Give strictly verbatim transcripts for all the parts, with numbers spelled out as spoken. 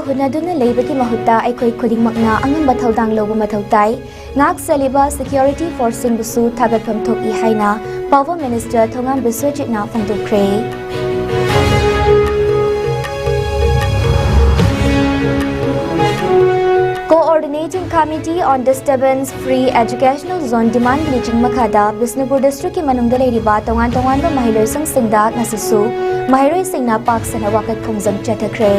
ꯍꯨꯟꯅꯗꯨꯅ ꯂꯩꯕꯒꯤ ꯃꯍꯨꯠꯇ ꯑꯩꯈꯣꯏ ꯈꯨꯗꯤꯡꯃꯛꯅ ꯑꯉꯝꯕ ꯊꯧꯗꯥꯡ ꯂꯧꯕ ꯃꯊꯧ ꯇꯥꯏ꯫ ꯉꯥꯛ ꯁꯦꯜꯂꯤꯕ security forceꯁꯤꯡꯕꯨꯁꯨ ꯊꯥꯒꯠꯐꯝ ꯊꯣꯛꯏ ꯍꯥꯏꯅ Power Minister Thongam ꯕꯤꯁ꯭ꯋꯖꯤꯠꯅ ꯐꯣꯡꯗꯣꯛꯈ꯭ꯔꯦ꯫ Coordinating Committee on Disturbance Free Educational Zone demand ꯂꯤꯆꯤꯡ ꯃꯈꯥꯗ ꯕꯤꯁꯅꯨꯄꯨꯔ districtꯀꯤ ꯃꯅꯨꯡꯗ ꯂꯩꯔꯤꯕ ꯇꯣꯉꯥꯟ ꯇꯣꯉꯥꯟꯕ ꯃꯍꯩꯔꯣꯏꯁꯪꯁꯤꯡꯗ ꯉꯁꯤꯁꯨ ꯃꯍꯩꯔꯣꯏꯁꯤꯡꯅ ꯄꯥꯛ ꯁꯟꯅ ꯋꯥꯀꯠ ꯈꯣꯡꯖꯪ ꯆꯠꯊꯈ꯭ꯔꯦ꯫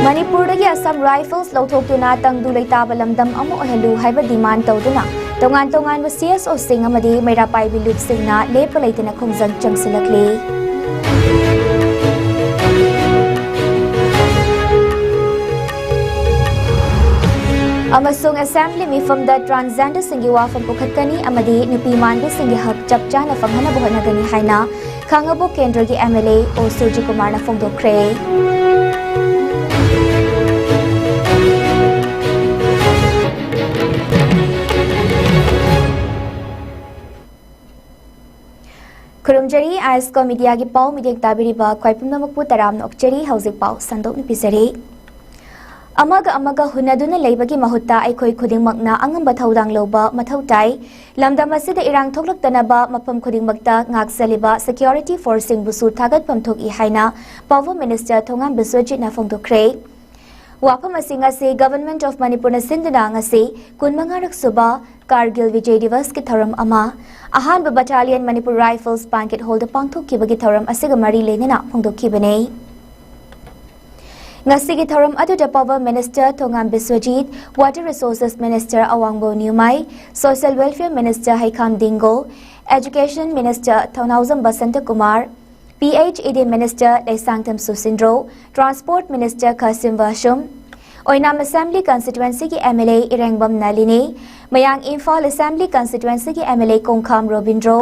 ꯃꯅꯤꯄꯨꯔꯗꯒꯤ Assam Rifles ꯂꯧꯊꯣꯛꯇꯨꯅ ꯇꯪꯗꯨ ꯂꯩꯇꯥꯕ ꯂꯝꯗꯝ ꯑꯃ ꯑꯣꯏꯍꯜꯂꯨ ꯍꯥꯏꯕ demand ꯇꯧꯗꯨꯅ ꯇꯣꯉꯥꯟ ꯇꯣꯉꯥꯟꯕ CSOꯁꯤꯡ ꯑꯃꯗꯤ ꯃꯩꯔꯥ ꯄꯥꯏꯕꯤ ꯂꯨꯞꯁꯤꯡꯅ ꯂꯦꯞꯄ ꯂꯩꯇꯅ ꯈꯣꯡꯖꯪ ꯆꯪꯁꯤꯜꯂꯛꯂꯤ꯫ ꯑꯃꯁꯨꯡ Assembly ꯃꯤꯐꯝꯗ transgenderꯁꯤꯡꯒꯤ ꯋꯥꯐꯝ ꯄꯨꯈꯠꯀꯅꯤ ꯑꯃꯗꯤ ꯅꯨꯄꯤ ꯃꯥꯟꯕꯤꯁꯤꯡꯒꯤ ꯍꯛ ꯆꯞ ꯆꯥꯅ ꯐꯪꯍꯟꯅꯕ ꯍꯣꯠꯅꯒꯅꯤ ꯍꯥꯏꯅ ꯈꯥꯉꯕꯣꯛ ꯀꯦꯟꯗ꯭ꯔꯒꯤ MLA ꯑꯣ ꯁꯨꯔꯖꯤꯀꯨꯃꯥꯔꯅ ꯐꯣꯡꯗꯣꯛꯈ꯭ꯔꯦ꯫ ꯈꯨꯔꯨꯝꯖꯔꯤ, ꯑꯥꯏꯁꯀꯣ ꯃꯤꯗꯤꯌꯥꯒꯤ ꯄꯥꯎ ꯃꯤꯠꯌꯦꯡ ꯇꯥꯕꯤꯔꯤꯕ ꯈ꯭ꯋꯥꯏ ꯄꯨꯝꯅꯃꯛꯄꯨ ꯇꯔꯥꯝꯅ ꯑꯣꯛꯆꯔꯤ꯫ ꯍꯧꯖꯤꯛ ꯄꯥꯎ ꯁꯟꯗꯣꯛꯅ ꯄꯤꯖꯔꯤ꯫ ꯑꯃꯒ ꯑꯃꯒ ꯍꯨꯟꯅꯗꯨꯅ ꯂꯩꯕꯒꯤ ꯃꯍꯨꯠꯇ ꯑꯩꯈꯣꯏ ꯈꯨꯗꯤꯡꯃꯛꯅ ꯑꯉꯝꯕ ꯊꯧꯗꯥꯡ ꯂꯧꯕ ꯃꯊꯧ ꯇꯥꯏ꯫ ꯂꯝꯗꯝ ꯑꯁꯤꯗ ꯏꯔꯥꯡ ꯊꯣꯛꯂꯛꯇꯅꯕ ꯃꯐꯝ ꯈꯨꯗꯤꯡꯃꯛꯇ ꯉꯥꯛ ꯁꯦꯜꯂꯤꯕ security forceꯁꯤꯡꯕꯨꯁꯨ ꯊꯥꯒꯠꯐꯝ ꯊꯣꯛꯏ ꯍꯥꯏꯅ Power Minister ꯊꯣꯉꯥꯝ ꯕꯤꯁ꯭ꯋꯖꯤꯠꯅ ꯐꯣꯡꯗꯣꯛꯈ꯭ꯔꯦ꯫ ꯋꯥꯐꯝ ꯑꯁꯤ ꯉꯁꯤ Government of ꯃꯅꯤꯄꯨꯔꯅ ꯁꯤꯟꯗꯨꯅ ꯉꯁꯤ ꯀꯨꯟꯃꯉꯥꯔꯛ ꯁꯨꯕ ꯀꯥꯔꯒꯤꯜ ꯕꯤꯖꯣꯏ ꯗꯤꯋꯁꯀꯤ ꯊꯧꯔꯝ ꯑꯃ ꯑꯍꯥꯟꯕ Battalion Manipur Rifles Banquet Hallꯗ ꯄꯥꯡꯊꯣꯛꯈꯤꯕꯒꯤ ꯊꯧꯔꯝ ꯑꯁꯤꯒ ꯃꯔꯤ ꯂꯩꯅꯅ ꯐꯣꯡꯗꯣꯛꯈꯤꯕꯅꯤ꯫ ꯉꯁꯤꯒꯤ ꯊꯧꯔꯝ ꯑꯗꯨꯗ Power Minister ꯊꯣꯉꯥꯝ Biswajit, Water Resources Minister ꯑꯋꯥꯡꯕꯧ ꯅ꯭ꯌꯨꯃꯥꯏ, Social Welfare Minister ꯍꯩꯈꯥꯝ ꯗꯤꯡꯒꯣ, Education Minister ꯊꯧꯅꯥꯎꯖꯝ Basanta Kumar, PHED Minister Leishangthem ꯁꯨꯁꯤꯟꯗ꯭ꯔꯣ, Transport Minister ꯈꯥꯁꯤꯝ ꯋꯥꯁꯨꯝ, ꯑꯣꯏꯅꯥꯝ Assembly Constituencyꯒꯤ MLA ꯏꯔꯦꯡꯕꯝ ꯅꯂꯤꯅꯤ, ꯃꯌꯥꯡ ꯏꯝꯐꯥꯜ Assembly Constituencyꯒꯤ MLA ꯀꯣꯡꯈꯥꯝ ꯔꯣꯕꯤꯟꯗ꯭ꯔꯣ,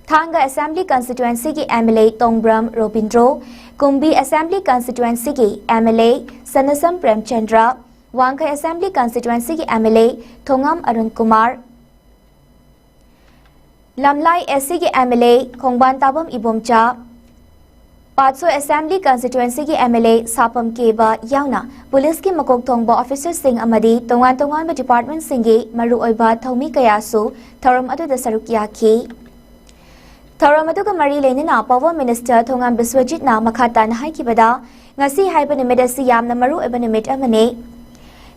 ꯊꯥꯡꯒ Assembly Constituencyꯒꯤ MLA ꯇꯣꯡꯕ꯭ꯔꯝ ꯔꯣꯕꯤꯟꯗ꯭ꯔꯣ, ꯀꯨꯝꯕꯤ Assembly Constituencyꯒꯤ MLA ꯁꯅꯁꯝ ꯄ꯭ꯔꯦꯝꯆꯟꯗ꯭ꯔ, ꯋꯥꯡꯈꯩ Assembly Constituencyꯒꯤ MLA ꯊꯣꯉꯥꯝ ꯑꯔꯨꯟ ꯀꯨꯃꯥꯔ, ꯂꯝꯂꯥꯏ ꯑꯦꯁ ꯁꯤꯒꯤ M L A Khongbantabam Ibomcha, Patsoi assembly ꯀꯟꯁꯇꯤꯇ꯭ꯋꯦꯟꯁꯤꯒꯤ M L A Sapam Keba ꯌꯥꯎꯅ ꯄꯨꯂꯤꯁꯀꯤ ꯃꯀꯣꯛ ꯊꯣꯡꯕ ꯑꯣꯐꯤꯁꯔꯁꯤꯡ ꯑꯃꯗꯤ ꯇꯣꯉꯥꯟ ꯇꯣꯉꯥꯟꯕ ꯗꯤꯄꯥꯔꯠꯃꯦꯟꯠꯁꯤꯡꯒꯤ ꯃꯔꯨꯑꯣꯏꯕ ꯊꯧꯃꯤ ꯀꯌꯥꯁꯨ ꯊꯧꯔꯝ ꯑꯗꯨꯗ ꯁꯔꯨꯛ ꯌꯥꯈꯤ꯫ ꯊꯧꯔꯝ ꯑꯗꯨꯒ ꯃꯔꯤ ꯂꯩꯅꯅ ꯄꯥꯋꯔ ꯃꯤꯅꯤꯁꯇꯔ ꯊꯣꯉꯥꯝ ꯕꯤꯁ꯭ꯋꯖꯤꯠꯅ ꯃꯈꯥ ꯇꯥꯅ ꯍꯥꯏꯈꯤꯕꯗ, ꯉꯁꯤ ꯍꯥꯏꯕ ꯅꯨꯃꯤꯠ ꯑꯁꯤ ꯌꯥꯝꯅ ꯃꯔꯨ ꯑꯣꯏꯕ ꯅꯨꯃꯤꯠ ꯑꯃꯅꯤ꯫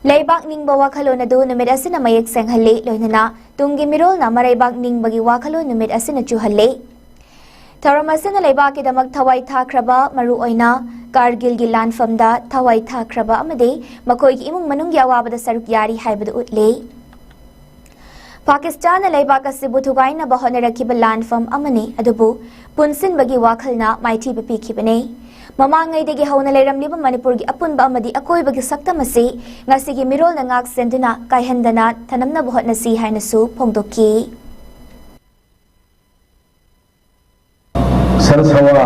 ꯂꯩꯕꯥꯛ ꯅꯤꯡꯕ ꯋꯥꯈꯜꯂꯣꯟ ꯑꯗꯨ ꯅꯨꯃꯤꯠ ꯑꯁꯤꯅ ꯃꯌꯦꯛ ꯁꯦꯡꯍꯜꯂꯤ, ꯂꯣꯏꯅꯅ ꯇꯨꯡꯒꯤ ꯃꯤꯔꯣꯜꯅ ꯃꯔꯩꯕꯥꯛ ꯅꯤꯡꯕꯒꯤ ꯋꯥꯈꯜꯂꯣꯟ ꯅꯨꯃꯤꯠ ꯑꯁꯤꯅ ꯆꯨꯍꯜꯂꯤ꯫ ꯊꯧꯔꯝ ꯑꯁꯤꯅ ꯂꯩꯕꯥꯛꯀꯤꯗꯃꯛ ꯊꯋꯥꯏ ꯊꯥꯈ꯭ꯔꯕ, ꯃꯔꯨꯑꯣꯏꯅ ꯀꯥꯔꯒꯤꯜꯒꯤ ꯂꯥꯟꯐꯝꯗ ꯊꯋꯥꯏ ꯊꯥꯈ꯭ꯔꯕ ꯑꯃꯗꯤ ꯃꯈꯣꯏꯒꯤ ꯏꯃꯨꯡ ꯃꯅꯨꯡꯒꯤ ꯑꯋꯥꯕꯗ ꯁꯔꯨꯛ ꯌꯥꯔꯤ ꯍꯥꯏꯕꯗꯨ ꯎꯠꯂꯤ꯫ ꯄꯥꯀꯤꯁꯇꯥꯟꯅ ꯂꯩꯕꯥꯛ ꯑꯁꯤꯕꯨ ꯊꯨꯒꯥꯏꯅꯕ ꯍꯣꯠꯅꯔꯛꯈꯤꯕ ꯂꯥꯟꯐꯝ ꯑꯃꯅꯤ, ꯑꯗꯨꯕꯨ ꯄꯨꯟꯁꯤꯟꯕꯒꯤ ꯋꯥꯈꯜꯅ ꯃꯥꯏꯊꯤꯕ ꯄꯤꯈꯤꯕꯅꯤ꯫ ꯃꯃꯥꯡꯉꯩꯗꯒꯤ ꯍꯧꯅ ꯂꯩꯔꯝꯂꯤꯕ ꯃꯅꯤꯄꯨꯔꯒꯤ ꯑꯄꯨꯟꯕ ꯑꯃꯗꯤ ꯑꯀꯣꯏꯕꯒꯤ ꯁꯛꯇꯝ ꯑꯁꯤ ꯉꯁꯤꯒꯤ ꯃꯤꯔꯣꯜꯅ ꯉꯥꯛ ꯁꯦꯟꯗꯨꯅ ꯀꯥꯏꯍꯟꯗꯅ ꯊꯅꯝꯅꯕ ꯍꯣꯠꯅꯁꯤ ꯍꯥꯏꯅꯁꯨ ꯐꯣꯡꯗꯣꯛꯈꯤ꯫ ꯁꯔꯁꯋꯥ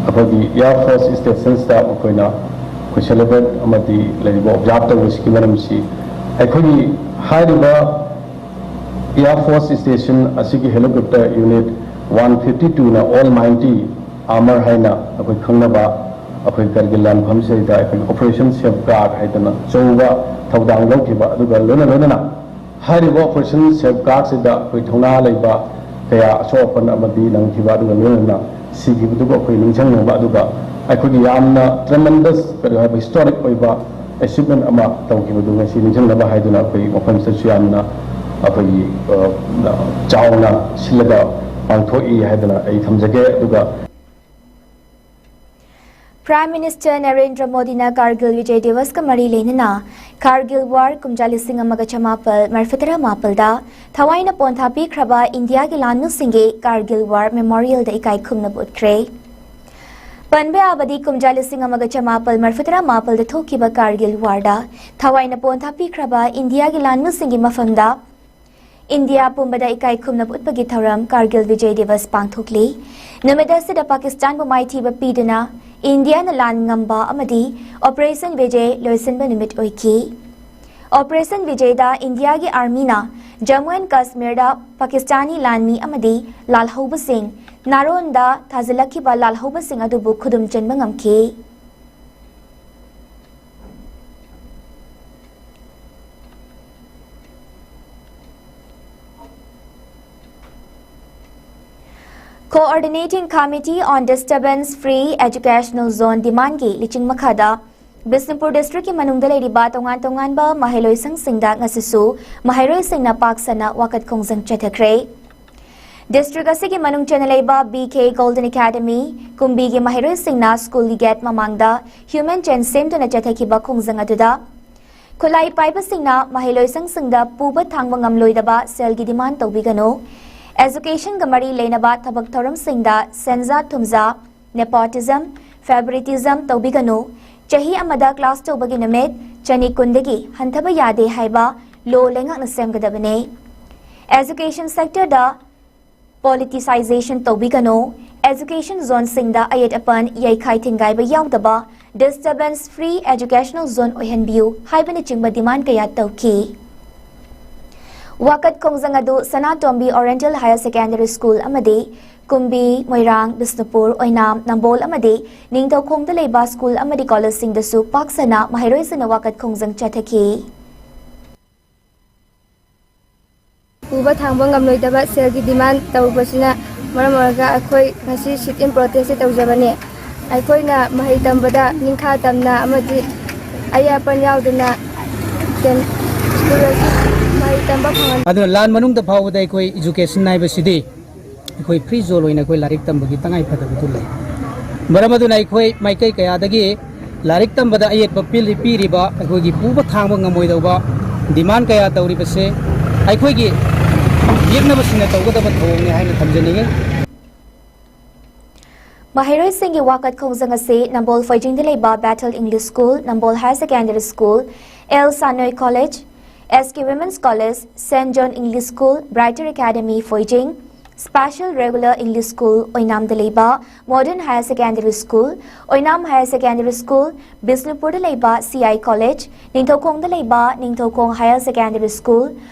ꯑꯩꯈꯣꯏꯒꯤ ꯏꯌꯥꯔ ꯐꯣꯔꯁ ꯁ꯭ꯇꯦꯁꯟꯁꯇ ꯃꯈꯣꯏꯅ ꯑꯩꯈꯣꯏ ꯁꯦꯂꯦꯕ꯭ꯔꯦꯠ ꯑꯃꯗꯤ ꯂꯩꯔꯤꯕ ꯑꯣꯕꯖꯥꯔꯕ ꯇꯧꯕꯁꯤꯒꯤ ꯃꯔꯝꯁꯤ, ꯑꯩꯈꯣꯏꯒꯤ ꯍꯥꯏꯔꯤꯕ ꯏꯌꯥꯔ ꯐꯣꯔꯁ ꯁ꯭ꯇꯦꯁꯟ ꯑꯁꯤꯒꯤ ꯍꯦꯂꯤꯀꯣꯞꯇꯔ ꯌꯨꯅꯤꯠ ꯋꯥꯟ ꯐꯤꯐꯇꯤ ꯇꯨꯅ ꯑꯣꯜ ꯃꯥꯏꯇꯤ ꯑꯥꯔꯃꯔ ꯍꯥꯏꯅ ꯑꯩꯈꯣꯏ ꯈꯪꯅꯕ ꯑꯩꯈꯣꯏ ꯀꯔꯒꯤꯜ ꯂꯥꯟꯐꯝꯁꯤꯗ ꯑꯩꯈꯣꯏ ꯑꯣꯄꯔꯦꯁꯟ ꯁꯦꯐ ꯒꯥꯔꯗ ꯍꯥꯏꯗꯅ ꯑꯆꯧꯕ ꯊꯧꯗꯥꯡ ꯂꯧꯈꯤꯕ, ꯑꯗꯨꯒ ꯂꯣꯏꯅ ꯂꯣꯏꯅꯅ ꯍꯥꯏꯔꯤꯕ ꯑꯣꯄꯔꯦꯁꯟ ꯁꯦꯐ ꯒꯥꯔꯗꯁꯤꯗ ꯑꯩꯈꯣꯏ ꯊꯧꯅꯥ ꯂꯩꯕ ꯀꯌꯥ ꯑꯁꯣꯛ ꯑꯄꯟ ꯑꯃꯗꯤ ꯅꯪꯈꯤꯕ, ꯑꯗꯨꯒ ꯂꯣꯏꯅꯅ ꯁꯤꯈꯤꯕꯗꯨꯕꯨ ꯑꯩꯈꯣꯏ ꯅꯤꯡꯁꯤꯡꯅꯕ, ꯑꯗꯨꯒ ꯑꯩꯈꯣꯏꯒꯤ ꯌꯥꯝꯅ ꯇ꯭ꯔꯦꯃꯦꯟꯗꯁ ꯀꯔꯤ ꯍꯥꯏꯕ ꯍꯤꯁꯇꯣꯔꯤꯛ ꯑꯣꯏꯕ ꯑꯦꯆꯤꯞꯃꯦꯟ ꯑꯃ ꯇꯧꯈꯤꯕꯗꯨ ꯉꯁꯤ ꯅꯤꯡꯁꯤꯡꯅꯕ ꯍꯥꯏꯗꯨꯅ ꯑꯩꯈꯣꯏ ꯃꯐꯝꯁꯤꯗꯁꯨ ꯌꯥꯝꯅ ꯑꯩꯈꯣꯏꯒꯤ, ꯑ, ꯆꯥꯎꯅ ꯁꯤꯜꯂꯒ ꯄꯥꯡꯊꯣꯛꯏ ꯍꯥꯏꯗꯅ ꯑꯩ ꯊꯝꯖꯒꯦ꯫ ꯑꯗꯨꯒ ꯄ꯭ꯔꯥꯏꯝ ꯃꯤꯅꯤꯁꯇꯔ ꯅꯔꯦꯟꯗ꯭ꯔ ꯃꯣꯗꯤꯅ ꯀꯥꯔꯒꯤꯜ ꯚꯤꯖꯌ ꯗꯤꯋꯁꯀ ꯃꯔꯤ ꯂꯩꯅꯅ ꯀꯥꯔꯒꯤꯜ ꯋꯥꯔ ꯀꯨꯝꯖꯥ ꯂꯤꯁꯤꯡ ꯑꯃꯒ ꯆꯃꯥꯄꯜ ꯃꯔꯤꯐꯨꯇꯔꯥ ꯃꯥꯄꯜꯗ ꯊꯋꯥꯏꯅ ꯄꯣꯟꯊꯥ ꯄꯤꯈ꯭ꯔꯕ ꯏꯟꯗꯤꯌꯥꯒꯤ ꯂꯥꯟꯃꯤꯁꯤꯡꯒꯤ ꯀꯥꯔꯒꯤꯜ ꯋꯥꯔ ꯃꯦꯃꯣꯔꯤꯌꯦꯜꯗ ꯏꯀꯥꯏ ꯈꯨꯝꯅꯕ ꯎꯠꯈ꯭ꯔꯦ꯫ ꯄꯟꯕ ꯌꯥꯕꯗꯤ, ꯀꯨꯝꯖꯥ ꯂꯤꯁꯤꯡ ꯑꯃꯒ ꯆꯃꯥꯄꯜ ꯃꯔꯤꯐꯨꯇꯔꯥ ꯃꯥꯄꯜꯗ ꯊꯣꯛꯈꯤꯕ ꯀꯥꯔꯒꯤꯜ ꯋꯥꯔꯗ ꯊꯋꯥꯏꯅ ꯄꯣꯟꯊꯥ ꯄꯤꯈ꯭ꯔꯕ ꯏꯟꯗꯤꯌꯥꯒꯤ ꯂꯥꯟꯃꯤꯁꯤꯡꯒꯤ ꯃꯐꯝꯗ ꯏꯟꯗꯤꯌꯥ ꯄꯨꯝꯕꯗ ꯏꯀꯥꯏ ꯈꯨꯝꯅꯕ ꯎꯠꯄꯒꯤ ꯊꯧꯔꯝ ꯀꯥꯔꯒꯤꯜ ꯚꯤꯖꯌ ꯗꯤꯋꯁ ꯄꯥꯡꯊꯣꯛꯂꯤ꯫ ꯅꯨꯃꯤꯠ ꯑꯁꯤꯗ ꯄꯥꯀꯤꯁꯇꯥꯟꯕꯨ ꯃꯥꯏꯊꯤꯕ ꯄꯤꯗꯨꯅ ꯏꯟꯗꯤꯌꯥꯅ ꯂꯥꯟ ꯉꯝꯕ ꯑꯃꯗꯤ ꯑꯣꯄꯔꯦꯁꯟ ꯚꯤꯖꯌ ꯂꯣꯏꯁꯤꯟꯕ ꯅꯨꯃꯤꯠ ꯑꯣꯏꯈꯤ꯫ ꯑꯣꯄꯔꯦꯁꯟ ꯕꯤꯖꯌꯗ ꯏꯟꯗꯤꯌꯥꯒꯤ ꯑꯥꯔꯃꯤꯅ ꯖꯝꯃꯨ ꯑꯦꯟ ꯀꯥꯁꯃꯤꯔꯗ ꯄꯥꯀꯤꯁꯇꯥꯅꯤ ꯂꯥꯟꯃꯤ ꯑꯃꯗꯤ ꯂꯥꯜꯍꯧꯕꯁꯤꯡ ꯅꯥꯔꯣꯟꯗ ꯊꯥꯖꯤꯜꯂꯛꯈꯤꯕ ꯂꯥꯜꯍꯧꯕꯁꯤꯡ ꯑꯗꯨꯕꯨ ꯈꯨꯗꯨꯝ ꯆꯟꯕ ꯉꯝꯈꯤ꯫ Coordinating Committee on Disturbance Free Educational Zone demandꯒꯤ ꯂꯤꯆꯤꯡ ꯃꯈꯥꯗ ꯕꯤꯁꯅꯨꯄꯨꯔ ꯗꯤꯁꯇ꯭ꯔꯤꯛꯀꯤ ꯃꯅꯨꯡꯗ ꯂꯩꯔꯤꯕ ꯇꯣꯉꯥꯟ ꯇꯣꯉꯥꯟꯕ ꯃꯍꯩꯂꯣꯏꯁꯪꯁꯤꯡꯗ ꯉꯁꯤꯁꯨ ꯃꯍꯩꯔꯣꯏꯁꯤꯡꯅ ꯄꯥꯛ ꯁꯟꯅ ꯋꯥꯀꯠ ꯈꯣꯡꯖꯪ ꯆꯠꯊꯈ꯭ꯔꯦ꯫ ꯗꯤꯁꯇ꯭ꯔꯤꯛ ꯑꯁꯤꯒꯤ ꯃꯅꯨꯡ ꯆꯟꯅ ꯂꯩꯕ ꯕꯤ ꯀꯦ ꯒꯣꯜꯗꯟ ꯑꯦꯀꯥꯗꯃꯤ, ꯀꯨꯝꯕꯤꯒꯤ ꯃꯍꯩꯔꯣꯏꯁꯤꯡꯅ ꯁ꯭ꯀꯨꯜꯒꯤ ꯒꯦꯠ ꯃꯃꯥꯡꯗ ꯍ꯭ꯌꯨꯃꯦꯟ ꯆꯦꯟ ꯁꯦꯝꯗꯨꯅ ꯆꯠꯊꯈꯤꯕ ꯈꯣꯡꯖꯪ ꯑꯗꯨꯗ ꯈꯨꯠꯂꯥꯏ ꯄꯥꯏꯕꯁꯤꯡꯅ ꯃꯍꯩꯂꯣꯏꯁꯪꯁꯤꯡꯗ ꯄꯨꯕ ꯊꯥꯡꯕ ꯉꯝꯂꯣꯏꯗꯕ ꯁꯦꯜꯒꯤ ꯗꯤꯃꯥꯟ ꯇꯧꯕꯤꯒꯅꯨ, ꯑꯦꯖꯨꯀꯦꯁꯟꯒ ꯃꯔꯤ ꯂꯩꯅꯕ ꯊꯕꯛ ꯊꯧꯔꯝꯁꯤꯡꯗ ꯁꯦꯟꯖꯥ ꯊꯨꯝꯖꯥ, nepotism, favoritism ꯇꯧꯕꯤꯒꯅꯨ, ꯆꯍꯤ ꯑꯃꯗ ꯀ꯭ꯂꯥꯁ ꯇꯧꯕꯒꯤ ꯅꯨꯃꯤꯠ ꯆꯅꯤ ꯀꯨꯟꯗꯒꯤ ꯍꯟꯊꯕ ꯌꯥꯗꯦ ꯍꯥꯏꯕ ꯂꯣ ꯂꯩꯉꯥꯛꯅ ꯁꯦꯝꯒꯗꯕꯅꯤ꯫ ꯑꯦꯖꯨꯀꯦꯁꯟ ꯁꯦꯛꯇꯔꯗ ꯄꯣꯂꯤꯇꯤꯁꯥꯏꯖꯦꯁꯟ ꯇꯧꯕꯤꯒꯅꯨ, ꯑꯦꯖꯨꯀꯦꯁꯟ ꯖꯣꯟꯁꯤꯡꯗ ꯑꯌꯦꯠ ꯑꯄꯟ ꯌꯩꯈꯥꯏ ꯊꯤꯡꯒꯥꯏꯕ ꯌꯥꯎꯗꯕ disturbance free educational zone ꯑꯣꯏꯍꯟꯕꯤꯌꯨ ꯍꯥꯏꯕꯅꯆꯤꯡꯕ ꯗꯤꯃꯥꯟ ꯀꯌꯥ ꯇꯧꯈꯤ꯫ ꯋꯥꯀꯠ ꯈꯣꯡꯖꯪ ꯑꯗꯨ ꯁꯅꯥꯇꯣꯝꯕꯤ ꯑꯣꯔꯤꯌꯦꯟꯇꯦꯜ ꯍꯥꯌꯔ ꯁꯦꯀꯦꯟꯗꯔꯤ ꯁ꯭ꯀꯨꯜ ꯑꯃꯗꯤ ꯀꯨꯝꯕꯤ, ꯃꯣꯏꯔꯥꯡ, ꯕꯤꯁꯅꯨꯄꯨꯔ, ꯑꯣꯏꯅꯥꯝ, ꯅꯝꯕꯣꯜ ꯑꯃꯗꯤ ꯅꯤꯡꯊꯧꯈꯣꯡꯗ ꯂꯩꯕ ꯁ꯭ꯀꯨꯜ ꯑꯃꯗꯤ ꯀꯣꯂꯦꯖꯁꯤꯡꯗꯁꯨ ꯄꯥꯛ ꯁꯟꯅ ꯃꯍꯩꯔꯣꯏꯁꯤꯡꯅ ꯋꯥꯀꯠ ꯈꯣꯡꯖꯪ ꯆꯠꯊꯈꯤ꯫ ꯄꯨꯕ ꯊꯥꯡꯕ ꯉꯝꯂꯣꯏꯗꯕ ꯁꯦꯜꯒꯤ ꯗꯤꯃꯥꯟ ꯇꯧꯕꯁꯤꯅ ꯃꯔꯝ ꯑꯣꯏꯔꯒ ꯑꯩꯈꯣꯏ ꯉꯁꯤ sit in protest ꯁꯦ ꯇꯧꯖꯕꯅꯤ꯫ ꯑꯩꯈꯣꯏꯅ ꯃꯍꯩ ꯇꯝꯕꯗ ꯅꯤꯡꯈꯥ ꯇꯝꯅ ꯑꯃꯗꯤ ꯑꯌꯦꯠ ꯑꯄꯟ ꯌꯥꯎꯗꯅ ꯀꯦꯟ-, ꯁ꯭ꯀꯨꯜ ꯑꯁꯤ ꯃꯍꯩ ꯇꯝꯕ ꯐꯪꯍꯟ- ꯑꯗꯨꯅ ꯂꯥꯟ ꯃꯅꯨꯡꯗ ꯐꯥꯎꯕꯗ ꯑꯩꯈꯣꯏ education ꯍꯥꯏꯕꯁꯤꯗꯤ ꯑꯩꯈꯣꯏ free zone ꯑꯣꯏꯅ ꯑꯩꯈꯣꯏ ꯂꯥꯏꯔꯤꯛ ꯇꯝꯕꯒꯤ ꯇꯉꯥꯏ ꯐꯗꯕꯗꯨ ꯂꯩ꯫ ꯃꯔꯝ ꯑꯗꯨꯅ ꯑꯩꯈꯣꯏ ꯃꯥꯏꯀꯩ ꯀꯌꯥꯗꯒꯤ ꯂꯥꯏꯔꯤꯛ ꯇꯝꯕꯗ ꯑꯌꯦꯠꯄ ꯄꯤꯔꯤ-, ꯄꯤꯔꯤꯕ ꯑꯩꯈꯣꯏꯒꯤ ꯄꯨꯕ ꯊꯥꯡꯕ ꯉꯝꯃꯣꯏꯗꯧꯕ demand ꯀꯌꯥ ꯇꯧꯔꯤꯕꯁꯦ ꯑꯩꯈꯣꯏꯒꯤ ꯌꯦꯛꯅꯕꯁꯤꯡꯅ ꯇꯧꯒꯗꯕ ꯊꯧꯑꯣꯡꯅꯤ ꯍꯥꯏꯅ ꯊꯝꯖꯅꯤꯡꯏ꯫ ꯃꯍꯩꯔꯣꯏꯁꯤꯡꯒꯤ ꯋꯥꯀꯠ ꯈꯣꯡꯖꯪ ꯑꯁꯤ ꯅꯝꯕꯣꯜ ꯐꯣꯏꯖꯤꯡꯗ ꯂꯩꯕ Bethel English School, ꯅꯝꯕꯣꯜ Higher Secondary School, L ꯁꯥꯅꯣꯏ College, S K Women's College, Saint John English School, Brighter Academy ꯐꯣꯏꯖꯤꯡ, Special Regular English School ꯑꯣꯏꯅꯥꯝꯗ ꯂꯩꯕ Modern Higher Secondary School, ꯑꯣꯏꯅꯥꯝ Higher Secondary School, ꯕꯤꯁꯅꯨꯄꯨꯔꯗ ꯂꯩꯕ C I College, ꯅꯤꯡꯊꯧꯈꯣꯡꯗ ꯂꯩꯕ Ningthoukhong Higher Secondary School,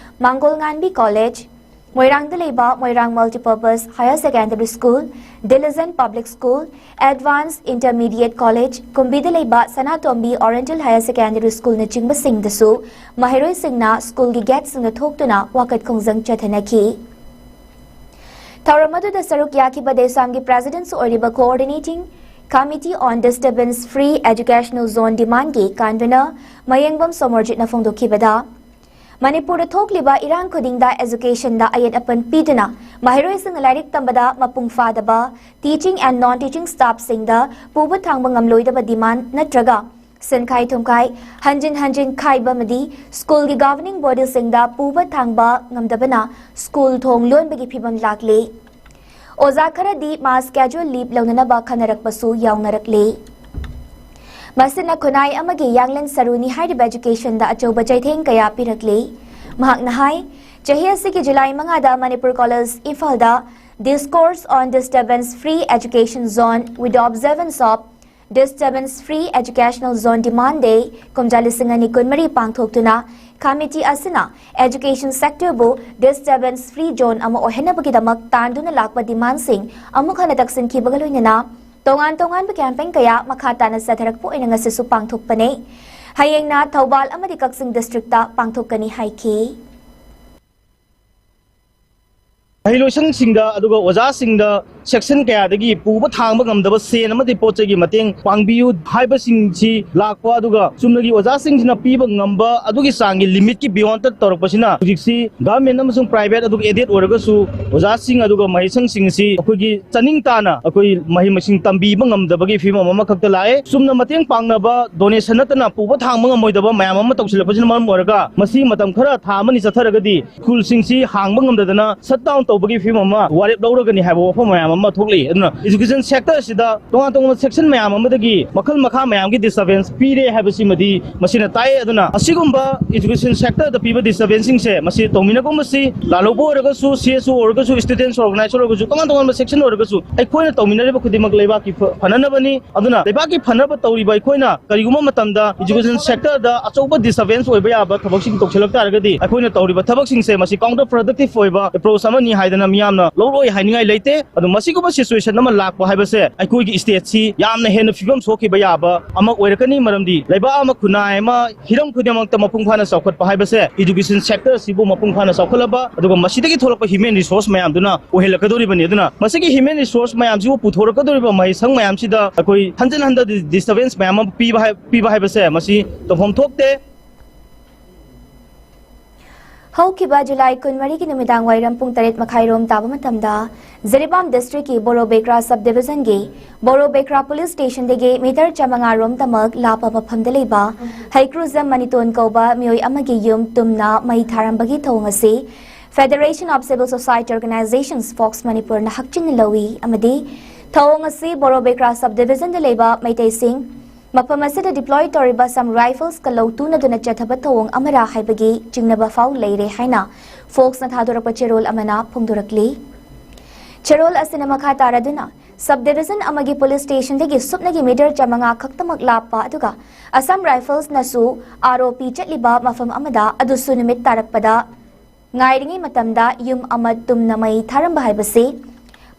ꯃꯥꯡꯒꯣꯜ ꯉꯥꯟꯕꯤ College, ꯃꯣꯏꯔꯥꯡꯗ ꯂꯩꯕ ꯃꯣꯏꯔꯥꯡ Multipurpose Higher Secondary School, Diligent Public School, Advanced Intermediate College, ꯀꯨꯝꯕꯤꯗ ꯂꯩꯕ ꯁꯅꯥꯇꯣꯝꯕꯤ Oriental Higher Secondary Schoolꯅꯆꯤꯡꯕꯁꯤꯡꯗꯁꯨ ꯃꯍꯩꯔꯣꯏꯁꯤꯡꯅ ꯁ꯭ꯀꯨꯜꯒꯤ ꯒꯦꯠꯁꯤꯡꯗ ꯊꯣꯛꯇꯨꯅ ꯋꯥꯀꯠ ꯈꯣꯡꯖꯪ ꯆꯠꯊꯅꯈꯤ꯫ ꯊꯧꯔꯝ ꯑꯗꯨꯗ ꯁꯔꯨꯛ ꯌꯥꯈꯤꯕ ꯗꯦꯁꯥꯝꯒꯤ Presidentꯁꯨ ꯑꯣꯏꯔꯤꯕ Coordinating Committee on Disturbance Free Educational Zone Demandꯀꯤ Convener ꯃꯌꯦꯡꯕꯝ ꯁꯣꯃꯣꯔꯖꯤꯠꯅ ꯐꯣꯡꯗꯣꯛꯈꯤꯕꯗ, ꯃꯅꯤꯄꯨꯔꯗ ꯊꯣꯛꯂꯤꯕ ꯏꯔꯥꯡ ꯈꯨꯗꯤꯡꯗ educationꯗ ꯑꯌꯦꯠ ꯑꯄꯟ ꯄꯤꯗꯨꯅ ꯃꯍꯩꯔꯣꯏꯁꯤꯡꯅ ꯂꯥꯏꯔꯤꯛ ꯇꯝꯕꯗ ꯃꯄꯨꯡ ꯐꯥꯗꯕ teaching and non-teaching staffꯁꯤꯡꯗ ꯄꯨꯕ ꯊꯥꯡꯕ ꯉꯝꯂꯣꯏꯗꯕ demand ꯅꯠꯇ꯭ꯔꯒ ꯁꯦꯟꯈꯥꯏ ꯊꯨꯝꯈꯥꯏ, ꯍꯟꯖꯤꯟ ꯍꯟꯖꯤꯟ ꯈꯥꯏꯕ ꯑꯃꯗꯤ ꯁ꯭ꯀꯨꯜꯒꯤ governing bodyꯁꯤꯡꯗ ꯄꯨꯕ ꯊꯥꯡꯕ ꯉꯝꯗꯕꯅ ꯁ꯭ꯀꯨꯜ ꯊꯣꯡ ꯂꯣꯟꯕꯒꯤ ꯐꯤꯚꯝ ꯂꯥꯛꯂꯤ꯫ ꯑꯣꯖꯥ ꯈꯔꯗꯤ mass casual leave ꯂꯧꯅꯅꯕ ꯈꯟꯅꯔꯛꯄꯁꯨ ꯌꯥꯎꯅꯔꯛꯂꯤ꯫ ꯃꯁꯤꯅ ꯈꯨꯟꯅꯥꯏ ꯑꯃꯒꯤ ꯌꯥꯡꯂꯦꯟ ꯁꯔꯨꯅꯤ ꯍꯥꯏꯔꯤꯕ educationꯗ ꯑꯆꯧꯕ ꯆꯩꯊꯦꯡ ꯀꯌꯥ ꯄꯤꯔꯛꯂꯤ꯫ ꯃꯍꯥꯛꯅ ꯍꯥꯏ, ꯆꯍꯤ ꯑꯁꯤꯒꯤ ꯖꯨꯂꯥꯏ ꯃꯉꯥꯗ ꯃꯅꯤꯄꯨꯔ ꯀꯣꯂꯦꯖ ꯏꯝꯐꯥꯜꯗ Discourse on Disturbance Free Education Zone with the Observance of Disturbance Free Educational Zone Demand Day ꯀꯨꯝꯖꯥ ꯂꯤꯁꯤꯡ ꯑꯅꯤ ꯀꯨꯟꯃꯔꯤ ꯄꯥꯡꯊꯣꯛꯇꯨꯅ committee ꯑꯁꯤꯅ education sectorꯕꯨ disturbance free zone ꯑꯃ ꯑꯣꯏꯍꯟꯅꯕꯒꯤꯗꯃꯛ ꯇꯥꯟꯗꯨꯅ ꯂꯥꯛꯄ demandꯁꯤꯡ ꯑꯃꯨꯛ ꯍꯟꯅ ꯇꯛꯁꯤꯟꯈꯤꯕꯒ ꯂꯣꯏꯅꯅ ꯇꯣꯉꯥꯟ ꯇꯣꯉꯥꯟꯕ campaign ꯀꯌꯥ ꯃꯈꯥ ꯇꯥꯅ ꯆꯠꯊꯔꯛꯄ ꯑꯣꯏꯅ ꯉꯁꯤꯁꯨ ꯄꯥꯡꯊꯣꯛꯄꯅꯤ꯫ ꯍꯌꯦꯡꯅ ꯊꯧꯕꯥꯜ ꯑꯃꯗꯤ ꯀꯛꯆꯤꯡ districtꯇ ꯄꯥꯡꯊꯣꯛꯀꯅꯤ ꯍꯥꯏꯈꯤ꯫ ꯃꯍꯩꯂꯣꯏꯁꯪꯁꯤꯡꯗ ꯑꯗꯨꯒ ꯑꯣꯖꯥꯁꯤꯡꯗ section ꯀꯌꯥꯗꯒꯤ ꯄꯨꯕ ꯊꯥꯡꯕ ꯉꯝꯗꯕ ꯁꯦꯟ ꯑꯃꯗꯤ ꯄꯣꯠ ꯆꯩꯒꯤ ꯃꯇꯦꯡ ꯄꯥꯡꯕꯤꯌꯨ ꯍꯥꯏꯕꯁꯤꯡꯁꯤ ꯂꯥꯛꯄ, ꯑꯗꯨꯒ ꯆꯨꯝꯅꯒꯤ ꯑꯣꯖꯥꯁꯤꯡꯁꯤꯅ ꯄꯤꯕ ꯉꯝꯕ ꯑꯗꯨꯒꯤ ꯆꯥꯡꯒꯤ limitꯀꯤ beyondꯇ ꯇꯧꯔꯛꯄꯁꯤꯅ ꯍꯧꯖꯤꯛꯁꯤ government ꯑꯃꯁꯨꯡ private ꯑꯗꯨꯒ aided ꯑꯣꯏꯔꯒꯁꯨ ꯑꯣꯖꯥꯁꯤꯡ ꯑꯗꯨꯒ ꯃꯍꯩꯁꯪꯁꯤꯡ ꯑꯁꯤ ꯑꯩꯈꯣꯏꯒꯤ ꯆꯥꯅꯤꯡ ꯇꯥꯅ ꯑꯩꯈꯣꯏ ꯃꯍꯩ ꯃꯁꯤꯡ ꯇꯝꯕꯤꯕ ꯉꯝꯗꯕꯒꯤ ꯐꯤꯕꯝ ꯑꯃꯈꯛꯇ ꯂꯥꯛꯑꯦ꯫ ꯆꯨꯝꯅ ꯃꯇꯦꯡ ꯄꯥꯡꯅꯕ donation ꯅꯠꯇꯅ ꯄꯨꯕ ꯊꯥꯡꯕ ꯉꯝꯃꯣꯏꯗꯕ ꯃꯌꯥꯝ ꯑꯃ ꯇꯧꯁꯤꯜꯂꯛꯄꯁꯤꯅ ꯃꯔꯝ ꯑꯣꯏꯔꯒ ꯃꯁꯤ ꯃꯇꯝ ꯈꯔ ꯊꯥ ꯑꯃꯅꯤ ꯆꯠꯊꯔꯒꯗꯤ ꯁ꯭ꯀꯨꯜꯁꯤꯡꯁꯤ ꯍꯥꯡꯕ ꯉꯝꯗꯗꯅ shutdown ꯇꯧꯕꯒꯤ ꯐꯤꯕꯝ ꯑꯃ, ꯋꯥꯔꯦꯞ ꯂꯧꯔꯒꯅꯤ ꯍꯥꯏꯕ ꯋꯥꯐꯝ ꯃꯌꯥꯝ ꯑꯃ ꯊꯣꯛꯂꯛꯏ꯫ ꯑꯗꯨꯅ education sector ꯑꯁꯤꯗ ꯇꯣꯉꯥꯟ ꯇꯣꯉꯥꯟꯕ section ꯃꯌꯥꯝ ꯑꯃꯗꯒꯤ ꯃꯈꯜ ꯃꯈꯥ ꯃꯌꯥꯝꯒꯤ disturbance ꯄꯤꯔꯦ ꯍꯥꯏꯕꯁꯤꯃꯗꯤ ꯃꯁꯤꯅ ꯇꯥꯛꯑꯦ꯫ ꯑꯗꯨꯅ ꯑꯁꯤꯒꯨꯝꯕ education sector ꯗ ꯄꯤꯕ disturbance ꯁꯤꯡꯁꯦ ꯃꯁꯤ ꯇꯧꯃꯤꯟꯅꯒꯨꯝꯕꯁꯤ, ꯂꯥꯜꯍꯧꯕ ꯑꯣꯏꯔꯒꯁꯨ, C S O ꯑꯣꯏꯔꯒꯁꯨ, students organization ꯑꯣꯏꯔꯒꯁꯨ, ꯇꯣꯉꯥꯟ ꯇꯣꯉꯥꯟꯕ section ꯑꯣꯏꯔꯒꯁꯨ, ꯑꯩꯈꯣꯏꯅ ꯇꯧꯃꯤꯟꯅꯔꯤꯕ ꯈꯨꯗꯤꯡꯃꯛ ꯂꯩꯕꯥꯛꯀꯤ ꯐ-, ꯐꯅꯅꯕꯅꯤ꯫ ꯑꯗꯨꯅ ꯂꯩꯕꯥꯛꯀꯤ ꯐꯅꯕ ꯇꯧꯔꯤꯕ ꯑꯩꯈꯣꯏꯅ ꯀꯔꯤꯒꯨꯝꯕ ꯃꯇꯝꯗ education sector ꯗ ꯑꯆꯧꯕ disturbance ꯑꯣꯏꯕ ꯌꯥꯕ ꯊꯕꯛꯁꯤꯡ ꯇꯧꯁꯤꯜꯂꯛ ꯇꯥꯔꯒꯗꯤ, ꯑꯩꯈꯣꯏꯅ ꯇꯧꯔꯤꯕ ꯊꯕꯛꯁꯤꯡꯁꯦ ꯃꯁꯤ counter productive ꯑꯣꯏꯕ approach ꯑꯃꯅꯤ ꯍꯥꯏꯗꯅ ꯃꯤꯌꯥꯝꯅ ꯂꯧꯔꯣꯏ ꯍꯥꯏꯅꯤꯡꯉꯥꯏ ꯂꯩꯇꯦ꯫ ꯑꯗꯨ ꯃꯁꯤꯒꯨꯝꯕ situation ꯑꯃ ꯂꯥꯛꯄ ꯍꯥꯏꯕꯁꯦ ꯑꯩꯈꯣꯏꯒꯤ state ꯁꯤ ꯌꯥꯝꯅ ꯍꯦꯟꯅ ꯐꯤꯕꯝ ꯁꯣꯛꯈꯤꯕ ꯌꯥꯕ ꯑꯃ ꯑꯣꯏꯔꯛꯀꯅꯤ꯫ ꯃꯔꯝꯗꯤ ꯂꯩꯕꯥꯛ ꯑꯃ, ꯈꯨꯟꯅꯥꯏ ꯑꯃ, ꯍꯤꯔꯝ ꯈꯨꯗꯤꯡꯃꯛꯇ ꯃꯄꯨꯡ ꯐꯥꯅ ꯆꯥꯎꯈꯠꯄ ꯍꯥꯏꯕꯁꯦ education sector ꯑꯁꯤꯕꯨ ꯃꯄꯨꯡ ꯐꯥꯅ ꯆꯥꯎꯈꯠꯂꯕ, ꯑꯗꯨꯒ ꯃꯁꯤꯗꯒꯤ ꯊꯣꯛꯂꯛꯄ human resource ꯃꯌꯥꯝꯗꯨꯅ ꯑꯣꯏꯍꯜꯂꯛꯀꯗꯧꯔꯤꯕꯅꯤ꯫ ꯑꯗꯨꯅ ꯃꯁꯤꯒꯤ human resource ꯃꯌꯥꯝꯁꯤꯕꯨ ꯄꯨꯊꯣꯔꯛꯀꯗꯧꯔꯤꯕ ꯃꯍꯩꯁꯪ ꯃꯌꯥꯝꯁꯤꯗ ꯑꯩꯈꯣꯏ ꯍꯟꯖꯤꯟ ꯍꯟꯗ disturbance ꯃꯌꯥꯝ ꯑꯃ ꯄꯤꯕ ꯍꯥꯏ-, ꯄꯤꯕ ꯍꯥꯏꯕꯁꯦ ꯃꯁꯤ ꯇꯧꯐꯝ ꯊꯣꯛꯇꯦ꯫ ꯍꯧꯈꯤꯕ ꯖꯨꯂꯥꯏ ꯀꯨꯟꯃꯔꯤꯒꯤ ꯅꯨꯃꯤꯗꯥꯡ ꯋꯥꯏꯔꯝ ꯄꯨꯡ ꯇꯔꯦꯠ ꯃꯈꯥꯏ ꯔꯣꯝ ꯇꯥꯕ ꯃꯇꯝꯗ, ꯖꯤꯔꯤꯕꯥꯝ district ꯀꯤ ꯕꯣꯔꯣꯕꯦꯀ꯭ꯔꯥ sub division ꯒꯤ ꯕꯣꯔꯣꯕꯦꯀ꯭ꯔꯥ police station ꯗꯒꯤ meter ꯆꯥꯃꯉꯥ ꯔꯣꯝꯇꯃꯛ ꯂꯥꯞꯄ ꯃꯐꯝꯗ ꯂꯩꯕ ꯍꯩꯀ꯭ꯔꯨꯖꯝ ꯃꯅꯤꯇꯣꯟ ꯀꯧꯕ ꯃꯤꯑꯣꯏ ꯑꯃꯒꯤ ꯌꯨꯝ ꯇꯨꯝꯅ ꯃꯩ ꯊꯥꯔꯝꯕꯒꯤ ꯊꯧꯑꯣꯡ ꯑꯁꯤ Federation of Civil Society Organizations, fox ꯃꯅꯤꯄꯨꯔꯅ ꯍꯛꯆꯤꯟꯅ ꯂꯧꯏ ꯑꯃꯗꯤ ꯊꯧꯑꯣꯡ ꯑꯁꯤ ꯕꯣꯔꯣꯕꯦꯀ꯭ꯔꯥ sub division ꯗ ꯂꯩꯕ ꯃꯩꯇꯩꯁꯤꯡ ꯃꯐꯝ ꯑꯁꯤꯗ deploy ꯇꯧꯔꯤꯕ Assam Rifles ꯀ ꯂꯧ ꯇꯨꯅꯗꯨꯅ ꯆꯠꯊꯕ ꯊꯧꯑꯣꯡ ꯑꯃꯔꯥ ꯍꯥꯏꯕꯒꯤ ꯆꯤꯡꯅꯕ ꯐꯥꯎ ꯂꯩꯔꯦ ꯍꯥꯏꯅ ꯐꯣꯛꯁꯅ ꯊꯥꯗꯣꯔꯛꯄ ꯆꯦꯔꯣꯜ ꯑꯃꯅ ꯐꯣꯡꯗꯣꯔꯛꯂꯤ꯫ ꯆꯦꯔꯣꯜ ꯑꯁꯤꯅ ꯃꯈꯥ ꯇꯥꯔꯗꯨꯅ, sub division ꯑꯃꯒꯤ police station ꯗꯒꯤ ꯁꯨꯞꯅꯒꯤ meter ꯆꯥꯃꯉꯥ ꯈꯛꯇꯃꯛ ꯂꯥꯞꯄ ꯑꯗꯨꯒ Assam Rifles ꯅꯁꯨ ꯑꯥꯔꯣꯄꯤ ꯆꯠꯂꯤꯕ ꯃꯐꯝ ꯑꯃꯗ ꯑꯗꯨꯁꯨ ꯅꯨꯃꯤꯠ ꯇꯥꯔꯛꯄꯗ ꯉꯥꯏꯔꯤꯉꯩ ꯃꯇꯝꯗ ꯌꯨꯝ ꯑꯃ ꯇꯨꯝꯅ ꯃꯩ ꯊꯥꯔꯝꯕ ꯍꯥꯏꯕꯁꯤ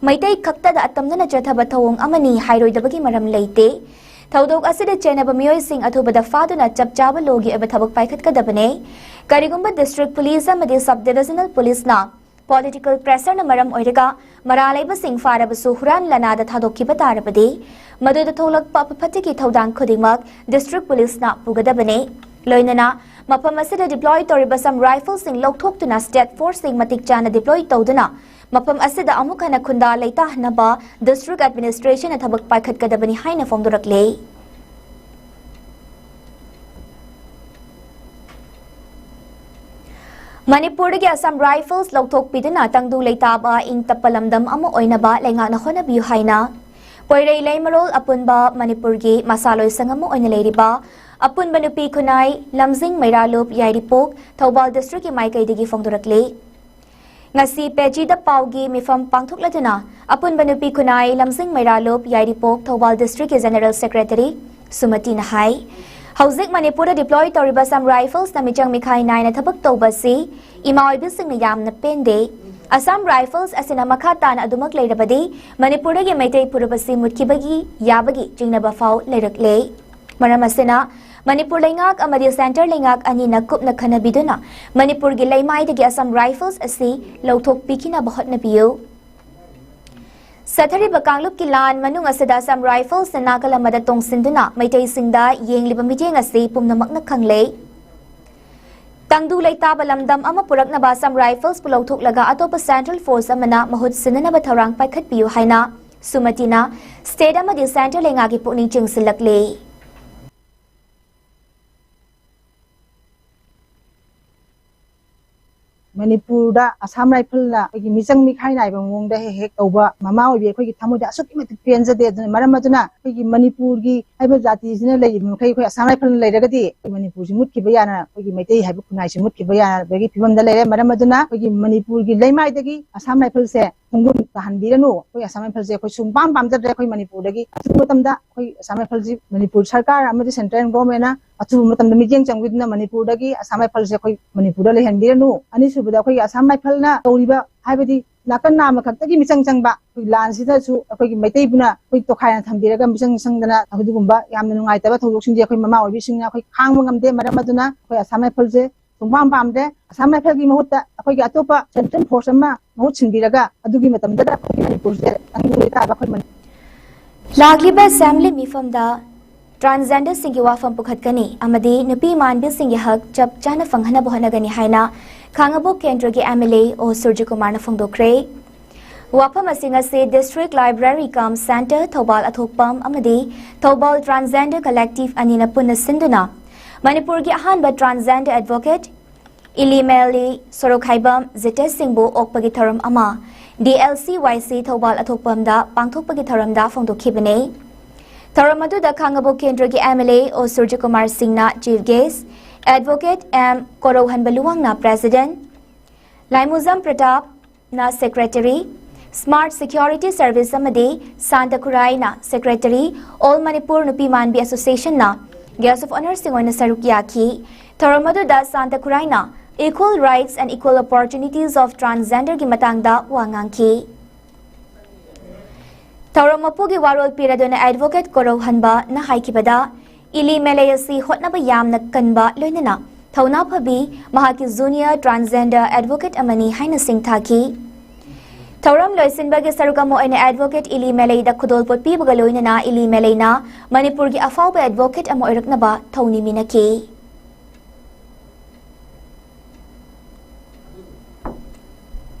ꯃꯩꯇꯩ ꯈꯛꯇꯗ ꯑꯇꯝꯅꯅ ꯆꯠꯊꯕ ꯊꯧꯑꯣꯡ ꯑꯃꯅꯤ ꯍꯥꯏꯔꯣꯏꯗꯕꯒꯤ ꯃꯔꯝ ꯂꯩꯇꯦ꯫ ꯊꯧꯗꯣꯛ ꯑꯁꯤꯗ ꯆꯦꯟꯅꯕ ꯃꯤꯑꯣꯏꯁꯤꯡ ꯑꯊꯨꯕꯗ ꯐꯥꯗꯨꯅ ꯆꯞ ꯆꯥꯕ law ꯒꯤ ꯑꯣꯏꯕ ꯊꯕꯛ ꯄꯥꯏꯈꯠꯀꯗꯕꯅꯤ꯫ ꯀꯔꯤꯒꯨꯝꯕ district police ꯑꯃꯗꯤ sub divisional police ꯅ political pressure ꯅ ꯃꯔꯝ ꯑꯣꯏꯔꯒ ꯃꯔꯥꯜ ꯂꯩꯕꯁꯤꯡ ꯐꯥꯔꯕꯁꯨ ꯍꯨꯔꯥꯟ ꯂꯥꯟꯅꯥꯗ ꯊꯥꯗꯣꯛꯈꯤꯕ ꯇꯥꯔꯕꯗꯤ, ꯃꯗꯨꯗ ꯊꯣꯛꯂꯛꯄ ꯑꯐ ꯐꯠꯇꯒꯤ ꯊꯧꯗꯥꯡ ꯈꯨꯗꯤꯡꯃꯛ district police ꯅ ꯄꯨꯒꯗꯕꯅꯤ꯫ ꯂꯣꯏꯅꯅ ꯃꯐꯝ ꯑꯁꯤꯗ deploy ꯇꯧꯔꯤꯕ Assam Rifles ꯁꯤꯡ ꯂꯧꯊꯣꯛꯇꯨꯅ state force ꯁꯤꯡ ꯃꯇꯤꯛ ꯆꯥꯅ deploy ꯇꯧꯗꯨꯅ ꯃꯐꯝ ꯑꯁꯤꯗ ꯑꯃꯨꯛ ꯍꯟꯅ ꯈꯨꯟꯗꯥ ꯂꯩꯇꯥꯍꯟꯅꯕ district administration ꯅ ꯊꯕꯛ ꯄꯥꯏꯈꯠꯀꯗꯕꯅꯤ ꯍꯥꯏꯅ ꯐꯣꯡꯗꯣꯔꯛꯂꯦ꯫ ꯃꯅꯤꯄꯨꯔꯗꯒꯤ ꯑꯁꯥꯝ ꯔꯥꯏꯐꯜꯁ ꯂꯧꯊꯣꯛꯄꯤꯗꯨꯅ ꯇꯪꯗꯨ ꯂꯩꯇꯥꯕ ꯏꯪ ꯇꯞꯄ ꯂꯝꯗꯝ ꯑꯃ ꯑꯣꯏꯅꯕ ꯂꯩꯉꯥꯛꯅ ꯍꯣꯠꯅꯕꯤꯌꯨ ꯍꯥꯏꯅ ꯄꯣꯏꯔꯩ ꯂꯩꯃꯔꯣꯜ ꯑꯄꯨꯟꯕ ꯃꯅꯤꯄꯨꯔꯒꯤ ꯃꯁꯥꯂꯣꯏ ꯁꯪꯒꯝ ꯑꯃ ꯑꯣꯏꯅ ꯂꯩꯔꯤꯕ ꯑꯄꯨꯟꯕ ꯅꯨꯄꯤ ꯈꯨꯟꯅꯥꯏ ꯂꯝꯖꯤꯡ ꯃꯩꯔꯥꯂꯨꯞ ꯌꯥꯏꯔꯤꯄꯣꯛ ꯊꯧꯕꯥꯜ ꯗꯤꯁꯇ꯭ꯔꯤꯛꯀꯤ ꯃꯥꯏꯀꯩꯗꯒꯤ ꯐꯣꯡꯗꯣꯔꯛꯂꯤ꯫ ꯉꯁꯤ ꯄꯦꯖꯤꯗ ꯄꯥꯎꯒꯤ ꯃꯤꯐꯝ ꯄꯥꯡꯊꯣꯛꯂꯗꯨꯅ ꯑꯄꯨꯟꯕ ꯅꯨꯄꯤ ꯈꯨꯟꯅꯥꯏ ꯂꯝꯖꯤꯡ ꯃꯩꯔꯥꯂꯨꯞ ꯌꯥꯏꯔꯤꯄꯣꯛ ꯊꯧꯕꯥꯜ ꯗꯤꯁꯇ꯭ꯔꯤꯛꯀꯤ ꯖꯦꯅꯔꯦꯜ ꯁꯦꯀ꯭ꯔꯦꯇꯔꯤ ꯁꯨꯃꯇꯤꯅ ꯍꯥꯏ, ꯍꯧꯖꯤꯛ ꯃꯅꯤꯄꯨꯔꯗ ꯗꯤꯄ꯭ꯂꯣꯏ ꯇꯧꯔꯤꯕ ꯑꯁꯥꯝ ꯔꯥꯏꯐꯜꯁꯅ ꯃꯤꯆꯪ ꯃꯤꯈꯥꯏ ꯅꯥꯏꯅ ꯊꯕꯛ ꯇꯧꯕ ꯑꯁꯤ ꯏꯃꯥ ꯑꯣꯏꯕꯤꯁꯤꯡꯅ ꯌꯥꯝꯅ ꯄꯦꯟꯗꯦ꯫ ꯑꯁꯥꯝ ꯔꯥꯏꯐꯜꯁ ꯑꯁꯤꯅ ꯃꯈꯥ ꯇꯥꯅ ꯑꯗꯨꯃꯛ ꯂꯩꯔꯕꯗꯤ ꯃꯅꯤꯄꯨꯔꯗꯒꯤ ꯃꯩꯇꯩ ꯐꯨꯔꯨꯞ ꯑꯁꯤ ꯃꯨꯠꯈꯤꯕꯒꯤ ꯌꯥꯕꯒꯤ ꯆꯤꯡꯅꯕ ꯐꯥꯎ ꯂꯩꯔꯛꯂꯦ꯫ ꯃꯔꯝ ꯑꯁꯤꯅ ꯃꯅꯤꯄꯨꯔ ꯂꯩꯉꯥꯛ ꯑꯃꯗꯤ ꯁꯦꯟꯇꯔ ꯂꯩꯉꯥꯛ ꯑꯅꯤꯅ ꯀꯨꯞꯅ ꯈꯟꯅꯕꯤꯗꯨꯅ ꯃꯅꯤꯄꯨꯔꯒꯤ ꯂꯩꯃꯥꯏꯗꯒꯤ ꯑꯁꯥꯝ ꯔꯥꯏꯐꯜꯁ ꯑꯁꯤ ꯂꯧꯊꯣꯛꯄꯤꯈꯤꯅꯕ ꯍꯣꯠꯅꯕꯤꯌꯨ꯫ ꯆꯠꯊꯔꯤꯕ ꯀꯥꯡꯂꯨꯞꯀꯤ ꯂꯥꯟ ꯃꯅꯨꯡ ꯑꯁꯤꯗ ꯑꯁꯥꯝ ꯔꯥꯏꯐꯜꯁꯅ ꯅꯥꯀꯜ ꯑꯃꯗ ꯇꯣꯡꯁꯤꯟꯗꯨꯅ ꯃꯩꯇꯩꯁꯤꯡꯗ ꯌꯦꯡꯂꯤꯕ ꯃꯤꯠꯌꯦꯡ ꯑꯁꯤ ꯄꯨꯝꯅꯃꯛꯅ ꯈꯪꯂꯦ꯫ ꯇꯪꯗꯨ ꯂꯩꯇꯥꯕ ꯂꯝꯗꯝ ꯑꯃ ꯄꯨꯔꯛꯅꯕ ꯑꯁꯥꯝ ꯔꯥꯏꯐꯜꯁꯄꯨ ꯂꯧꯊꯣꯛꯂꯒ ꯑꯇꯣꯞꯄ ꯁꯦꯟꯇ꯭ꯔꯦꯜ ꯐꯣꯔꯁ ꯑꯃꯅ ꯃꯍꯨꯠ ꯁꯤꯟꯅꯅꯕ ꯊꯧꯔꯥꯡ ꯄꯥꯏꯈꯠꯄꯤꯌꯨ ꯍꯥꯏꯅ ꯁꯨꯃꯇꯤꯅ ꯁ꯭ꯇꯦꯠ ꯑꯃꯗꯤ ꯁꯦꯟꯇꯔ ꯂꯩꯉꯥꯛꯀꯤ ꯄꯨꯛꯅꯤꯡ ꯆꯤꯡꯁꯤꯜꯂꯛꯂꯤ꯫ ꯃꯅꯤꯄꯨꯔꯗ ꯑꯁꯥꯝ ꯔꯥꯏꯐꯜꯅ ꯑꯩꯈꯣꯏꯒꯤ ꯃꯤꯆꯪ ꯃꯤꯈꯥꯏ ꯅꯥꯏꯕ ꯃꯑꯣꯡꯗ ꯍꯦꯛ ꯍꯦꯛ ꯇꯧꯕ ꯃꯃꯥ ꯑꯣꯏꯕꯤ ꯑꯩꯈꯣꯏꯒꯤ ꯊꯃꯣꯏꯗ ꯑꯁꯨꯛꯀꯤ ꯃꯇꯤꯛ ꯄꯦꯟꯖꯗꯦ꯫ ꯑꯗꯨꯅ ꯃꯔꯝ ꯑꯗꯨꯅ ꯑꯩꯈꯣꯏꯒꯤ ꯃꯅꯤꯄꯨꯔꯒꯤ ꯍꯥꯏꯕ ꯖꯥꯇꯤꯁꯤꯅ ꯂꯩꯔꯤꯕ ꯃꯈꯩ ꯑꯩꯈꯣꯏ ꯑꯁꯥꯝ ꯔꯥꯏꯐꯜꯅ ꯂꯩꯔꯒꯗꯤ ꯑꯩꯈꯣꯏ ꯃꯅꯤꯄꯨꯔꯁꯤ ꯃꯨꯠꯈꯤꯕ ꯌꯥꯅ, ꯑꯩꯈꯣꯏꯒꯤ ꯃꯩꯇꯩ ꯍꯥꯏꯕ ꯈꯨꯟꯅꯥꯏꯁꯤ ꯃꯨꯠꯈꯤꯕ ꯌꯥꯕꯒꯤ ꯐꯤꯕꯝꯗ ꯂꯩꯔꯦ꯫ ꯃꯔꯝ ꯑꯗꯨꯅ ꯑꯩꯈꯣꯏꯒꯤ ꯃꯅꯤꯄꯨꯔꯒꯤ ꯂꯩꯃꯥꯏꯗꯒꯤ ꯑꯁꯥꯝ ꯔꯥꯏꯐꯜꯁꯦ ꯈꯣꯡꯒꯨꯜ ꯇꯥꯍꯟꯕꯤꯔꯅꯨ꯫ ꯑꯩꯈꯣꯏ ꯑꯁꯥꯝ ꯔꯥꯏꯐꯜꯁꯦ ꯑꯩꯈꯣꯏ ꯁꯨꯡꯄꯥꯝ ꯄꯥꯝꯖꯗ꯭ꯔꯦ꯫ ꯑꯩꯈꯣꯏ ꯃꯅꯤꯄꯨꯔꯗꯒꯤ ꯑꯊꯨꯕ ꯃꯇꯝꯗ ꯑꯩꯈꯣꯏ ꯑꯁꯥꯝ ꯔꯥꯏꯐꯜꯁꯤ ꯃꯅꯤꯄꯨꯔ ꯁꯔꯀꯥꯔ ꯑꯃꯗꯤ ꯁꯦꯟꯇ꯭ꯔꯦꯜ ꯒꯣꯔꯃꯦꯟꯅ ꯑꯊꯨꯕ ꯃꯇꯝꯗ ꯃꯤꯠꯌꯦꯡ ꯆꯪꯕꯤꯗꯨꯅ ꯃꯅꯤꯄꯨꯔꯗꯒꯤ ꯑꯁꯥꯝ ꯔꯥꯏꯐꯜꯁꯦ ꯑꯩꯈꯣꯏ ꯃꯅꯤꯄꯨꯔꯗ ꯂꯩꯍꯟꯕꯤꯔꯅꯨ꯫ ꯑꯅꯤꯁꯨꯕꯗ ꯑꯩꯈꯣꯏꯒꯤ ꯑꯁꯥꯝ ꯔꯥꯏꯐꯜꯅ ꯇꯧꯔꯤꯕ ꯍꯥꯏꯕꯗꯤ ꯅꯥꯀꯟ ꯅꯥꯝꯃ ꯈꯛꯇꯒꯤ ꯃꯤꯆꯪ ꯆꯪꯕ ꯑꯩꯈꯣꯏ ꯂꯥꯟꯁꯤꯗꯁꯨ ꯑꯩꯈꯣꯏꯒꯤ ꯃꯩꯇꯩꯕꯨꯅ ꯑꯩꯈꯣꯏ ꯇꯣꯈꯥꯏꯅ ꯊꯝꯕꯤꯔꯒ ꯃꯤꯆꯪ ꯆꯪꯗꯅ ꯑꯗꯨꯒꯨꯝꯕ ꯌꯥꯝꯅ ꯅꯨꯡꯉꯥꯏꯇꯕ ꯊꯧꯗꯣꯛꯁꯤꯡꯁꯦ ꯑꯩꯈꯣꯏ ꯃꯃꯥ ꯑꯣꯏꯕꯤꯁꯤꯡꯅ ꯑꯩꯈꯣꯏ ꯈꯥꯡꯕ ꯉꯝꯗꯦ꯫ ꯃꯔꯝ ꯑꯗꯨꯅ ꯑꯩꯈꯣꯏ ꯑꯁꯥꯝ ꯔꯥꯏꯐꯜꯁꯦ ꯁꯨꯡꯄꯥꯝ ꯄꯥꯝꯗꯦ꯫ ꯑꯁꯥꯝ ꯔꯥꯏꯐꯜꯒꯤ ꯃꯍꯨꯠꯇ ꯑꯩꯈꯣꯏꯒꯤ ꯑꯇꯣꯞꯄ ꯁꯦꯟꯇ꯭ꯔꯦꯜ ꯐꯣꯔꯁ ꯑꯃ ꯃꯍꯨꯠ ꯁꯤꯟꯕꯤꯔꯒ ꯑꯗꯨꯒꯤ ꯃꯇꯝꯗꯗ ꯑꯩꯈꯣꯏꯒꯤ ꯃꯅꯤꯄꯨꯔꯁꯦ ꯇꯪꯗꯨ ꯂꯩꯇꯥꯕ ꯑꯩꯈꯣꯏ ꯃꯅꯤ- ꯂꯥꯛꯂꯤꯕ ꯑꯦꯁꯦꯝꯕ꯭ꯂꯤ ꯃꯤꯐꯝꯗ ꯇ꯭ꯔꯥꯟꯁꯖꯦꯟꯗꯔꯁꯤꯡꯒꯤ ꯋꯥꯐꯝ ꯄꯨꯈꯠꯀꯅꯤ ꯑꯃꯗꯤ ꯅꯨꯄꯤ ꯃꯥꯟꯕꯤꯁꯤꯡꯒꯤ ꯍꯛ ꯆꯞ ꯆꯥꯅ ꯐꯪꯍꯟꯅꯕ ꯍꯣꯠꯅꯒꯅꯤ ꯍꯥꯏꯅ ꯈꯥꯉꯕꯣꯛ ꯀꯦꯟꯗ꯭ꯔꯒꯤ ꯑꯦꯝ ꯑꯦꯜ ꯑꯦ ꯑꯣ ꯁꯨꯔꯖꯤꯀꯨꯃꯥꯔꯅ ꯐꯣꯡꯗꯣꯛꯈ꯭ꯔꯦ꯫ ꯋꯥꯐꯝ ꯑꯁꯤꯡ ꯑꯁꯤ ꯗꯤꯁꯇ꯭ꯔꯤꯛ ꯂꯥꯏꯕ꯭ꯔꯦꯔꯤ ꯀꯝ ꯁꯦꯟꯇꯔ ꯊꯧꯕꯥꯜ ꯑꯊꯣꯛꯄꯝ ꯑꯃꯗꯤ ꯊꯧꯕꯥꯜ ꯇ꯭ꯔꯥꯟꯁꯖꯦꯟꯗꯔ ꯀꯂꯦꯛꯇꯤꯚ ꯑꯅꯤꯅ ꯄꯨꯟꯅ ꯁꯤꯟꯗꯨꯅ ꯃꯅꯤꯄꯨꯔꯒꯤ ꯑꯍꯥꯟꯕ ꯇ꯭ꯔꯥꯟꯁꯖꯦꯟꯗꯔ ꯑꯦꯗꯚꯣꯀꯦꯠ ꯏꯂꯤꯃꯦꯂꯤ ꯁꯣꯔꯣꯛꯈꯥꯏꯕꯝ ꯖꯤꯇꯦꯁ ꯁꯤꯡꯕꯨ ꯑꯣꯛꯄꯒꯤ ꯊꯧꯔꯝ ꯑꯃ ꯗꯤ ꯑꯦꯜ ꯁꯤ ꯋꯥꯏ ꯁꯤ ꯊꯧꯕꯥꯜ ꯑꯊꯣꯛꯄꯝꯗ ꯄꯥꯡꯊꯣꯛꯄꯒꯤ ꯊꯧꯔꯝꯗ ꯐꯣꯡꯗꯣꯛꯈꯤꯕꯅꯤ꯫ ꯊꯧꯔꯝ ꯑꯗꯨꯗ ꯈꯥꯉꯕꯣꯛ ꯀꯦꯟꯗ꯭ꯔꯒꯤ ꯑꯦꯝ ꯑꯦꯜ ꯑꯦ ꯑꯣ ꯁꯨꯔꯖꯀꯨꯃꯥꯔ ꯁꯤꯡꯅ chief guest, advocate M Korouhanba ꯂꯨꯋꯥꯡꯅ ꯄ꯭ꯔꯦꯁꯤꯗꯦꯟꯠ, ꯂꯥꯏꯃꯨꯖꯝ ꯄ꯭ꯔꯇꯥꯞꯅ ꯁꯦꯀ꯭ꯔꯦꯇꯔꯤ, ꯁ꯭ꯃꯥꯔꯠ ꯁꯦꯀ꯭ꯌꯨꯔꯤꯇꯤ ꯁꯔꯚꯤꯁ ꯑꯃꯗꯤ ꯁꯥꯟꯇ ꯈꯨꯔꯥꯏꯅ ꯁꯦꯀ꯭ꯔꯦꯇꯔꯤ, ꯑꯣꯜ ꯃꯅꯤꯄꯨꯔ ꯅꯨꯄꯤ ꯃꯥꯟꯕꯤ ꯑꯦꯁꯣꯁꯤꯌꯦꯁꯟꯅ ꯒꯦꯁ ꯑꯣꯐ ꯑꯣꯅꯔꯁꯤꯡ ꯑꯣꯏꯅ ꯁꯔꯨꯛ ꯌꯥꯈꯤ꯫ ꯊꯧꯔꯝ ꯑꯗꯨꯗ ꯁꯥꯟꯇ ꯈꯨꯔꯥꯏꯅ Equal Rights and Equal Opportunities of Transgenderꯒꯤ ꯃꯇꯥꯡꯗ ꯋꯥ ꯉꯥꯡꯈꯤ꯫ ꯊꯧꯔꯝ ꯃꯄꯨꯒꯤ ꯋꯥꯔꯣꯜ ꯄꯤꯔꯗꯨꯅ ꯑꯦꯗꯚꯣꯀꯦꯠ ꯀꯣꯔꯧꯍꯟꯕꯅ ꯍꯥꯏꯈꯤꯕꯗ, ꯏꯂꯤꯃꯦꯂꯩ ꯑꯁꯤ ꯍꯣꯠꯅꯕ ꯌꯥꯝꯅ ꯀꯟꯕ ꯂꯣꯏꯅꯅ ꯊꯧꯅꯥ ꯐꯕꯤ, ꯃꯍꯥꯛꯀꯤ ꯖꯨꯅꯤꯌꯔ ꯇ꯭ꯔꯥꯟꯁꯖꯦꯟꯗꯔ ꯑꯦꯗꯚꯣꯀꯦꯠ ꯑꯃꯅꯤ ꯍꯥꯏꯅ ꯁꯤꯡꯊꯥꯈꯤ꯫ ꯊꯧꯔꯝ ꯂꯣꯏꯁꯤꯟꯕꯒꯤ ꯁꯔꯨꯛ ꯑꯃ ꯑꯣꯏꯅ ꯑꯦꯗꯚꯣꯀꯦꯠ ꯏꯂꯤꯃꯦꯂꯩꯗ ꯈꯨꯗꯣꯜꯄꯣꯠ ꯄꯤꯕꯒ ꯂꯣꯏꯅꯅ ꯏꯂꯤꯃꯦꯂꯩꯅ ꯃꯅꯤꯄꯨꯔꯒꯤ ꯑꯐꯥꯎꯕ ꯑꯦꯗꯚꯣꯀꯦꯠ ꯑꯃ ꯑꯣꯏꯔꯛꯅꯕ ꯊꯧꯅꯤꯃꯤꯟꯅꯈꯤ꯫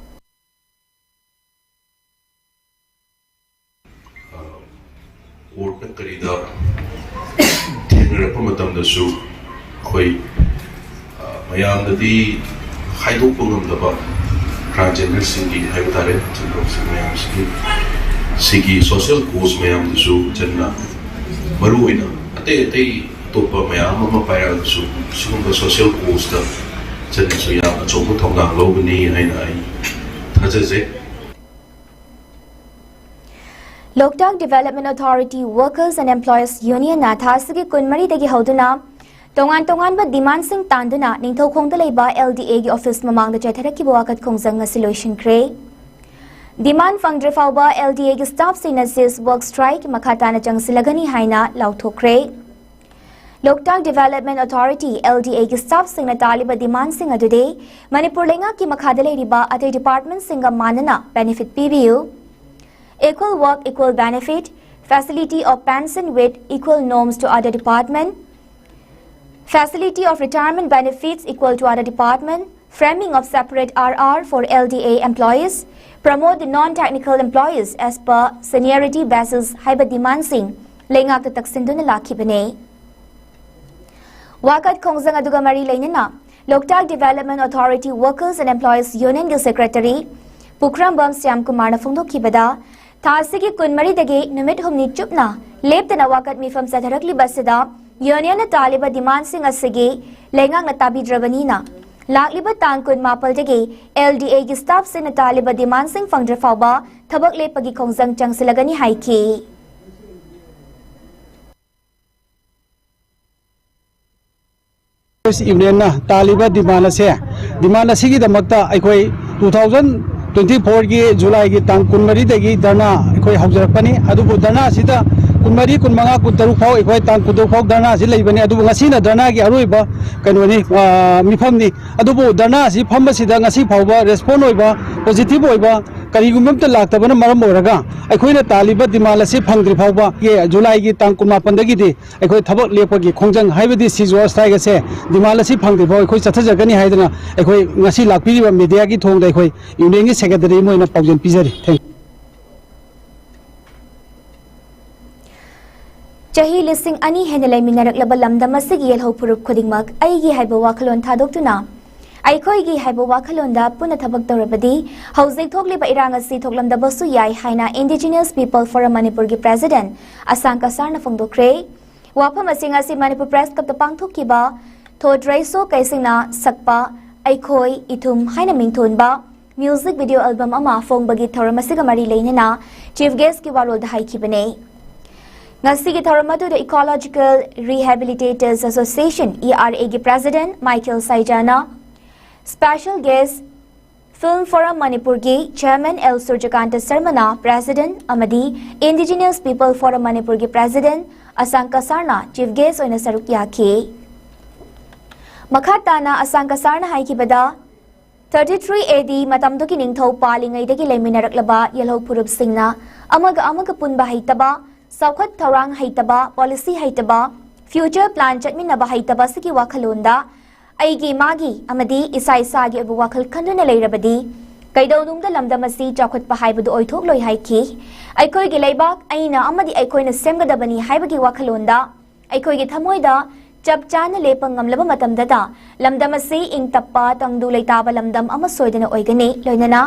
ꯀꯣꯔꯠꯅ ꯀꯔꯤꯗ ꯊꯦꯡꯅꯔꯛꯄ ꯃꯇꯝꯗꯁꯨ ꯑꯩꯈꯣꯏ, ꯑ, ꯃꯌꯥꯝꯗꯗꯤ ꯍꯥꯏꯗꯣꯛꯄ ꯉꯝꯗꯕ ꯇ꯭ꯔꯥꯟꯁꯖꯦꯟꯗꯔꯁꯤꯡꯒꯤ ꯍꯥꯏꯕ ꯇꯥꯔꯦ, ꯆꯤꯡꯗꯣꯛꯁꯤꯡ ꯃꯌꯥꯝꯁꯤꯒꯤ, ꯁꯤꯒꯤ ꯁꯣꯁꯤꯌꯦꯜ ꯀꯣꯖ ꯃꯌꯥꯝꯗꯁꯨ ꯆꯟꯅ, ꯃꯔꯨꯑꯣꯏꯅ ꯑꯇꯩ ꯑꯇꯩ ꯑꯇꯣꯞꯄ ꯃꯌꯥꯝ ꯑꯃ ꯄꯥꯏꯔꯛꯑꯒꯁꯨ ꯁꯤꯒꯨꯝꯕ ꯁꯣꯁꯤꯌꯦꯜ ꯀꯣꯖꯇ ꯆꯟꯅꯁꯨ ꯌꯥꯝꯅ ꯑꯆꯧꯕ ꯊꯧꯗꯥꯡ ꯂꯧꯒꯅꯤ ꯍꯥꯏꯅ ꯑꯩ ꯊꯥꯖꯖꯩ꯫ ꯂꯣꯛꯇꯥꯛ Development Authority Workers and Employees Unionꯅ ꯊꯥ ꯑꯁꯤꯒꯤ ꯀꯨꯟꯃꯔꯤꯗꯒꯤ ꯍꯧꯗꯨꯅ ꯇꯣꯉꯥꯟ ꯇꯣꯉꯥꯟꯕ ꯗꯤꯃꯥꯟꯁꯤꯡ ꯇꯥꯟꯗꯨꯅ ꯅꯤꯡꯊꯧꯈꯣꯡꯗ ꯂꯩꯕ ꯑꯦꯜ ꯗꯤ ꯑꯦꯒꯤ ꯑꯣꯐꯤꯁ ꯃꯃꯥꯡꯗ ꯆꯠꯊꯔꯛꯈꯤꯕ ꯋꯥꯀꯠ ꯈꯣꯡꯖꯪ ꯉꯁꯤ ꯂꯣꯏꯁꯤꯟꯈ꯭ꯔꯦ꯫ ꯗꯤꯃꯥꯟ ꯐꯪꯗ꯭ꯔꯤ ꯐꯥꯎꯕ ꯑꯦꯜ ꯗꯤ ꯑꯦꯒꯤ ꯁ꯭ꯇꯥꯐꯁꯤꯡꯅ ꯁꯤꯁ ꯋꯥꯛ ꯁ꯭ꯇ꯭ꯔꯥꯏꯛ ꯃꯈꯥ ꯇꯥꯅ ꯆꯪꯁꯤꯜꯂꯒꯅꯤ ꯍꯥꯏꯅ ꯂꯥꯎꯊꯣꯛꯈ꯭ꯔꯦ꯫ ꯂꯣꯛꯇꯥꯛ Development Authority, L D Aꯒꯤ ꯁ꯭ꯇꯥꯐꯁꯤꯡꯅ ꯇꯥꯜꯂꯤꯕ ꯗꯤꯃꯥꯟꯁꯤꯡ ꯑꯗꯨꯗꯤ ꯃꯅꯤꯄꯨꯔ ꯂꯩꯉꯥꯛꯀꯤ ꯃꯈꯥꯗ ꯂꯩꯔꯤꯕ ꯑꯇꯩ ꯗꯤꯄꯥꯔꯠꯃꯦꯟꯠꯁꯤꯡꯒ ꯃꯥꯟꯅꯅ ꯕꯦꯅꯤꯐꯤꯠ ꯄꯤꯕꯤꯌꯨ, equal work, equal benefit, facility of pension with equal norms to other department, facility of retirement benefits equal to other department, framing of separate R R for L D A employees, promote the non-technical employees as per seniority basis ꯍꯥꯏꯕ ꯗꯤꯃꯥꯟꯁꯤꯡ ꯂꯩꯉꯥꯛꯇ ꯇꯛꯁꯤꯟꯗꯨꯅ ꯂꯥꯛꯈꯤꯕꯅꯤ꯫ ꯋꯥꯀꯠ ꯈꯣꯡꯖꯪ ꯑꯗꯨꯒ ꯃꯔꯤ ꯂꯩꯅꯅ Loktak Development Authority Workers and Employees Union ꯒꯤ Secretary ꯄꯨꯈ꯭ꯔꯝꯕꯝ ꯁ꯭ꯌꯥꯝ ꯀꯨꯃꯥꯔꯅ ꯐꯣꯡꯗꯣꯛꯈꯤꯕꯗ, ꯊꯥ ꯑꯁꯤꯒꯤ ꯀꯨꯟꯃꯔꯤꯗꯒꯤ ꯅꯨꯃꯤꯠ ꯍꯨꯝꯅꯤ ꯆꯨꯞꯅ ꯂꯦꯞꯇꯅ ꯋꯥꯀꯠ ꯃꯤꯐꯝ ꯆꯠꯊꯔꯛꯂꯤꯕ ꯑꯁꯤꯗ Union ꯅ ꯇꯥꯜꯂꯤꯕ demand ꯁꯤꯡ ꯑꯁꯤꯒꯤ ꯂꯩꯉꯥꯛꯅ ꯇꯥꯕꯤꯗ꯭ꯔꯕꯅꯤꯅ, ꯂꯥꯛꯂꯤꯕ ꯇꯥꯡ ꯀꯨꯟꯃꯥꯄꯜꯗꯒꯤ L D A ꯒꯤ staff ꯁꯤꯡꯅ ꯇꯥꯜꯂꯤꯕ demand ꯁꯤꯡ ꯐꯪꯗ꯭ꯔꯤ ꯐꯥꯎꯕ ꯊꯕꯛ ꯂꯦꯞꯄꯒꯤ ꯈꯣꯡꯖꯪ ꯆꯪꯁꯤꯜꯂꯒꯅꯤ ꯍꯥꯏꯈꯤ꯫ Union ꯅ ꯇꯥꯜꯂꯤꯕ demand ꯑꯁꯦ, demand ꯑꯁꯤꯒꯤꯗꯃꯛꯇ ꯑꯩꯈꯣꯏ two thousand twenty four ꯒꯤ July ꯒꯤ ꯇꯥꯡ ꯀꯨꯟꯃꯔꯤꯗꯒꯤ ꯙꯔꯅꯥ ꯑꯩꯈꯣꯏ ꯍꯧꯖꯔꯛꯄꯅꯤ꯫ ꯑꯗꯨꯕꯨ ꯙꯔꯅꯥ ꯑꯁꯤꯗ ꯀꯨꯟꯃꯔꯤ, ꯀꯨꯟꯃꯉꯥ, ꯀꯨꯟꯇꯔꯨꯛ ꯐꯥꯎ, ꯑꯩꯈꯣꯏ ꯇꯥꯡ ꯀꯨꯟꯇꯔꯨꯛ ꯐꯥꯎ ꯙꯔꯅꯥ ꯑꯁꯤ ꯂꯩꯕꯅꯤ꯫ ꯑꯗꯨꯕꯨ ꯉꯁꯤꯅ ꯙꯔꯅꯥꯒꯤ ꯑꯔꯣꯏꯕ ꯀꯩꯅꯣꯅꯤ, ꯑ, ꯃꯤꯐꯝꯅꯤ꯫ ꯑꯗꯨꯕꯨ ꯙꯔꯅꯥ ꯑꯁꯤ ꯐꯝꯕꯁꯤꯗ ꯉꯁꯤ ꯐꯥꯎꯕ respond ꯑꯣꯏꯕ, positive ꯑꯣꯏꯕ ꯀꯔꯤꯒꯨꯝꯕ ꯑꯝꯇ ꯂꯥꯛꯇꯕꯅ ꯃꯔꯝ ꯑꯣꯏꯔꯒ ꯑꯩꯈꯣꯏꯅ ꯇꯥꯜꯂꯤꯕ demand ꯑꯁꯤ ꯐꯪꯗ꯭ꯔꯤ ꯐꯥꯎꯕ July ꯒꯤ ꯇꯥꯡ ꯀꯨꯟꯃꯥꯄꯟꯗꯒꯤꯗꯤ ꯑꯩꯈꯣꯏ ꯊꯕꯛ ꯂꯦꯞꯄꯒꯤ ꯈꯣꯡꯖꯪ, ꯍꯥꯏꯕꯗꯤ ꯁꯤꯖꯣ ꯁ꯭ꯇ꯭ꯔꯥꯏꯛ ꯑꯁꯦ, demand ꯑꯁꯤ ꯐꯪꯗ꯭ꯔꯤ ꯐꯥꯎ ꯑꯩꯈꯣꯏ ꯆꯠꯊꯖꯒꯅꯤ ꯍꯥꯏꯗꯅ ꯑꯩꯈꯣꯏ ꯉꯁꯤ ꯂꯥꯛꯄꯤꯔꯤꯕ media ꯒꯤ ꯊꯣꯡꯗ ꯑꯩꯈꯣꯏ Union ꯒꯤ Secretary ꯑꯃ ꯑꯣꯏꯅ ꯄꯥꯎꯖꯦꯜ ꯄꯤꯖꯔꯤ꯫ Thank you꯫ ꯆꯍꯤ ꯂꯤꯁꯤꯡ ꯑꯅꯤ ꯍꯦꯟꯅ ꯂꯩꯃꯤꯟꯅꯔꯛꯂꯕ ꯂꯝꯗꯝ ꯑꯁꯤꯒꯤ ꯌꯦꯜꯍꯧ ꯐꯨꯔꯨꯞ ꯈꯨꯗꯤꯡꯃꯛ ꯑꯩꯒꯤ ꯍꯥꯏꯕ ꯋꯥꯈꯜꯂꯣꯟ ꯊꯥꯗꯣꯛꯇꯨꯅ, ꯑꯩꯈꯣꯏꯒꯤ ꯍꯥꯏꯕ ꯋꯥꯈꯜꯂꯣꯟꯗ ꯄꯨꯟꯅ ꯊꯕꯛ ꯇꯧꯔꯕꯗꯤ, ꯍꯧꯖꯤꯛ ꯊꯣꯛꯂꯤꯕ ꯏꯔꯥꯡ ꯑꯁꯤ ꯊꯣꯛꯂꯝꯗꯕꯁꯨ ꯌꯥꯏ ꯍꯥꯏꯅ Indigenous People Forum ꯃꯅꯤꯄꯨꯔꯒꯤ President ꯑꯁꯥꯡ ꯀꯁꯥꯔꯅ ꯐꯣꯡꯗꯣꯛꯈ꯭ꯔꯦ꯫ ꯋꯥꯐꯝ ꯑꯁꯤ ꯉꯁꯤ ꯃꯅꯤꯄꯨꯔ Press Club ꯇ ꯄꯥꯡꯊꯣꯛꯈꯤꯕ ꯊꯣꯠ ꯔꯩꯁꯣ ꯀꯩꯁꯤꯡꯅ ꯁꯛꯄ ꯑꯩꯈꯣꯏ ꯏꯊꯨꯝ ꯍꯥꯏꯅ ꯃꯤꯡꯊꯣꯟꯕ music video album ꯑꯃ ꯐꯣꯡꯕꯒꯤ ꯊꯧꯔꯝ ꯑꯁꯤꯒ ꯃꯔꯤ ꯂꯩꯅꯅ Chief Guest ꯀꯤ ꯋꯥꯔꯣꯜꯗ ꯍꯥꯏꯈꯤꯕꯅꯦ꯫ ꯉꯁꯤꯒꯤ ꯊꯧꯔꯝ ꯑꯗꯨꯗ Ecological Rehabilitators Association, E R A ꯒꯤ President ꯃꯥꯏꯀꯦꯜ ꯁꯥꯏꯖꯥꯅ, Special Guest Film Forum ꯃꯅꯤꯄꯨꯔꯒꯤ Chairman ꯑꯦꯜ ꯁꯨꯔꯖꯀꯥꯟꯇ ꯁꯔꯃꯅ President ꯑꯃꯗꯤ Indigenous People Forum ꯃꯅꯤꯄꯨꯔꯒꯤ President ꯑꯁꯥꯡ ꯀꯁꯥꯔꯅ Chief Guest ꯑꯣꯏꯅ ꯁꯔꯨꯛ ꯌꯥꯈꯤ꯫ ꯃꯈꯥ ꯇꯥꯅ ꯑꯁꯥꯡ ꯀꯁꯥꯔꯅ ꯍꯥꯏꯈꯤꯕꯗ, thirty three A D ꯃꯇꯝꯗꯨꯒꯤ ꯅꯤꯡꯊꯧ ꯄꯥꯜꯂꯤꯉꯩꯗꯒꯤ ꯂꯩꯃꯤꯟꯅꯔꯛꯂꯕ ꯌꯦꯜꯍꯧ ꯐꯨꯔꯨꯞꯁꯤꯡꯅ ꯑꯃꯒ ꯑꯃꯒ ꯄꯨꯟꯕ ꯍꯩꯇꯕ, ꯆꯥꯎꯈꯠ ꯊꯧꯔꯥꯡ ꯍꯩꯇꯕ, policy ꯍꯩꯇꯕ, future plan ꯆꯠꯃꯤꯟꯅꯕ ꯍꯩꯇꯕ ꯑꯁꯤꯒꯤ ꯋꯥꯈꯜꯂꯣꯟꯗ ꯑꯩꯒꯤ, ꯃꯥꯒꯤ ꯑꯃꯗꯤ ꯏꯁꯥ ꯏꯁꯥꯒꯤ ꯑꯣꯏꯕ ꯋꯥꯈꯜ ꯈꯟꯗꯨꯅ ꯂꯩꯔꯕꯗꯤ, ꯀꯩꯗꯧꯅꯨꯡꯗ ꯂꯝꯗꯝ ꯑꯁꯤ ꯆꯥꯎꯈꯠꯄ ꯍꯥꯏꯕꯗꯨ ꯑꯣꯏꯊꯣꯛꯂꯣꯏ ꯍꯥꯏꯈꯤ꯫ ꯑꯩꯈꯣꯏꯒꯤ ꯂꯩꯕꯥꯛ ꯑꯩꯅ ꯑꯃꯗꯤ ꯑꯩꯈꯣꯏꯅ ꯁꯦꯝꯒꯗꯕꯅꯤ ꯍꯥꯏꯕꯒꯤ ꯋꯥꯈꯜꯂꯣꯟꯗ ꯑꯩꯈꯣꯏꯒꯤ ꯊꯃꯣꯏꯗ ꯆꯞ ꯆꯥꯅ ꯂꯦꯞꯄ ꯉꯝꯂꯕ ꯃꯇꯝꯗꯇ ꯂꯝꯗꯝ ꯑꯁꯤ ꯏꯪ ꯇꯞꯄ, ꯇꯪꯗꯨ ꯂꯩꯇꯥꯕ ꯂꯝꯗꯝ ꯑꯃ ꯁꯣꯏꯗꯅ ꯑꯣꯏꯒꯅꯤ꯫ ꯂꯣꯏꯅꯅ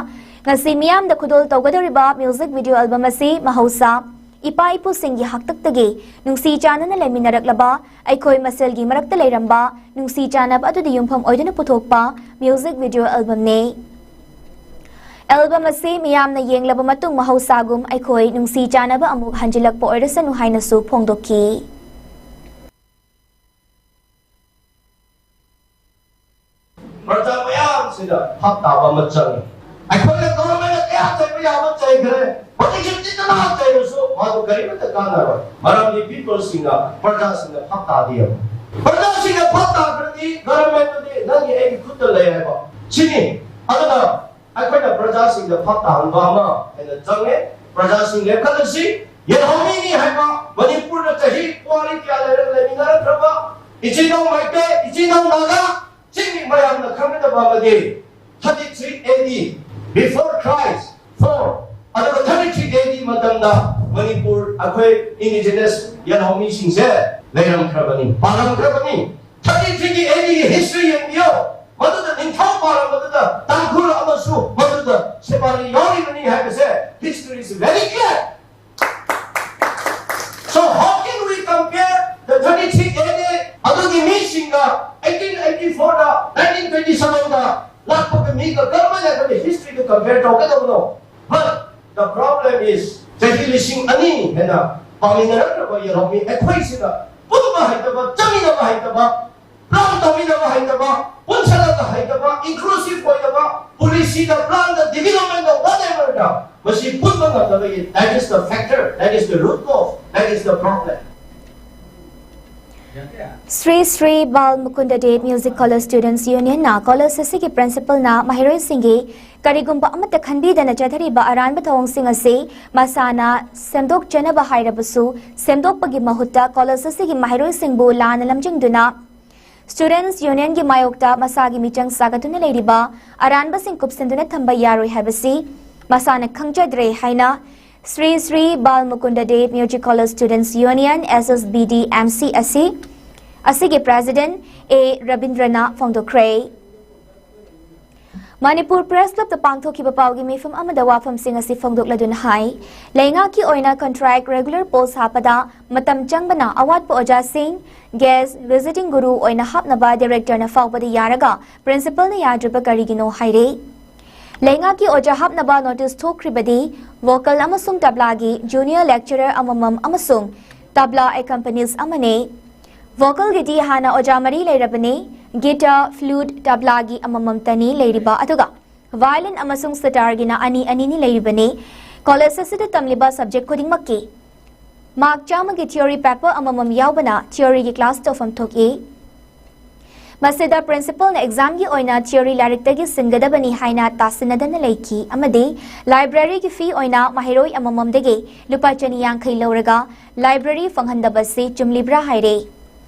ꯉꯁꯤ ꯃꯤꯌꯥꯝꯗ ꯈꯨꯗꯣꯜ ꯇꯧꯒꯗꯧꯔꯤꯕ ꯃ꯭ꯌꯨꯖꯤꯛ ꯚꯤꯗꯤꯑꯣ ꯑꯦꯜꯕꯝ ꯑꯁꯤ ꯃꯍꯧꯁꯥ ꯏꯄꯥ ꯏꯄꯨꯁꯤꯡꯒꯤ ꯍꯥꯛꯇꯛꯇꯒꯤ ꯅꯨꯡꯁꯤ ꯆꯥꯟꯅꯅ ꯂꯩꯃꯤꯟꯅꯔꯛꯂꯕ, ꯑꯩꯈꯣꯏ ꯃꯁꯦꯜꯒꯤ ꯃꯔꯛꯇ ꯂꯩꯔꯝꯕ ꯅꯨꯡꯁꯤ ꯆꯥꯟꯅꯕ ꯑꯗꯨꯗ ꯌꯨꯝꯐꯝ ꯑꯣꯏꯗꯨꯅ ꯄꯨꯊꯣꯛꯄ ꯃ꯭ꯌꯨꯖꯤꯛ ꯚꯤꯗꯤꯑꯣ ꯑꯦꯜꯕꯝꯅꯤ꯫ ꯑꯦꯜꯕꯝ ꯑꯁꯤ ꯃꯤꯌꯥꯝꯅ ꯌꯦꯡꯂꯕ ꯃꯇꯨꯡ ꯃꯍꯧꯁꯥꯒꯨꯝ ꯑꯩꯈꯣꯏ ꯅꯨꯡꯁꯤ ꯆꯥꯟꯅꯕ ꯑꯃꯨꯛ ꯍꯟꯖꯤꯜꯂꯛꯄ ꯑꯣꯏꯔꯁꯅꯨ ꯍꯥꯏꯅꯁꯨ ꯐꯣꯡꯗꯣꯛꯈꯤ꯫ ꯄ꯭ꯔꯖꯥ ꯃꯌꯥꯝꯁꯤꯗ ꯚꯥꯞ ꯇꯥꯕ ꯑꯃ ꯆꯪꯉꯤ꯫ ꯑꯩꯈꯣꯏꯅ ꯒꯣꯚꯔꯟꯃꯦꯟꯠꯅ ꯀꯌꯥ ꯆꯩꯕ ꯌꯥꯕ ꯆꯩꯈ꯭ꯔꯦ, ꯍꯧꯖꯤꯛꯁꯨ ꯆꯤꯠꯇꯅ ꯆꯩꯔꯁꯨ ꯃꯥꯗꯨ ꯀꯔꯤꯃꯠꯇ ꯀꯥꯟꯅꯔꯣꯏ꯫ ꯃꯔꯝꯗꯤ ꯄꯤꯄꯜꯁꯤꯡꯅ, ꯄ꯭ꯔꯖꯥꯁꯤꯡꯅ ꯚꯥꯞ ꯇꯥꯗꯦꯕ꯫ ꯄ꯭ꯔꯖꯥꯁꯤꯡꯅ ꯚꯥꯞ ꯇꯥꯗ꯭ꯔꯗꯤ ꯒꯣꯚꯔꯟꯃꯦꯟꯠꯇꯨꯗꯤ ꯅꯪꯒꯤ ꯑꯩꯒꯤ ꯈꯨꯠꯇ ꯂꯩ ꯍꯥꯏꯕ ꯁꯤꯅꯤ꯫ ꯑꯗꯨꯅ ꯑꯩꯈꯣꯏꯅ ꯄ꯭ꯔꯖꯥꯁꯤꯡꯗ ꯚꯥꯞ ꯇꯥꯍꯟꯕ ꯑꯃ ꯍꯦꯟꯅ ꯆꯪꯉꯦ꯫ ꯄ꯭ꯔꯖꯥꯁꯤꯡ ꯂꯦꯞꯈꯠꯂꯁꯤ꯫ ꯌꯦꯜꯍꯧꯃꯤꯅꯤ ꯍꯥꯏꯕ ꯃꯅꯤꯄꯨꯔꯗ ꯆꯍꯤ ꯄꯨꯋꯥꯔꯤ ꯀꯌꯥ ꯂꯩꯔꯒ ꯂꯩꯃꯤꯟꯅꯔꯛꯈ꯭ꯔꯕ ꯏꯆꯤꯟ ꯏꯅꯥꯎ ꯃꯩꯇꯩ, ꯏꯆꯤꯟ ꯏꯅꯥꯎ ꯅꯥꯒꯥ, ꯆꯤꯡꯃꯤ ꯃꯌꯥꯝꯅ ꯈꯪꯒꯗꯕ ꯑꯃꯗꯤ thirty-three A D, before Christ, four, ꯑꯗꯨꯒ thirty-three A D ꯃꯇꯝꯗ ꯃꯅꯤꯄꯨꯔ ꯑꯩꯈꯣꯏ indigenous ꯌꯦꯜꯍꯧꯃꯤꯁꯤꯡꯁꯦ ꯂꯩꯔꯝꯈ꯭ꯔꯕꯅꯤ, ꯄꯥꯜꯂꯝꯈ꯭ꯔꯕꯅꯤ꯫ Thirty-three A D ꯒꯤ history ꯌꯦꯡꯕꯤꯌꯣ꯫ ꯃꯗꯨꯗ ꯅꯤꯡꯊꯧ ꯄꯥꯜꯂꯝꯕꯗꯨꯗ ꯇꯥꯡꯈꯨꯜ ꯑꯃꯁꯨ ꯃꯗꯨꯗ ꯁꯦꯕꯥꯔꯤ ꯌꯥꯎꯔꯤꯕꯅꯤ ꯍꯥꯏꯕꯁꯦ history is very clear. So how can we compare the thirty-three A D ꯑꯗꯨꯒꯤ ꯃꯤꯁꯤꯡꯒ eighteen eighty-four ꯗ, nineteen twenty-seven ꯗ ꯂꯥꯛꯄꯒꯤ ꯃꯤꯒ ꯀꯔꯝꯍꯥꯏꯅ ꯑꯩꯈꯣꯏꯅ history do compare ꯇꯧꯒꯗꯕꯅꯣ? But the problem is, ꯆꯍꯤ ꯂꯤꯁꯤꯡ ꯑꯅꯤ ꯍꯦꯟꯅ ꯄꯥꯃꯤꯟꯅꯔꯛꯂꯕ ꯌꯦꯜꯍꯧꯃꯤ ꯑꯩꯈꯣꯏꯁꯤꯅ ꯄꯨꯟꯕ ꯍꯩꯇꯕ, ꯆꯠꯃꯤꯟꯅꯕ ꯍꯩꯇꯕ, plan ꯇꯧꯃꯤꯟꯅꯕ ꯍꯩꯇꯕ, ꯄꯨꯟꯁꯤꯜꯂꯒ ꯍꯩꯇꯕ, inclusive ꯑꯣꯏꯗꯕ, policy ꯗ, plan ꯗ, development ꯗ, whatever ꯗ ꯃꯁꯤ ꯄꯨꯟꯕ ꯉꯝꯗꯕꯒꯤ, that is the factor, that is the root cause, that is the problem. Sri Sri Bal Mukunda Dev music college students ꯌꯨꯅꯤꯌꯟꯅ ꯀꯣꯂꯦꯖ ꯑꯁꯤꯒꯤ ꯄ꯭ꯔꯤꯟꯁꯤꯄꯜꯅ ꯃꯍꯩꯔꯣꯏꯁꯤꯡꯒꯤ ꯀꯔꯤꯒꯨꯝꯕ ꯑꯃꯠꯇ ꯈꯟꯕꯤꯗꯅ ꯆꯠꯊꯔꯤꯕ ꯑꯔꯥꯟꯕ ꯊꯧꯑꯣꯡꯁꯤꯡ ꯑꯁꯤ ꯃꯁꯥꯅ ꯁꯦꯝꯗꯣꯛꯆꯅꯕ ꯍꯥꯏꯔꯕꯁꯨ, ꯁꯦꯝꯗꯣꯛꯄꯒꯤ ꯃꯍꯨꯠꯇ ꯀꯣꯂꯦꯖ ꯑꯁꯤꯒꯤ ꯃꯍꯩꯔꯣꯏꯁꯤꯡꯕꯨ ꯂꯥꯟꯅ ꯂꯝꯖꯤꯡꯗꯨꯅ ꯁ꯭ꯇꯨꯗꯦꯟꯠꯁ ꯌꯨꯅꯤꯌꯟꯒꯤ ꯃꯥꯌꯣꯛꯇ ꯃꯁꯥꯒꯤ ꯃꯤꯆꯪ ꯁꯥꯒꯠꯇꯨꯅ ꯂꯩꯔꯤꯕ ꯑꯔꯥꯟꯕꯁꯤꯡ ꯀꯨꯞꯁꯤꯟꯗꯨꯅ ꯊꯝꯕ ꯌꯥꯔꯣꯏ ꯍꯥꯏꯕꯁꯤ ꯃꯁꯥꯅ ꯈꯪꯖꯗ꯭ꯔꯦ ꯍꯥꯏꯅ Sri Sri Bal Mukunda Dev music college students union, S S B D M C, ꯑꯁꯤ ꯑꯁꯤꯒꯤ ꯄ꯭ꯔꯦꯁꯤꯗꯦꯟꯠ ꯑꯦ ꯔꯕꯤꯟꯗ꯭ꯔꯅ ꯐꯣꯡꯗꯣꯛꯈ꯭ꯔꯦ꯫ ꯃꯅꯤꯄꯨꯔ ꯄ꯭ꯔꯦꯁ ꯀ꯭ꯂꯕꯇ ꯄꯥꯡꯊꯣꯛꯈꯤꯕ ꯄꯥꯎꯒꯤ ꯃꯤꯐꯝ ꯑꯃꯗ ꯋꯥꯐꯝꯁꯤꯡ ꯑꯁꯤ ꯐꯣꯡꯗꯣꯛꯂꯗꯨꯅ ꯍꯥꯏ, ꯂꯩꯉꯥꯛꯀꯤ ꯑꯣꯏꯅ ꯀꯟꯇ꯭ꯔꯦꯛ ꯔꯦꯒꯨꯂꯔ ꯄꯣꯁ ꯍꯥꯞꯄꯗ ꯃꯇꯝ ꯆꯪꯕꯅ ꯑꯋꯥꯠꯄ ꯑꯣꯖꯥꯁꯤꯡ ꯒꯦꯁ ꯚꯤꯖꯤꯇꯤꯡ ꯒꯨꯔꯨ ꯑꯣꯏꯅ ꯍꯥꯞꯅꯕ ꯗꯥꯏꯔꯦꯛꯇꯔꯅ ꯐꯥꯎꯕꯗ ꯌꯥꯔꯒ ꯄ꯭ꯔꯤꯟꯁꯤꯄꯜꯅ ꯌꯥꯗ꯭ꯔꯤꯕ ꯀꯔꯤꯒꯤꯅꯣ ꯍꯥꯏꯔꯦ꯫ ꯂꯩꯉꯥꯛꯀꯤ ꯑꯣꯖꯥ ꯍꯥꯞꯅꯕ ꯅꯣꯇꯤꯁ ꯊꯣꯛꯈ꯭ꯔꯤꯕꯗꯤ ꯚꯣꯀꯦꯜ ꯑꯃꯁꯨꯡ ꯇꯕ꯭ꯂꯥꯒꯤ ꯖꯨꯅꯤꯌꯔ ꯂꯦꯛꯆꯔꯔ ꯑꯃꯃꯝ ꯑꯃꯁꯨꯡ ꯇꯕ꯭ꯂꯥ ꯑꯦꯀꯝꯄꯅꯤꯁ ꯑꯃꯅꯤ꯫ ꯚꯣꯀꯦꯜꯒꯤꯗꯤ ꯍꯥꯟꯅ ꯑꯣꯖꯥ ꯃꯔꯤ ꯂꯩꯔꯕꯅꯤ꯫ ꯒꯤꯇꯥꯔ, ꯐ꯭ꯂꯨꯠ, ꯇꯕ꯭ꯂꯥꯒꯤ ꯑꯃꯃꯝꯇꯅꯤ ꯂꯩꯔꯤꯕ, ꯑꯗꯨꯒ ꯚꯥꯏꯑꯣꯂꯤꯟ ꯑꯃꯁꯨꯡ ꯁꯤꯇꯥꯔꯒꯤꯅ ꯑꯅꯤ ꯑꯅꯤꯅꯤ ꯂꯩꯔꯤꯕꯅꯤ꯫ ꯀꯣꯂꯦꯖ ꯑꯁꯤꯗ ꯇꯝꯂꯤꯕ ꯁꯕꯖꯦꯛ ꯈꯨꯗꯤꯡꯃꯛꯀꯤ ꯃꯥꯔꯛ ꯆꯥꯝꯃꯒꯤ ꯊꯤꯑꯣꯔꯤ ꯄꯦꯄꯔ ꯑꯃꯃꯝ ꯌꯥꯎꯕꯅ ꯊꯤꯑꯣꯔꯤꯒꯤ ꯀ꯭ꯂꯥꯁ ꯇꯧꯐꯝ ꯊꯣꯛꯏ꯫ ꯃꯁꯤꯗ ꯄ꯭ꯔꯤꯟꯁꯤꯄꯜꯅ ꯑꯦꯛꯖꯥꯝꯒꯤ ꯑꯣꯏꯅ ꯊꯤꯑꯣꯔꯤ ꯂꯥꯏꯔꯤꯛꯇꯒꯤ ꯁꯤꯟꯒꯗꯕꯅꯤ ꯍꯥꯏꯅ ꯇꯥꯁꯤꯟꯅꯗꯅ ꯂꯩꯈꯤ ꯑꯃꯗꯤ ꯂꯥꯏꯕ꯭ꯔꯦꯔꯤꯒꯤ ꯐꯤ ꯑꯣꯏꯅ ꯃꯍꯩꯔꯣꯏ ꯑꯃꯃꯝꯗꯒꯤ ꯂꯨꯄꯥ ꯆꯅꯤ ꯌꯥꯡꯈꯩ ꯂꯧꯔꯒ ꯂꯥꯏꯕ꯭ꯔꯦꯔꯤ ꯐꯪꯍꯟꯗꯕꯁꯤ ꯆꯨꯝꯂꯤꯕ꯭ꯔꯥ ꯍꯥꯏꯔꯦ꯫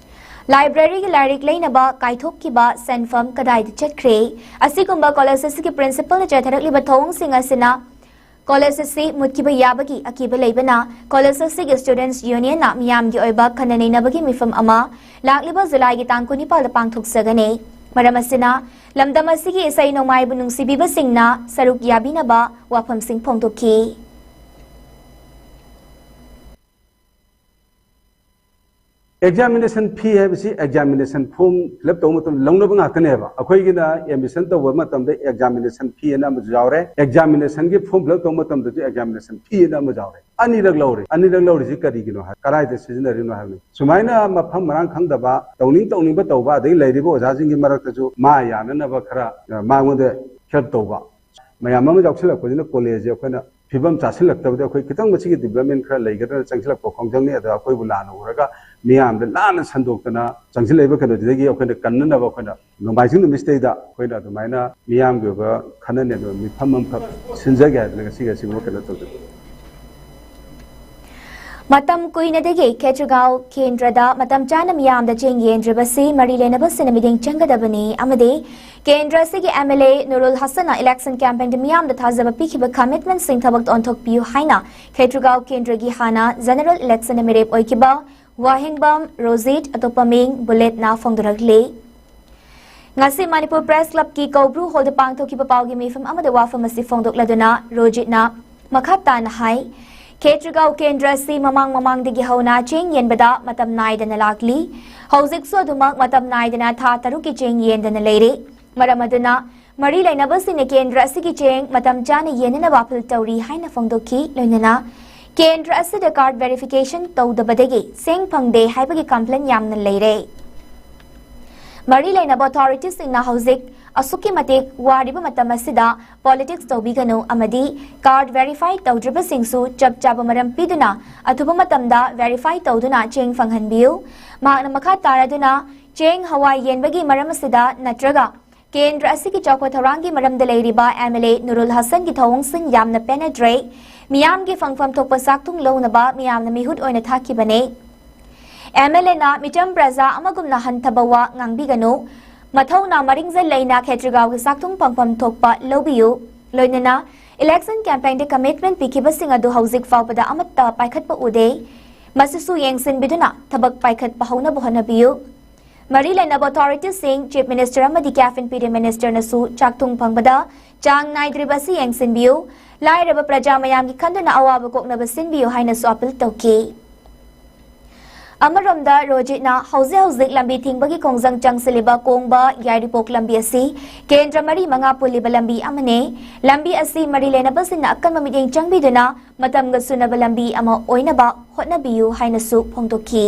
ꯂꯥꯏꯕ꯭ꯔꯦꯔꯤꯒꯤ ꯂꯥꯏꯔꯤꯛ ꯂꯩꯅꯕ ꯀꯥꯏꯊꯣꯛꯈꯤꯕ ꯁꯦꯟꯐꯝ ꯀꯗꯥꯏꯗ ꯆꯠꯈ꯭ꯔꯦ? ꯑꯁꯤꯒꯨꯝꯕ ꯀꯣꯂꯦꯖ ꯑꯁꯤꯒꯤ ꯄ꯭ꯔꯤꯟꯁꯤꯄꯜꯅ ꯆꯠꯊꯔꯛꯂꯤꯕ ꯊꯧꯑꯣꯡꯁꯤꯡ ꯑꯁꯤꯅ ꯀꯣꯂꯦꯖ ꯑꯁꯤ ꯃꯨꯠꯈꯤꯕ ꯌꯥꯕꯒꯤ ꯑꯀꯤꯕ ꯂꯩꯕꯅ ꯀꯣꯂꯦꯖ ꯑꯁꯤꯒꯤ ꯁ꯭ꯇꯨꯗꯦꯟꯠꯁ ꯌꯨꯅꯤꯌꯟꯅ ꯃꯤꯌꯥꯝꯒꯤ ꯑꯣꯏꯕ ꯈꯟꯅ ꯅꯩꯅꯕꯒꯤ ꯃꯤꯐꯝ ꯑꯃ ꯂꯥꯛꯂꯤꯕ ꯖꯨꯂꯥꯏꯒꯤ ꯇꯥꯡ ꯀꯨꯟꯅꯤꯄꯥꯜꯗ ꯄꯥꯡꯊꯣꯛꯆꯒꯅꯤ꯫ ꯃꯔꯝ ꯑꯁꯤꯅ ꯂꯝꯗꯝ ꯑꯁꯤꯒꯤ ꯏꯁꯩ ꯅꯣꯡꯃꯥꯏꯕꯨ ꯅꯨꯡꯁꯤꯕꯤꯕꯁꯤꯡꯅ ꯁꯔꯨꯛ ꯌꯥꯕꯤꯅꯕ ꯋꯥꯐꯝꯁꯤꯡ ꯐꯣꯡꯗꯣꯛꯈꯤ꯫ ꯑꯦꯛꯖꯥꯃꯤꯅꯦꯁꯟ ꯐꯤ ꯍꯥꯏꯕꯁꯤ ꯑꯦꯛꯖꯥꯃꯤꯅꯦꯁꯟ ꯐꯣꯔꯝ ꯐꯤꯜ ꯑꯞ ꯇꯧꯕ ꯃꯇꯝꯗ ꯂꯧꯅꯕ ꯉꯥꯛꯇꯅꯦꯕ꯫ ꯑꯩꯈꯣꯏꯒꯤꯅ ꯑꯦꯗꯃꯤꯁꯟ ꯇꯧꯕ ꯃꯇꯝꯗ ꯑꯦꯛꯖꯥꯃꯤꯅꯦꯁꯟ ꯐꯤ ꯑꯅ ꯑꯃꯁꯨ ꯌꯥꯎꯔꯦ, ꯑꯦꯛꯖꯥꯃꯤꯅꯦꯁꯟꯒꯤ ꯐꯣꯔꯝ ꯐꯤꯜ ꯑꯞ ꯇꯧꯕ ꯃꯇꯝꯗꯁꯨ ꯑꯦꯛꯖꯥꯃꯤꯅꯦꯁꯟ ꯐꯤ ꯑꯅ ꯑꯃ ꯌꯥꯎꯔꯦ꯫ ꯑꯅꯤꯔꯛ ꯂꯧꯔꯦ꯫ ꯑꯅꯤꯔꯛ ꯂꯧꯔꯤꯁꯤ ꯀꯔꯤꯒꯤꯅꯣ ꯍꯥꯏ, ꯀꯗꯥꯏꯗ ꯁꯤꯖꯤꯟꯅꯔꯤꯅꯣ ꯍꯥꯏꯕꯅꯤ꯫ ꯁꯨꯃꯥꯏꯅ ꯃꯐꯝ ꯃꯔꯥꯡ ꯈꯪꯗꯕ, ꯇꯧꯅꯤꯡ ꯇꯧꯅꯤꯡꯕ ꯇꯧꯕ, ꯑꯗꯒꯤ ꯂꯩꯔꯤꯕ ꯑꯣꯖꯥꯁꯤꯡꯒꯤ ꯃꯔꯛꯇꯁꯨ ꯃꯥ ꯌꯥꯅꯅꯕ ꯈꯔ, ꯑ, ꯃꯉꯣꯟꯗ ꯍꯦꯜꯞ ꯇꯧꯕ ꯃꯌꯥꯝ ꯑꯃ ꯌꯥꯎꯁꯤꯜꯂꯛꯄꯁꯤꯅ ꯀꯣꯂꯦꯖꯁꯦ ꯑꯩꯈꯣꯏꯅ ꯐꯤꯕꯝ ꯆꯥꯁꯤꯜꯂꯛꯇꯕꯗ ꯑꯩꯈꯣꯏ ꯈꯤꯇꯪ ꯃꯁꯤꯒꯤ ꯗꯤꯕ꯭ꯂꯞꯃꯦꯟ ꯈꯔ ꯂꯩꯒꯗ꯭ꯔꯅ ꯆꯪꯁꯤꯜꯂꯛꯄ ꯈꯣꯡꯖꯪꯅꯤ꯫ ꯑꯗꯣ ꯑꯩꯈꯣꯏꯕꯨ ꯂꯥꯟꯅ ꯎꯔꯒ ꯃꯤꯌꯥꯝꯗ ꯂꯥꯟꯅ ꯁꯟꯗꯣꯛꯇꯅ ꯆꯪꯁꯤꯜꯂꯛꯏꯕ ꯀꯩꯅꯣꯁꯤꯗꯒꯤ ꯑꯩꯈꯣꯏꯅ ꯀꯟꯅꯅꯕ ꯑꯩꯈꯣꯏꯅ ꯅꯣꯡꯃꯥꯏꯖꯤꯡ ꯅꯨꯃꯤꯠꯁꯤꯗꯩꯗ ꯑꯩꯈꯣꯏꯅ ꯑꯗꯨꯃꯥꯏꯅ ꯃꯤꯌꯥꯝꯒꯤ ꯑꯣꯏꯕ ꯈꯟꯅ ꯅꯩꯅꯕ ꯃꯤꯐꯝ ꯑꯃꯈꯛ ꯁꯤꯟꯖꯒꯦ ꯍꯥꯏꯗꯅ ꯉꯁꯤꯒꯤ ꯑꯁꯤꯒꯨꯝꯕ ꯀꯩꯅꯣ ꯇꯧꯖꯕꯅꯤ꯫ ꯃꯇꯝ ꯀꯨꯏꯅꯗꯒꯤ ꯈꯦꯇ꯭ꯔꯤꯒꯥꯎ ꯀꯦꯟꯗ꯭ꯔꯗ ꯃꯇꯝ ꯆꯥꯅ ꯃꯤꯌꯥꯝꯗ ꯆꯦꯡ ꯌꯦꯟꯗ꯭ꯔꯤꯕꯁꯤ ꯃꯔꯤ ꯂꯩꯅꯕꯁꯤꯡꯅ ꯃꯤꯠꯌꯦꯡ ꯆꯪꯒꯗꯕꯅꯤ ꯑꯃꯗꯤ ꯀꯦꯟꯗ꯭ꯔ ꯑꯁꯤꯒꯤ ꯑꯦꯝ ꯑꯦꯜ ꯑꯦ ꯅꯨꯔꯨꯜ ꯍꯁꯟꯅ ꯏꯂꯦꯛꯁꯟ ꯀꯦꯝꯄꯦꯟꯗ ꯃꯤꯌꯥꯝꯗ ꯊꯥꯖꯕ ꯄꯤꯈꯤꯕ ꯀꯃꯤꯠꯃꯦꯟꯠꯁꯤꯡ ꯊꯕꯛꯇ ꯑꯣꯟꯊꯣꯛꯄꯤꯌꯨ ꯍꯥꯏꯅ ꯈꯦꯇ꯭ꯔꯤꯒꯥꯎ ꯀꯦꯟꯗ꯭ꯔꯒꯤ ꯍꯥꯟꯅ ꯖꯦꯅꯔꯦꯜ ꯏꯂꯦꯛꯁꯟꯗ ꯃꯤꯔꯦꯞ ꯑꯣꯏꯈꯤꯕ ꯋꯥꯍꯦꯡꯕꯝ ꯔꯣꯖꯤꯠ, ꯑꯇꯣꯞꯄ ꯃꯤꯡ ꯕꯨꯂꯦꯠꯅ ꯐꯣꯡꯗꯣꯔꯛꯂꯤ꯫ ꯉꯁꯤ ꯃꯅꯤꯄꯨꯔ ꯄ꯭ꯔꯦꯁ ꯀ꯭ꯂꯕꯀꯤ ꯀꯧꯕ꯭ꯔꯨ ꯍꯣꯜꯗ ꯄꯥꯡꯊꯣꯛꯈꯤꯕ ꯄꯥꯎꯒꯤ ꯃꯤꯐꯝ ꯑꯃꯗ ꯋꯥꯐꯝ ꯑꯁꯤ ꯐꯣꯡꯗꯣꯛꯂꯗꯨꯅ ꯔꯣꯖꯤꯠꯅ ꯃꯈꯥ ꯇꯥꯅ ꯍꯥꯏ, ꯈꯦꯇ꯭ꯔꯤꯒꯥꯎ ꯀꯦꯟꯗ꯭ꯔ ꯑꯁꯤ ꯃꯃꯥꯡ ꯃꯃꯥꯡꯗꯒꯤ ꯍꯧꯅ ꯆꯦꯡ ꯌꯦꯟꯕꯗ ꯃꯇꯝ ꯅꯥꯏꯗꯅ ꯂꯥꯛꯂꯤ꯫ ꯍꯧꯖꯤꯛꯁꯨ ꯑꯗꯨꯃꯛ ꯃꯇꯝ ꯅꯥꯏꯗꯅ ꯊꯥ ꯇꯔꯨꯛꯀꯤ ꯆꯦꯡ ꯌꯦꯟꯗꯅ ꯂꯩꯔꯦ꯫ ꯃꯔꯝ ꯑꯗꯨꯅ ꯃꯔꯤ ꯂꯩꯅꯕꯁꯤꯡꯅ ꯀꯦꯟꯗ꯭ꯔ ꯑꯁꯤꯒꯤ ꯆꯦꯡ ꯃꯇꯝ ꯆꯥꯅ ꯌꯦꯟꯅꯅꯕ ꯑꯥꯄꯤꯜ ꯇꯧꯔꯤ ꯍꯥꯏꯅ ꯐꯣꯡꯗꯣꯛꯈꯤ꯫ ꯂꯣꯏꯅꯅ ꯀꯦꯟꯗ꯭ꯔ ꯑꯁꯤꯗ ꯀꯥꯔꯗ ꯚꯦꯔꯤꯐꯤꯀꯦꯁꯟ ꯇꯧꯗꯕꯗꯒꯤ ꯆꯦꯡ ꯐꯪꯗꯦ ꯍꯥꯏꯕꯒꯤ ꯀꯝꯄ꯭ꯂꯦꯟ ꯌꯥꯝꯅ ꯂꯩꯔꯦ꯫ ꯃꯔꯤ ꯂꯩꯅꯕ ꯑꯣꯊꯣꯔꯤꯇꯤꯁꯤꯡꯅ ꯍꯧꯖꯤꯛ ꯑꯁꯨꯛꯀꯤ ꯃꯇꯤꯛ ꯋꯥꯔꯤꯕ ꯃꯇꯝ ꯑꯁꯤꯗ ꯄꯣꯂꯤꯇꯤꯛꯁ ꯇꯧꯕꯤꯒꯅꯨ ꯑꯃꯗꯤ ꯀꯥꯔꯗ ꯚꯦꯔꯤꯐꯥꯏ ꯇꯧꯗ꯭ꯔꯤꯕꯁꯤꯡꯁꯨ ꯆꯞ ꯆꯥꯕ ꯃꯔꯝ ꯄꯤꯗꯨꯅ ꯑꯊꯨꯕ ꯃꯇꯝꯗ ꯚꯦꯔꯤꯐꯥꯏ ꯇꯧꯗꯨꯅ ꯆꯦꯡ ꯐꯪꯍꯟꯕꯤꯌꯨ꯫ ꯃꯍꯥꯛꯅ ꯃꯈꯥ ꯇꯥꯔꯗꯨꯅ ꯆꯦꯡ ꯍꯋꯥꯏ ꯌꯦꯟꯕꯒꯤ ꯃꯔꯝ ꯑꯁꯤꯗ ꯅꯠꯇ꯭ꯔꯒ ꯀꯦꯟꯗ꯭ꯔ ꯑꯁꯤꯒꯤ ꯆꯥꯎꯈꯠ ꯊꯧꯔꯥꯡꯒꯤ ꯃꯔꯝꯗ ꯂꯩꯔꯤꯕ ꯑꯦꯝ ꯑꯦꯜ ꯑꯦ ꯅꯨꯔꯨꯜ ꯍꯁꯟꯒꯤ ꯊꯧꯑꯣꯡꯁꯤꯡ ꯌꯥꯝꯅ ꯄꯦꯟꯅꯗ꯭ꯔꯦ꯫ ꯃꯤꯌꯥꯝꯒꯤ ꯐꯪꯐꯝ ꯊꯣꯛꯄ ꯆꯥꯛꯊꯨꯡ ꯂꯧꯅꯕ ꯃꯤꯌꯥꯝꯅ ꯃꯤꯍꯨꯠ ꯑꯣꯏꯅ ꯊꯥꯈꯤꯕꯅꯦ꯫ ꯑꯦꯝ ꯑꯦꯜ ꯑꯦꯅ ꯃꯤꯆꯝ ꯄ꯭ꯔꯖꯥ ꯑꯃꯒꯨꯝꯅ ꯍꯟꯊꯕ ꯋꯥ ꯉꯥꯡꯕꯤꯒꯅꯨ꯫ ꯃꯊꯧꯅꯥ ꯃꯔꯤꯡꯖꯦꯜ ꯂꯩꯅ ꯈꯦꯇ꯭ꯔꯤꯒꯥꯎꯒꯤ ꯆꯥꯛꯊꯨꯡ ꯐꯪꯐꯝ ꯊꯣꯛꯄ ꯂꯧꯕꯤꯌꯨ꯫ ꯂꯣꯏꯅꯅ ꯏꯂꯦꯛꯁꯟ ꯀꯦꯝꯄꯦꯟꯗ ꯀꯃꯤꯠꯃꯦꯟ ꯄꯤꯈꯤꯕꯁꯤꯡ ꯑꯗꯨ ꯍꯧꯖꯤꯛ ꯐꯥꯎꯕꯗ ꯑꯃꯠꯇ ꯄꯥꯏꯈꯠꯄ ꯎꯗꯦ꯫ ꯃꯁꯤꯁꯨ ꯌꯦꯡꯁꯤꯟꯕꯤꯗꯨꯅ ꯊꯕꯛ ꯄꯥꯏꯈꯠꯄ ꯍꯧꯅꯕ ꯍꯣꯠꯅꯕꯤꯌꯨ꯫ ꯃꯔꯤ ꯂꯩꯅꯕ ꯑꯣꯊꯣꯔꯤꯇꯤꯁꯤꯡ, ꯆꯤꯐ ꯃꯤꯅꯤꯁꯇꯔ ꯑꯃꯗꯤ ꯀꯦꯕꯤꯟ ꯄꯤꯗ ꯃꯤꯅꯤꯁꯇꯔꯅꯁꯨ ꯆꯥꯛꯊꯨꯡ ꯐꯪꯕꯗ ꯆꯥꯡ ꯅꯥꯏꯗ꯭ꯔꯤꯕ ꯑꯁꯤ ꯌꯦꯡꯁꯤꯟꯕꯤꯌꯨ꯫ ꯂꯥꯏꯔꯕ ꯄ꯭ꯔꯖꯥ ꯃꯌꯥꯝꯒꯤ ꯈꯟꯗꯨꯅ ꯑꯋꯥꯕ ꯀꯣꯛꯅꯕ ꯁꯤꯟꯕꯤꯌꯨ ꯍꯥꯏꯅꯁꯨ ꯑꯥꯄꯤꯜ ꯇꯧꯈꯤ꯫ ꯑꯃꯔꯣꯝꯗ ꯔꯣꯖꯤꯠꯅ ꯍꯧꯖꯤꯛ ꯍꯧꯖꯤꯛ ꯂꯝꯕꯤ ꯊꯤꯡꯕꯒꯤ ꯈꯣꯡꯖꯪ ꯆꯪꯁꯤꯜꯂꯤꯕ ꯀꯣꯡꯕ ꯌꯥꯏꯔꯤꯄꯣꯛ ꯂꯝꯕꯤ ꯑꯁꯤ ꯀꯦꯟꯗ꯭ꯔ ꯃꯔꯤ ꯃꯉꯥ ꯄꯨꯜꯂꯤꯕ ꯂꯝꯕꯤ ꯑꯃꯅꯤ꯫ ꯂꯝꯕꯤ ꯑꯁꯤ ꯃꯔꯤ ꯂꯩꯅꯕꯁꯤꯡꯅ ꯑꯀꯟꯕ ꯃꯤꯠꯌꯦꯡ ꯆꯪꯕꯤꯗꯨꯅ ꯃꯇꯝꯒ ꯆꯨꯅꯕ ꯂꯝꯕꯤ ꯑꯃ ꯑꯣꯏꯅꯕ ꯍꯣꯠꯅꯕꯤꯌꯨ ꯍꯥꯏꯅꯁꯨ ꯐꯣꯡꯗꯣꯛꯈꯤ꯫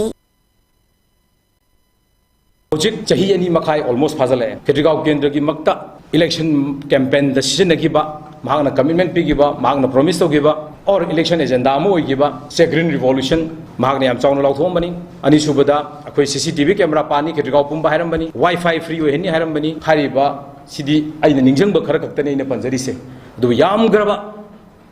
ꯍꯧꯖꯤꯛ ꯆꯍꯤ ꯑꯅꯤ ꯃꯈꯥꯏ almost ꯐꯥꯖꯤꯜꯂꯛꯑꯦ꯫ ꯈꯦꯇ꯭ꯔꯤꯒꯥꯎ ꯀꯦꯟꯗ꯭ꯔꯒꯤ ꯃꯛꯇ ꯏꯂꯦꯛꯁꯟ ꯀꯦꯝꯄꯦꯟꯗ ꯁꯤꯖꯤꯟꯅꯈꯤꯕ, ꯃꯍꯥꯛꯅ ꯀꯃꯤꯠꯃꯦꯟ ꯄꯤꯈꯤꯕ, ꯃꯍꯥꯛꯅ ꯄ꯭ꯔꯣꯃꯤꯁ ꯇꯧꯈꯤꯕ, ꯑꯣꯔ ꯏꯂꯦꯛꯁꯟ ꯑꯦꯖꯦꯟꯗꯥ ꯑꯃ ꯑꯣꯏꯈꯤꯕ ꯁꯦ ꯒ꯭ꯔꯤꯟ ꯔꯤꯚꯣꯂꯨꯁꯟ ꯃꯍꯥꯛꯅ ꯌꯥꯝ ꯆꯥꯎꯅ ꯂꯥꯎꯊꯣꯛꯑꯝꯕꯅꯤ꯫ ꯑꯅꯤꯁꯨꯕꯗ ꯑꯩꯈꯣꯏ ꯁꯤ ꯁꯤ ꯇꯤ ꯚꯤ ꯀꯦꯃꯦꯔꯥ ꯄꯥꯟꯅꯤ, ꯈꯦꯇ꯭ꯔꯤꯒꯥꯎ ꯄꯨꯝꯕ ꯍꯥꯏꯔꯝꯕꯅꯤ, ꯋꯥꯏ ꯐꯥꯏ ꯐ꯭ꯔꯤ ꯑꯣꯏꯍꯟꯅꯤ ꯍꯥꯏꯔꯝꯕꯅꯤ꯫ ꯍꯥꯏꯔꯤꯕ ꯁꯤꯗꯤ ꯑꯩꯅ ꯅꯤꯡꯁꯤꯡꯕ ꯈꯔ ꯈꯛꯇꯅꯤ ꯑꯩꯅ ꯄꯟꯖꯔꯤꯁꯦ꯫ ꯑꯗꯨꯕꯨ ꯌꯥꯝꯈ꯭ꯔꯕ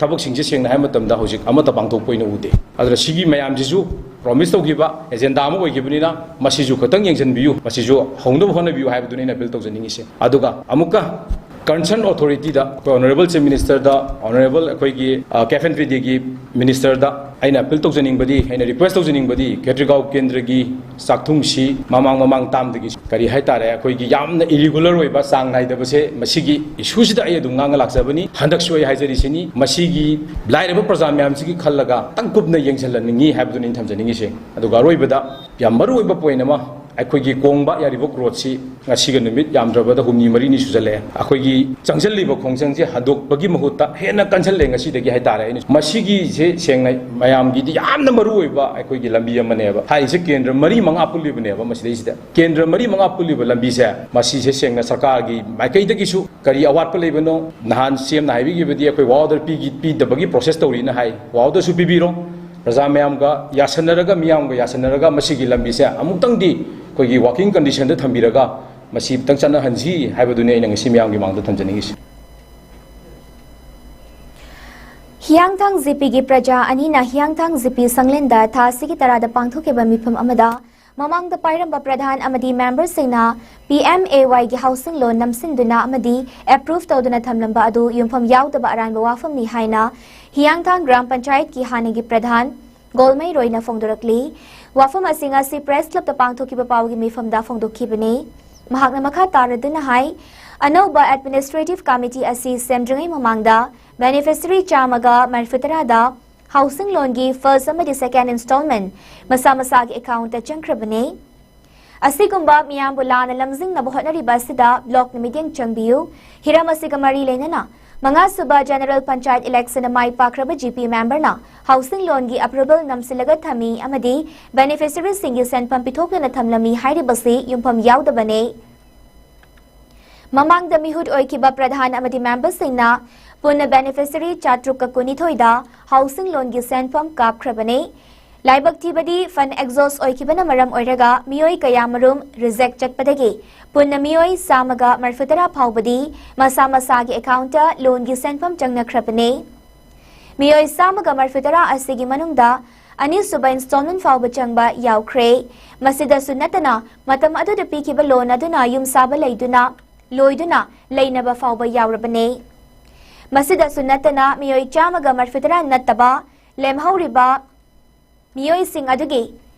ꯊꯕꯛꯁꯤꯡꯁꯦ ꯁꯦꯡꯅ ꯍꯥꯏꯕ ꯃꯇꯝꯗ ꯍꯧꯖꯤꯛ ꯑꯃꯠꯇ ꯄꯥꯡꯊꯣꯛꯄ ꯑꯣꯏꯅ ꯎꯗꯦ꯫ ꯑꯗꯨꯅ ꯁꯤꯒꯤ ꯃꯌꯥꯝꯁꯤꯁꯨ ꯄ꯭ꯔꯣꯃꯤꯁ ꯇꯧꯈꯤꯕ ꯑꯦꯖꯦꯟꯗꯥ ꯑꯃ ꯑꯣꯏꯈꯤꯕꯅꯤꯅ ꯃꯁꯤꯁꯨ ꯈꯛꯇꯪ ꯌꯦꯡꯁꯤꯟꯕꯤꯌꯨ, ꯃꯁꯤꯁꯨ ꯍꯧꯅꯕ ꯍꯣꯠꯅꯕꯤꯌꯨ ꯍꯥꯏꯕꯗꯨꯅꯤ ꯑꯩꯅ ꯑꯄꯤꯜ ꯇꯧꯖꯅꯤꯡꯉꯤꯁꯦ꯫ ꯑꯗꯨꯒ ꯑꯃꯨꯛꯀ ꯀꯟꯁꯔꯟ ꯑꯣꯊꯣꯔꯤꯇꯤꯗ, ꯑꯩꯈꯣꯏ ꯑꯣꯅꯔꯦꯕꯜ ꯆꯤꯐ ꯃꯤꯅꯤꯁꯇꯔꯗ, ꯑꯣꯅꯔꯦꯕꯜ ꯑꯩꯈꯣꯏꯒꯤ ꯀꯦꯐ ꯑꯦꯟ ꯐꯤꯗꯦꯒꯤ ꯃꯤꯅꯤꯁꯇꯔꯗ ꯑꯩꯅ ꯑꯄꯤꯜ ꯇꯧꯖꯅꯤꯡꯕꯗꯤ, ꯑꯩꯅ ꯔꯤꯀ꯭ꯋꯦꯁ ꯇꯧꯖꯅꯤꯡꯕꯗꯤ, ꯈꯦꯇ꯭ꯔꯤꯒꯥꯎ ꯀꯦꯟꯗ꯭ꯔꯒꯤ ꯆꯥꯛꯊꯨꯡꯁꯤ ꯃꯃꯥꯡ ꯃꯃꯥꯡ ꯇꯥꯝꯗꯒꯤ ꯀꯔꯤ ꯍꯥꯏꯇꯥꯔꯦ, ꯑꯩꯈꯣꯏꯒꯤ ꯌꯥꯝꯅ ꯏꯔꯤꯒꯨꯂꯔ ꯑꯣꯏꯕ, ꯆꯥꯡ ꯅꯥꯏꯗꯕꯁꯦ, ꯃꯁꯤꯒꯤ ꯏꯁꯨꯁꯤꯗ ꯑꯩ ꯑꯗꯨꯝ ꯉꯥꯡꯉ ꯂꯥꯛꯆꯕꯅꯤ꯫ ꯍꯟꯗꯛꯁꯨ ꯑꯩ ꯍꯥꯏꯖꯔꯤꯁꯤꯅꯤ, ꯃꯁꯤꯒꯤ ꯂꯥꯏꯔꯕ ꯄ꯭ꯔꯖꯥ ꯃꯌꯥꯝꯁꯤꯒꯤ ꯈꯜꯂꯒ ꯇꯪ ꯀꯨꯞꯅ ꯌꯦꯡꯁꯤꯜꯍꯟꯅꯤꯡꯉꯤ ꯍꯥꯏꯕꯗꯨꯅꯤ ꯑꯩꯅ ꯊꯝꯖꯅꯤꯡꯉꯤꯁꯦ꯫ ꯑꯗꯨꯒ ꯑꯔꯣꯏꯕꯗ ꯌꯥꯝ ꯃꯔꯨꯑꯣꯏꯕ ꯄꯣꯏꯟ ꯑꯃ, ꯑꯩꯈꯣꯏꯒꯤ ꯀꯣꯡꯕ ꯌꯥꯏꯔꯤꯄꯣꯛ ꯔꯣꯗꯁꯤ ꯉꯁꯤꯒ ꯅꯨꯃꯤꯠ ꯌꯥꯝꯗ꯭ꯔꯕꯗ ꯍꯨꯝꯅꯤ ꯃꯔꯤꯅꯤ ꯁꯨꯖꯜꯂꯛꯑꯦ꯫ ꯑꯩꯈꯣꯏꯒꯤ ꯆꯪꯁꯤꯜꯂꯤꯕ ꯈꯣꯡꯖꯪꯁꯦ ꯍꯟꯗꯣꯛꯄꯒꯤ ꯃꯍꯨꯠꯇ ꯍꯦꯟꯅ ꯀꯟꯁꯤꯜꯂꯦ ꯉꯁꯤꯗꯒꯤ ꯍꯥꯏꯇꯥꯔꯦ꯫ ꯑꯩꯅ ꯃꯁꯤꯒꯤꯁꯦ ꯁꯦꯡꯅ ꯃꯌꯥꯝꯒꯤꯗꯤ ꯌꯥꯝꯅ ꯃꯔꯨ ꯑꯣꯏꯕ ꯑꯩꯈꯣꯏꯒꯤ ꯂꯝꯕꯤ ꯑꯃꯅꯦꯕ꯫ ꯍꯥꯏꯔꯤꯁꯦ ꯀꯦꯟꯗ꯭ꯔ ꯃꯔꯤ ꯃꯉꯥ ꯄꯨꯜꯂꯤꯕꯅꯦꯕ ꯃꯁꯤꯗꯩꯁꯤꯗ꯫ ꯀꯦꯟꯗ꯭ꯔ ꯃꯔꯤ ꯃꯉꯥ ꯄꯨꯜꯂꯤꯕ ꯂꯝꯕꯤꯁꯦ, ꯃꯁꯤꯁꯦ ꯁꯦꯡꯅ ꯁꯔꯀꯥꯔꯒꯤ ꯃꯥꯏꯀꯩꯗꯒꯤꯁꯨ ꯀꯔꯤ ꯑꯋꯥꯠꯄ ꯂꯩꯕꯅꯣ? ꯅꯍꯥꯟ ꯁꯤ ꯑꯦꯝꯅ ꯍꯥꯏꯕꯤꯈꯤꯕꯗꯤ ꯑꯩꯈꯣꯏ ꯋꯥ ꯑꯣꯔꯗꯔ ꯄꯤꯒꯤ-, ꯄꯤꯗꯕꯒꯤ ꯄ꯭ꯔꯣꯁꯦꯁ ꯇꯧꯔꯤꯅ ꯍꯥꯏ꯫ ꯋꯥ ꯑꯣꯔꯗꯔꯁꯨ ꯄꯤꯕꯤꯔꯣ꯫ ꯄ꯭ꯔꯖꯥ ꯃꯌꯥꯝꯒ ꯌꯥꯁꯟꯅꯔꯒ, ꯃꯤꯌꯥꯝꯒ ꯌꯥꯁꯟꯅꯔꯒ ꯃꯁꯤꯒꯤ ꯂꯝꯕꯤꯁꯦ ꯑꯃꯨꯛꯇꯪꯗꯤ ꯑꯩꯈꯣꯏꯒꯤ ꯋꯥꯔꯀꯤꯡ ꯀꯟꯗꯤꯁꯟꯗ ꯊꯝꯕꯤꯔꯒ ꯃꯁꯤ ꯑꯃꯨꯛꯇꯪ ꯆꯠꯅꯍꯟꯁꯤ ꯍꯥꯏꯕꯗꯨꯅꯤ ꯑꯩꯅ ꯉꯁꯤ ꯃꯤꯌꯥꯝꯒꯤ ꯃꯥꯡꯗ ꯊꯝꯖꯅꯤꯡꯉꯤꯁꯤ꯫ ꯍꯤꯌꯥꯡꯊꯥꯡ ꯖꯤꯄꯤꯒꯤ ꯄ꯭ꯔꯖꯥ ꯑꯅꯤꯅ ꯍꯤꯌꯥꯡꯊꯥꯡ ꯖꯤꯄꯤ ꯁꯪꯂꯦꯟꯗ ꯊꯥ ꯑꯁꯤꯒꯤ ꯇꯔꯥꯗ ꯄꯥꯡꯊꯣꯛꯈꯤꯕ ꯃꯤꯐꯝ ꯑꯃꯗ ꯃꯃꯥꯡꯗ ꯄꯥꯏꯔꯝꯕ ꯄ꯭ꯔꯙꯥꯟ ꯑꯃꯗꯤ ꯃꯦꯝꯕꯔꯁꯤꯡꯅ ꯄꯤ ꯑꯦꯝ ꯑꯦ ꯋꯥꯏꯒꯤ ꯍꯥꯎꯁꯤꯡ ꯂꯣꯟ ꯅꯝꯁꯤꯟꯗꯨꯅ ꯑꯃꯗꯤ ꯑꯦꯄ꯭ꯔꯨꯚ ꯇꯧꯗꯨꯅ ꯊꯝꯂꯝꯕ ꯑꯗꯨ ꯌꯨꯝꯐꯝ ꯌꯥꯎꯗꯕ ꯑꯔꯥꯟꯕ ꯋꯥꯐꯝꯅꯤ ꯍꯥꯏꯅ ꯍꯤꯌꯥꯡꯊꯥꯡ ꯒ꯭ꯔꯥꯝ ꯄꯟꯆꯥꯌꯠꯀꯤ ꯍꯥꯟꯅꯒꯤ ꯄ꯭ꯔꯙꯥꯟ ꯒꯣꯜꯃꯩꯔꯣꯏꯅ ꯐꯣꯡꯗꯣꯔꯛꯂꯤ꯫ ꯋꯥꯐꯝ ꯑꯁꯤ ꯉꯁꯤ ꯄ꯭ꯔꯦꯁ ꯀ꯭ꯂꯕꯇ ꯄꯥꯡꯊꯣꯛꯈꯤꯕ ꯄꯥꯎꯒꯤ ꯃꯤꯐꯝꯗ ꯐꯣꯡꯗꯣꯛꯈꯤꯕꯅꯤ꯫ ꯃꯍꯥꯛꯅ ꯃꯈꯥ ꯇꯥꯔꯗꯨꯅ ꯍꯥꯏ, ꯑꯅꯧꯕ ꯑꯦꯗꯃꯤꯅꯤꯁꯇ꯭ꯔꯦꯇꯤꯚ ꯀꯃꯤꯇꯤ ꯑꯁꯤ ꯁꯦꯝꯗ꯭ꯔꯤꯉꯩ ꯃꯃꯥꯡꯗ ꯕꯦꯅꯤꯐꯤꯁꯔꯤ ꯆꯥꯝꯃꯒ ꯃꯔꯤꯐꯨꯇꯔꯥꯗ ꯍꯥꯎꯁꯤꯡ ꯂꯣꯟꯒꯤ ꯐꯥꯔꯁ ꯑꯃꯗꯤ ꯁꯦꯀꯦꯟ ꯏꯟꯁꯇꯣꯜꯃꯦꯟ ꯃꯁꯥ ꯃꯁꯥꯒꯤ ꯑꯦꯀꯥꯎꯟꯠꯇ ꯆꯪꯈ꯭ꯔꯕꯅꯤ꯫ ꯑꯁꯤꯒꯨꯝꯕ ꯃꯤꯌꯥꯝꯕꯨ ꯂꯥꯟꯅ ꯂꯝꯖꯤꯡꯅꯕ ꯍꯣꯠꯅꯔꯤꯕ ꯑꯁꯤꯗ ꯕ꯭ꯂꯣꯛꯅ ꯃꯤꯠꯌꯦꯡ ꯆꯪꯕꯤꯌꯨ꯫ ꯍꯤꯔꯝ ꯑꯁꯤꯒ ꯃꯔꯤ ꯂꯩꯅꯅ ꯃꯉꯥꯁꯨꯕ ꯖꯦꯅꯔꯦꯜ ꯄꯟꯆꯥꯌꯠ ꯏꯂꯦꯛꯁꯟꯗ ꯃꯥꯏ ꯄꯥꯛꯈ꯭ꯔꯕ ꯖꯤꯄꯤ ꯃꯦꯝꯕꯔꯅ ꯍꯥꯎꯁꯤꯡ ꯂꯣꯟꯒꯤ ꯑꯦꯄ꯭ꯔꯨꯚꯦꯜ ꯅꯝꯁꯤꯜꯂꯒ ꯊꯝꯃꯤ ꯑꯃꯗꯤ ꯕꯦꯅꯤꯐꯤꯁꯔꯤꯁꯤꯡꯒꯤ ꯁꯦꯟꯐꯝ ꯄꯤꯊꯣꯛꯇꯨꯅ ꯊꯝꯂꯝꯃꯤ ꯍꯥꯏꯔꯤꯕꯁꯤ ꯌꯨꯝꯐꯝ ꯌꯥꯎꯗꯕꯅꯤ꯫ ꯃꯃꯥꯡꯗ ꯃꯤꯍꯨꯠ ꯑꯣꯏꯈꯤꯕ ꯄ꯭ꯔꯙꯥꯟ ꯑꯃꯗꯤ ꯃꯦꯝꯕꯔꯁꯤꯡꯅ ꯄꯨꯟꯅ ꯕꯦꯅꯤꯐꯤꯁꯔꯤ ꯆꯥꯇ꯭ꯔꯨꯛꯀ ꯀꯨꯟꯅꯤꯊꯣꯏꯗ ꯍꯥꯎꯁꯤꯡ ꯂꯣꯟꯒꯤ ꯁꯦꯟꯐꯝ ꯀꯥꯞꯈ꯭ꯔꯕꯅꯤ꯫ ꯂꯥꯏꯕꯛ ꯊꯤꯕꯗꯤ ꯐꯟ ꯑꯦꯛꯖꯣꯁ ꯑꯣꯏꯈꯤꯕꯅ ꯃꯔꯝ ꯑꯣꯏꯔꯒ ꯃꯤꯑꯣꯏ ꯀꯌꯥꯃꯔꯨꯝ ꯔꯤꯖꯦꯛ ꯆꯠꯄꯗꯒꯤ ꯄꯨꯟꯅ ꯃꯤꯑꯣꯏ ꯆꯥꯝꯃꯒ ꯃꯔꯤꯐꯨꯇꯔꯥ ꯐꯥꯎꯕꯗꯤ ꯃꯁꯥ ꯃꯁꯥꯒꯤ ꯑꯦꯀꯥꯎꯟꯠꯇ ꯂꯣꯟꯒꯤ ꯁꯦꯟꯐꯝ ꯆꯪꯅꯈ꯭ꯔꯕꯅꯤ꯫ ꯃꯤꯑꯣꯏ ꯆꯥꯝꯃꯒ ꯃꯔꯤꯐꯨꯇꯔꯥ ꯑꯁꯤꯒꯤ ꯃꯅꯨꯡꯗ ꯑꯅꯤꯁꯨꯕ ꯏꯟꯁꯇꯣꯜꯃꯦꯟ ꯐꯥꯎꯕ ꯆꯪꯕ ꯌꯥꯎꯈ꯭ꯔꯦ꯫ ꯃꯁꯤꯗꯁꯨ ꯅꯠꯇꯅ ꯃꯇꯝ ꯑꯗꯨꯗ ꯄꯤꯈꯤꯕ ꯂꯣꯟ ꯑꯗꯨꯅ ꯌꯨꯝ ꯁꯥꯕ ꯂꯩꯗꯨꯅ ꯂꯣꯏꯗꯨꯅ ꯂꯩꯅꯕ ꯐꯥꯎꯕ ꯌꯥꯎꯔꯕꯅꯤ꯫ ꯃꯁꯤꯗꯁꯨ ꯅꯠꯇꯅ ꯃꯤꯑꯣꯏ ꯆꯥꯝꯃꯒ ꯃꯔꯤꯐꯨꯇꯔꯥ ꯅꯠꯇꯕ ꯂꯦꯝꯍꯧꯔꯤꯕ ꯃꯤꯑꯣꯏꯁꯤꯡ ꯑꯗꯨꯒꯤ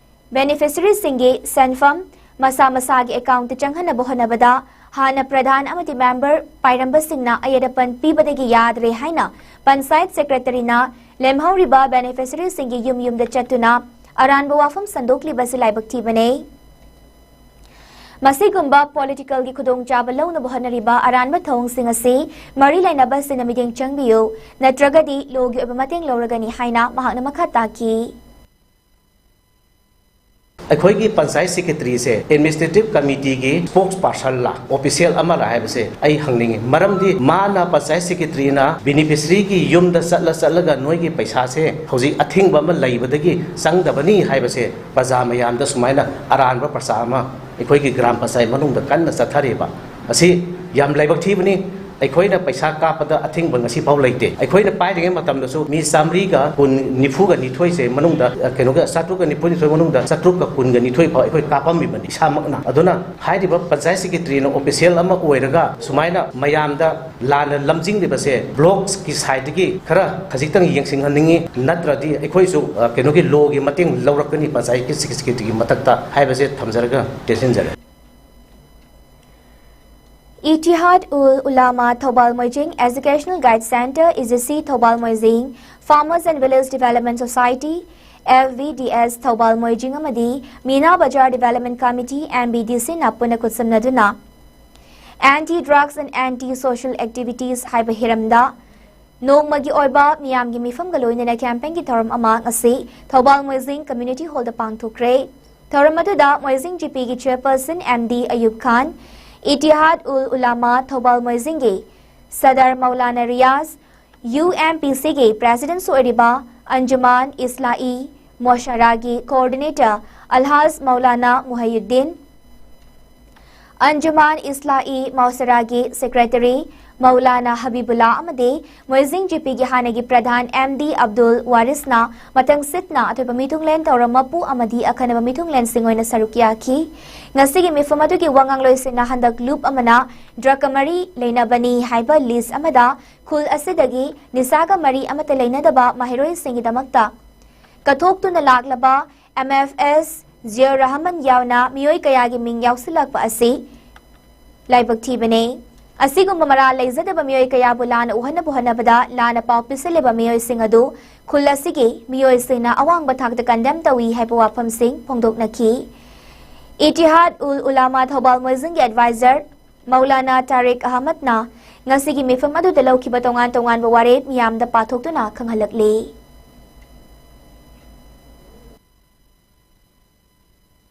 ꯕꯦꯅꯤꯐꯤꯁꯔꯤꯁꯤꯡꯒꯤ ꯁꯦꯟꯐꯝ ꯃꯁꯥ ꯃꯁꯥꯒꯤ ꯑꯦꯀꯥꯎꯟꯇ ꯆꯪꯍꯟꯅꯕ ꯍꯣꯠꯅꯕꯗ ꯍꯥꯟꯅ ꯄ꯭ꯔꯙꯥꯟ ꯑꯃꯗꯤ ꯃꯦꯝꯕꯔ ꯄꯥꯏꯔꯝꯕꯁꯤꯡꯅ ꯑꯌꯦꯠ ꯑꯄꯟ ꯄꯤꯕꯗꯒꯤ ꯌꯥꯗ꯭ꯔꯦ ꯍꯥꯏꯅ ꯄꯟꯆꯥꯌꯠ ꯁꯦꯀ꯭ꯔꯦꯇꯔꯤꯅ ꯂꯦꯝꯍꯧꯔꯤꯕ ꯕꯦꯅꯤꯐꯤꯁꯔꯤꯁꯤꯡꯒꯤ ꯌꯨꯝ ꯌꯨꯝꯗ ꯆꯠꯇꯨꯅ ꯑꯔꯥꯟꯕ ꯋꯥꯐꯝ ꯁꯟꯗꯣꯛꯂꯤꯕꯁꯤ ꯂꯥꯏꯕꯛ ꯊꯤꯕꯅꯤ꯫ ꯃꯁꯤꯒꯨꯝꯕ ꯄꯣꯂꯤꯇꯤꯀꯦꯜꯒꯤ ꯈꯨꯗꯣꯡꯆꯥꯕ ꯂꯧꯅꯕ ꯍꯣꯠꯅꯔꯤꯕ ꯑꯔꯥꯟꯕ ꯊꯧꯑꯣꯡꯁꯤꯡ ꯑꯁꯤ ꯃꯔꯤ ꯂꯩꯅꯕꯁꯤꯡꯅ ꯃꯤꯠꯌꯦꯡ ꯆꯪꯕꯤꯌꯨ, ꯅꯠꯇ꯭ꯔꯒꯗꯤ ꯂꯣꯒꯤ ꯑꯣꯏꯕ ꯃꯇꯦꯡ ꯂꯧꯔꯒꯅꯤ ꯍꯥꯏꯅ ꯃꯍꯥꯛꯅ ꯃꯈꯥ ꯇꯥꯈꯤ꯫ ꯑꯩꯈꯣꯏꯒꯤ ꯄꯟꯆꯥꯌꯠ ꯁꯦꯀ꯭ꯔꯦꯇꯔꯤꯁꯦ ꯑꯦꯗꯃꯤꯅꯤꯁꯇ꯭ꯔꯦꯇꯤꯚ ꯀꯃꯤꯇꯤꯒꯤ ꯁ꯭ꯄꯣꯛꯁ ꯄꯥꯔꯁꯟꯂ ꯑꯣꯐꯤꯁꯤꯌꯦꯜ ꯑꯃꯔ ꯍꯥꯏꯕꯁꯦ ꯑꯩ ꯍꯪꯅꯤꯡꯉꯤ꯫ ꯃꯔꯝꯗꯤ ꯃꯥꯅ ꯄꯟꯆꯥꯌꯠ ꯁꯦꯀ꯭ꯔꯦꯇꯔꯤꯅ ꯕꯦꯅꯤꯐꯤꯁꯔꯤꯒꯤ ꯌꯨꯝꯗ ꯆꯠꯂ ꯆꯠꯂꯒ ꯅꯣꯏꯒꯤ ꯄꯩꯁꯥꯁꯦ ꯍꯧꯖꯤꯛ ꯑꯊꯤꯡꯕ ꯑꯃ ꯂꯩꯕꯗꯒꯤ ꯆꯪꯗꯕꯅꯤ ꯍꯥꯏꯕꯁꯦ ꯄ꯭ꯔꯖꯥ ꯃꯌꯥꯝꯗ ꯁꯨꯃꯥꯏꯅ ꯑꯔꯥꯟꯕ ꯄ꯭ꯔꯆꯥꯔ ꯑꯃ ꯑꯩꯈꯣꯏꯒꯤ ꯒ꯭ꯔꯥꯝ ꯄꯟꯆꯥꯌꯠ ꯃꯅꯨꯡꯗ ꯀꯟꯅ ꯆꯠꯊꯔꯤꯕ ꯑꯁꯤ ꯌꯥꯝ ꯂꯥꯏꯕꯛ ꯊꯤꯕꯅꯤ꯫ ꯑꯩꯈꯣꯏꯅ ꯄꯩꯁꯥ ꯀꯥꯞꯄꯗ ꯑꯊꯤꯡꯕ ꯉꯁꯤ ꯐꯥꯎ ꯂꯩꯇꯦ꯫ ꯑꯩꯈꯣꯏꯅ ꯄꯥꯏꯔꯤꯉꯩ ꯃꯇꯝꯗꯁꯨ ꯃꯤ ꯆꯥꯃꯔꯤꯒ ꯀꯨꯟ, ꯅꯤꯐꯨꯒ ꯅꯤꯊꯣꯏꯁꯦ ꯃꯅꯨꯡꯗ, ꯑ, ꯀꯩꯅꯣꯒ, ꯆꯥꯇ꯭ꯔꯨꯛꯀ ꯅꯤꯐꯨ ꯅꯤꯊꯣꯏ ꯃꯅꯨꯡꯗ ꯆꯥꯇ꯭ꯔꯨꯛꯀ ꯀꯨꯟꯒ ꯅꯤꯊꯣꯏ ꯐꯥꯎ ꯑꯩꯈꯣꯏ ꯀꯥꯞꯄꯝꯃꯤꯕꯅꯤ ꯏꯁꯥꯃꯛꯅ꯫ ꯑꯗꯨꯅ ꯍꯥꯏꯔꯤꯕ ꯄꯟꯆꯥꯌꯠ ꯁꯦꯀ꯭ꯔꯦꯇꯔꯤꯅ ꯑꯣꯐꯤꯁꯤꯌꯦꯜ ꯑꯃ ꯑꯣꯏꯔꯒ ꯁꯨꯃꯥꯏꯅ ꯃꯌꯥꯝꯗ ꯂꯥꯟꯅ ꯂꯝꯖꯤꯡꯂꯤꯕꯁꯦ ꯕ꯭ꯂꯣꯛꯀꯤ ꯁꯥꯏꯠꯇꯒꯤ ꯈꯔ ꯈꯖꯤꯛꯇꯪ ꯌꯦꯡꯁꯤꯟꯍꯟꯅꯤꯡꯉꯤ, ꯅꯠꯇ꯭ꯔꯗꯤ ꯑꯩꯈꯣꯏꯁꯨ, ꯑ, ꯀꯩꯅꯣꯒꯤ ꯂꯣꯒꯤ ꯃꯇꯦꯡ ꯂꯧꯔꯛꯀꯅꯤ ꯄꯟꯆꯥꯌꯠꯀꯤ ꯁꯦꯀ꯭ꯔꯦꯇꯔꯤꯒꯤ ꯃꯊꯛꯇ ꯍꯥꯏꯕꯁꯦ ꯊꯝꯖꯔꯒ ꯇꯦꯟꯁꯤꯟꯖꯔꯦ꯫ Ittihad ul Ulama Thoubal Moijing Educational Guide Centre, IGC Thoubal Moijing, Farmers and Village Development Society, FVDS Thoubal Moijing ꯑꯃꯗꯤ ꯃꯤꯅꯥ ꯕꯖꯥꯔ Development Committee, MBDCꯅ ꯄꯨꯟꯅ ꯈꯨꯠꯁꯝꯅꯗꯨꯅ Anti Drugs and Anti Social Activities ꯍꯥꯏꯕ ꯍꯤꯔꯝꯗ ꯅꯣꯡꯃꯒꯤ ꯑꯣꯏꯕ ꯃꯤꯌꯥꯝꯒꯤ ꯃꯤꯐꯝꯒ ꯂꯣꯏꯅꯅ campaignꯒꯤ ꯊꯧꯔꯝ ꯑꯃ ꯉꯁꯤ ꯊꯧꯕꯥꯜ ꯃꯣꯏꯖꯤꯡ Community Hallꯗ ꯄꯥꯡꯊꯣꯛꯈ꯭ꯔꯦ꯫ ꯊꯧꯔꯝ ꯑꯗꯨꯗ ꯃꯣꯏꯖꯤꯡ GPꯒꯤ chairperson MD ꯑꯌꯨꯕ ꯈꯥꯟ, Ittihad ul Ulama Thoubal ꯃꯣꯏꯖꯤꯡꯒꯤ Sadar Maulana Riyaz, UMPCꯒꯤ presidentꯁꯨ ꯑꯣꯏꯔꯤꯕ ꯑꯟꯖꯨꯃꯥꯟ ꯏꯁꯂꯥꯍꯤ ꯃꯣꯁꯔꯥꯒꯤ coordinator ꯑꯜꯍꯥꯖ ꯃꯧꯂꯥꯅꯥ ꯃꯨꯍꯩꯌꯨꯗꯤꯟ, ꯑꯟꯖꯨꯃꯥꯟ ꯏꯁꯂꯥꯍꯤ ꯃꯧꯁꯔꯥꯒꯤ secretary ꯃꯧꯂꯥꯅꯥ ꯍꯕꯤꯕꯨꯜꯂꯥ ꯑꯃꯗꯤ ꯃꯣꯏꯖꯤꯡ ꯖꯤꯄꯤꯒꯤ ꯍꯥꯟꯅꯒꯤ ꯄ꯭ꯔꯙꯥꯟ ꯑꯦꯝ ꯗꯤ ꯑꯕꯗꯨꯜ ꯋꯥꯔꯤꯁꯅ ꯃꯊꯪꯁꯤꯠꯅ ꯑꯊꯣꯏꯕ ꯃꯤꯊꯨꯡꯂꯦꯟ ꯇꯧꯔ ꯃꯄꯨ ꯑꯃꯗꯤ ꯑꯈꯟꯅꯕ ꯃꯤꯊꯨꯡꯂꯦꯟꯁꯤꯡ ꯑꯣꯏꯅ ꯁꯔꯨꯛ ꯌꯥꯈꯤ꯫ ꯉꯁꯤꯒꯤ ꯃꯤꯐꯝ ꯑꯗꯨꯒꯤ ꯋꯥꯉꯥꯡꯂꯣꯏꯁꯤꯡꯅ ꯍꯟꯗꯛ ꯂꯨꯞ ꯑꯃꯅ ꯗ꯭ꯔꯒꯀ ꯃꯔꯤ ꯂꯩꯅꯕꯅꯤ ꯍꯥꯏꯕ ꯂꯤꯁ ꯑꯃꯗ ꯈꯨꯜ ꯑꯁꯤꯗꯒꯤ ꯅꯤꯁꯥꯒ ꯃꯔꯤ ꯑꯃꯠꯇ ꯂꯩꯅꯗꯕ ꯃꯍꯩꯔꯣꯏꯁꯤꯡꯒꯤꯗꯃꯛꯇ ꯀꯠꯊꯣꯛꯇꯨꯅ ꯂꯥꯛꯂꯕ ꯑꯦꯝ ꯑꯦꯐ ꯑꯦꯁ ꯖꯤꯌꯥꯎꯔ ꯔꯍꯃꯟ ꯌꯥꯎꯅ ꯃꯤꯑꯣꯏ ꯀꯌꯥꯒꯤ ꯃꯤꯡ ꯌꯥꯎꯁꯤꯜꯂꯛꯄ ꯑꯁꯤ ꯂꯥꯏꯕꯛ ꯊꯤꯕꯅꯤ꯫ ꯑꯁꯤꯒꯨꯝꯕ ꯃꯔꯥꯜ ꯂꯩꯖꯗꯕ ꯃꯤꯑꯣꯏ ꯀꯌꯥꯕꯨ ꯂꯥꯟꯅ ꯎꯍꯟꯅꯕ ꯍꯣꯠꯅꯕꯗ ꯂꯥꯟꯅ ꯄꯥꯎ ꯄꯤꯁꯤꯜꯂꯤꯕ ꯃꯤꯑꯣꯏꯁꯤꯡ ꯑꯗꯨ ꯈꯨꯜ ꯑꯁꯤꯒꯤ ꯃꯤꯑꯣꯏꯁꯤꯡꯅ ꯑꯋꯥꯡꯕ ꯊꯥꯛꯇ ꯀꯟꯗꯦꯝ ꯇꯧꯏ ꯍꯥꯏꯕ ꯋꯥꯐꯝꯁꯤꯡ ꯐꯣꯡꯗꯣꯛꯅꯈꯤ꯫ ꯏꯇꯤꯍꯥꯗ ꯎꯜ ꯎꯂꯥꯃꯥ ꯊꯧꯕꯥꯜ ꯃꯣꯏꯖꯤꯡꯒꯤ ꯑꯦꯗꯚꯥꯏꯖꯔ ꯃꯧꯂꯥꯅꯥ ꯇꯥꯔꯤꯛ ꯑꯍꯃꯗꯅ ꯉꯁꯤꯒꯤ ꯃꯤꯐꯝ ꯑꯗꯨꯗ ꯂꯧꯈꯤꯕ ꯇꯣꯉꯥꯟ ꯇꯣꯉꯥꯟꯕ ꯋꯥꯔꯦꯞ ꯃꯤꯌꯥꯝꯗ ꯄꯥꯊꯣꯛꯇꯨꯅ ꯈꯪꯍꯜꯂꯛꯂꯤ꯫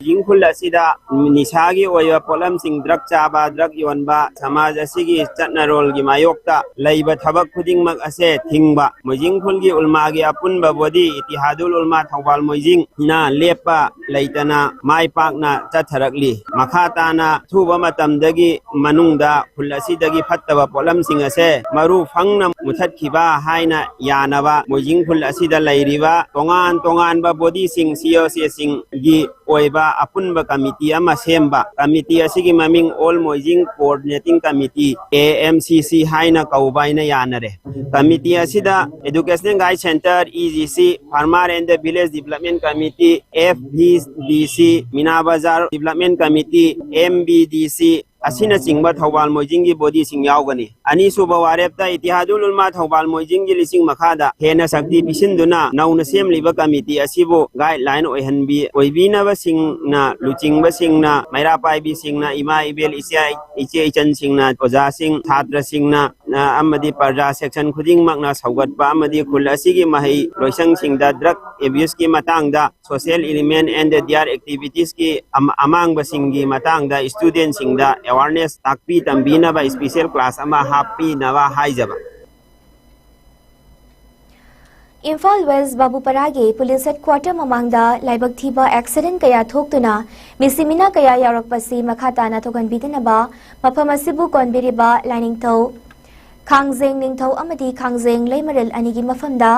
ꯃꯣꯏꯖꯤꯡ ꯈꯨꯜ ꯑꯁꯤꯗ ꯅꯤꯁꯥꯒꯤ ꯑꯣꯏꯕ ꯄꯣꯠꯂꯝꯁꯤꯡ, ꯗ꯭ꯔꯒ ꯆꯥꯕ, ꯗ꯭ꯔꯒ ꯌꯣꯟꯕ, ꯁꯃꯥꯖ ꯑꯁꯤꯒꯤ ꯆꯠꯅꯔꯣꯜꯒꯤ ꯃꯥꯌꯣꯛꯇ ꯂꯩꯕ ꯊꯕꯛ ꯈꯨꯗꯤꯡꯃꯛ ꯑꯁꯦ ꯊꯤꯡꯕ, ꯃꯣꯏꯖꯤꯡ ꯈꯨꯜꯒꯤ ꯎꯜꯃꯥꯒꯤ ꯑꯄꯨꯟꯕ ꯕꯣꯗꯤ ꯏꯇꯤꯍꯥꯗꯨꯜ ꯎꯜꯃꯥ ꯊꯧꯕꯥꯜ ꯃꯣꯏꯖꯤꯡꯅ ꯂꯦꯞꯄ ꯂꯩꯇꯅ ꯃꯥꯏ ꯄꯥꯛꯅ ꯆꯠꯊꯔꯛꯂꯤ꯫ ꯃꯈꯥ ꯇꯥꯅ ꯑꯊꯨꯕ ꯃꯇꯝꯗꯒꯤ ꯃꯅꯨꯡꯗ ꯈꯨꯜ ꯑꯁꯤꯗꯒꯤ ꯐꯠꯇꯕ ꯄꯣꯠꯂꯝꯁꯤꯡ ꯑꯁꯦ ꯃꯔꯨ ꯐꯪꯅ ꯃꯨꯊꯠꯈꯤꯕ ꯍꯥꯏꯅ ꯌꯥꯅꯕ ꯃꯣꯏꯖꯤꯡ ꯈꯨꯜ ꯑꯁꯤꯗ ꯂꯩꯔꯤꯕ ꯇꯣꯉꯥꯟ ꯇꯣꯉꯥꯟꯕ ꯕꯣꯗꯤꯁꯤꯡ, ꯁꯤ ꯑꯦꯜ ꯁꯤꯁꯤꯡꯒꯤ ꯑꯣꯏꯕ ꯑꯄꯨꯟꯕ ꯀꯃꯤꯇꯤ ꯑꯃ ꯁꯦꯝꯕ꯫ ꯀꯃꯤꯇꯤ ꯑꯁꯤꯒꯤ ꯃꯃꯤꯡ all Moijing coordinating committee, A M C C, ꯍꯥꯏꯅ ꯀꯧꯕ ꯍꯥꯏꯅ ꯌꯥꯅꯔꯦ꯫ ꯀꯃꯤꯇꯤ ꯑꯁꯤꯗ Educational Guide Center, E G C, Farmer and Village Development Committee, F V D C, Mina Bazar development committee, M B D C, ꯑꯁꯤꯅꯆꯤꯡꯕ ꯊꯧꯕꯥꯜ ꯃꯣꯏꯖꯤꯡꯒꯤ ꯕꯣꯗꯤꯁꯤꯡ ꯌꯥꯎꯒꯅꯤ꯫ ꯑꯅꯤꯁꯨꯕ ꯋꯥꯔꯦꯞꯇ ꯏꯇꯤꯍꯥꯗꯨꯜ ꯎꯜꯃꯥ ꯊꯧꯕꯥꯜ ꯃꯣꯏꯖꯤꯡꯒꯤ ꯂꯤꯁꯤꯡ ꯃꯈꯥꯗ ꯍꯦꯟꯅ ꯁꯛꯇꯤ ꯄꯤꯁꯤꯟꯗꯨꯅ ꯅꯧꯅ ꯁꯦꯝꯂꯤꯕ ꯀꯃꯤꯇꯤ ꯑꯁꯤꯕꯨ ꯒꯥꯏꯗꯂꯥꯏꯟ ꯑꯣꯏꯍꯟꯕꯤ-, ꯑꯣꯏꯕꯤꯅꯕꯁꯤꯡꯅ, ꯂꯨꯆꯤꯡꯕꯁꯤꯡꯅ, ꯃꯩꯔꯥ ꯄꯥꯏꯕꯤꯁꯤꯡꯅ, ꯏꯃꯥ ꯏꯕꯦꯜ ꯏꯆꯦ, ꯏꯆꯦ ꯏꯆꯟꯁꯤꯡꯅ, ꯑꯣꯖꯥꯁꯤꯡ, ꯁꯥꯇ꯭ꯔꯁꯤꯡꯅ, ꯑ, ꯑꯃꯗꯤ ꯄ꯭ꯔꯖꯥ ꯁꯦꯛꯁꯟ ꯈꯨꯗꯤꯡꯃꯛꯅ ꯁꯧꯒꯠꯄ ꯑꯃꯗꯤ ꯈꯨꯜ ꯑꯁꯤꯒꯤ ꯃꯍꯩ ꯂꯣꯏꯁꯪꯁꯤꯡꯗ ꯗ꯭ꯔꯒ ꯑꯦꯕ꯭ꯌꯨꯁꯀꯤ ꯃꯇꯥꯡꯗ social element and their activitiesꯀꯤ ꯑꯃ-, ꯑꯃꯥꯡꯕꯁꯤꯡꯒꯤ ꯃꯇꯥꯡꯗ ꯁ꯭ꯇꯨꯗꯦꯟꯁꯤꯡꯗ ꯑꯦꯋꯥꯔꯅꯦꯁ ꯇꯥꯛꯄꯤ ꯇꯝꯕꯤꯅꯕ ꯁ꯭ꯄꯤꯁꯦꯜ ꯀ꯭ꯂꯥꯁ ꯑꯃ ꯍꯥꯞꯄꯤꯅꯕ ꯍꯥꯏꯖꯕ꯫ ꯏꯝꯐꯥꯜ ꯋꯦꯁ ꯕꯥꯕꯨꯄꯔꯥꯒꯤ ꯄꯨꯂꯤꯁ ꯍꯦꯗꯀ꯭ꯋꯥꯔꯇꯔ ꯃꯃꯥꯡꯗ ꯂꯥꯏꯕꯛ ꯊꯤꯕ ꯑꯦꯛꯁꯤꯗꯦꯟ ꯀꯌꯥ ꯊꯣꯛꯇꯨꯅ ꯃꯤꯁꯤ ꯃꯤꯅꯥ ꯀꯌꯥ ꯌꯥꯎꯔꯛꯄꯁꯤ ꯃꯈꯥ ꯇꯥꯅ ꯊꯣꯛꯍꯟꯕꯤꯗꯅꯕ ꯃꯐꯝ ꯑꯁꯤꯕꯨ ꯀꯣꯟꯕꯤꯔꯤꯕ ꯂꯥꯏꯅꯤꯡꯊꯧ ꯈꯥꯡꯖꯦꯡ ꯅꯤꯡꯊꯧ ꯑꯃꯗꯤ ꯈꯥꯡꯖꯦꯡ ꯂꯩꯃꯔꯦꯜ ꯑꯅꯤꯒꯤ ꯃꯐꯝꯗ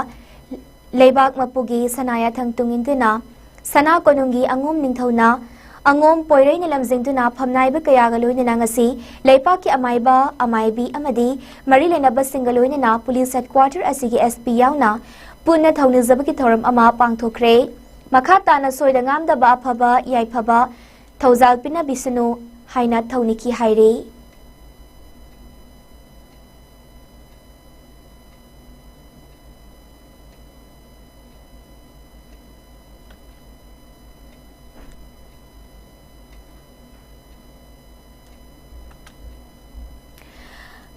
ꯂꯩꯕꯥꯛ ꯃꯄꯨꯒꯤ ꯁꯅꯥ ꯌꯥꯊꯪ ꯇꯨꯡ ꯏꯟꯗꯨꯅ ꯁꯅꯥ ꯀꯣꯅꯨꯡꯒꯤ ꯑꯉꯣꯝ ꯅꯤꯡꯊꯧꯅ ꯑꯉꯣꯝ ꯄꯣꯏꯔꯩꯅ ꯂꯝꯖꯤꯡꯗꯨꯅ ꯐꯝꯅꯥꯏꯕ ꯀꯌꯥꯒ ꯂꯣꯏꯅꯅ ꯉꯁꯤ ꯂꯩꯄꯥꯛꯀꯤ ꯑꯃꯥꯏꯕ, ꯑꯃꯥꯏꯕꯤ ꯑꯃꯗꯤ ꯃꯔꯤ ꯂꯩꯅꯕꯁꯤꯡꯒ ꯂꯣꯏꯅꯅ ꯄꯨꯂꯤꯁ ꯍꯦꯗꯀ꯭ꯋꯥꯇꯔ ꯑꯁꯤꯒꯤ SP ꯌꯥꯎꯅ ꯄꯨꯟꯅ ꯊꯧꯅꯤꯖꯕꯒꯤ ꯊꯧꯔꯝ ꯑꯃ ꯄꯥꯡꯊꯣꯛꯈ꯭ꯔꯦ꯫ ꯃꯈꯥ ꯇꯥꯅ ꯁꯣꯏꯗ ꯉꯥꯝꯗꯕ ꯑꯐꯕ ꯌꯥꯏꯐꯕ ꯊꯧꯖꯥꯜ ꯄꯤꯅꯕꯤꯁꯅꯨ ꯍꯥꯏꯅ ꯊꯧꯅꯤꯈꯤ ꯍꯥꯏꯔꯤ꯫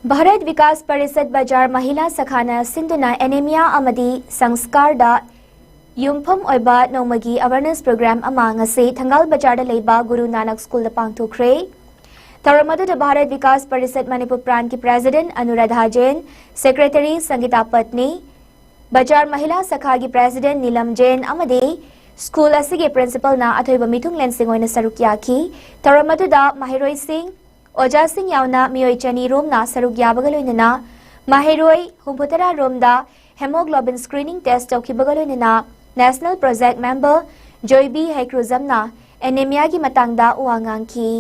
ꯚꯥꯔꯠ ꯕꯤꯀꯥꯁ ꯄꯔꯤꯁꯠ ꯕꯖꯥꯔ ꯃꯍꯤꯂꯥ ꯁꯈꯥꯅ ꯁꯤꯟꯗꯨꯅ ꯑꯦꯅꯦꯃꯤꯌꯥ ꯑꯃꯗꯤ ꯁꯪꯁꯀꯥꯔꯗ ꯌꯨꯝꯐꯝ ꯑꯣꯏꯕ ꯅꯣꯡꯃꯒꯤ ꯑꯦꯋꯦꯔꯅꯦꯁ ꯄ꯭ꯔꯣꯒ꯭ꯔꯥꯝ ꯑꯃ ꯉꯁꯤ ꯊꯪꯒꯥꯜ ꯕꯖꯥꯔꯗ ꯂꯩꯕ ꯒꯨꯔꯨ ꯅꯥꯅꯛ ꯁ꯭ꯀꯨꯜꯗ ꯄꯥꯡꯊꯣꯛꯈ꯭ꯔꯦ꯫ ꯊꯧꯔꯝ ꯑꯗꯨꯗ ꯚꯥꯔꯠ ꯕꯤꯀꯥꯁ ꯄꯔꯤꯁꯠ ꯃꯅꯤꯄꯨꯔ ꯄ꯭ꯔꯥꯟꯠꯀꯤ ꯄ꯭ꯔꯦꯁꯤꯗꯦꯟꯠ ꯑꯅꯨꯔꯥꯙꯥ ꯖꯦꯟ, ꯁꯦꯀ꯭ꯔꯦꯇꯔꯤ ꯁꯪꯒꯤꯇꯥ ꯄꯠꯅꯤ, ꯕꯖꯥꯔ ꯃꯍꯤꯂꯥ ꯁꯈꯥꯒꯤ ꯄ꯭ꯔꯦꯁꯤꯗꯦꯟꯠ ꯅꯤꯂꯝ ꯖꯦꯟ ꯑꯃꯗꯤ ꯁ꯭ꯀꯨꯜ ꯑꯁꯤꯒꯤ ꯄ꯭ꯔꯤꯟꯁꯤꯄꯜꯅ ꯑꯊꯣꯏꯕ ꯃꯤꯊꯨꯡꯂꯦꯟꯁꯤꯡ ꯑꯣꯏꯅ ꯁꯔꯨꯛ ꯌꯥꯈꯤ꯫ ꯊꯧꯔꯝ ꯑꯗꯨꯗ ꯃꯍꯩꯔꯣꯏꯁꯤꯡ, ꯑꯣꯖꯥꯁꯤꯡ ꯌꯥꯎꯅ ꯃꯤꯑꯣꯏ ꯆꯅꯤ ꯔꯣꯝꯅ ꯁꯔꯨꯛ ꯌꯥꯕꯒ ꯂꯣꯏꯅꯅ ꯃꯍꯩꯔꯣꯏ ꯍꯨꯝꯐꯨꯇꯔꯥ ꯔꯣꯝꯗ hemoglobin screening test ꯇꯧꯈꯤꯕꯒ ꯂꯣꯏꯅꯅ National Project Member ꯖꯣꯏꯕꯤ ꯍꯩꯀ꯭ꯔꯨꯖꯝꯅ ꯑꯦꯅꯦꯃꯤꯌꯥꯒꯤ ꯃꯇꯥꯡꯗ ꯋꯥ ꯉꯥꯡꯈꯤ꯫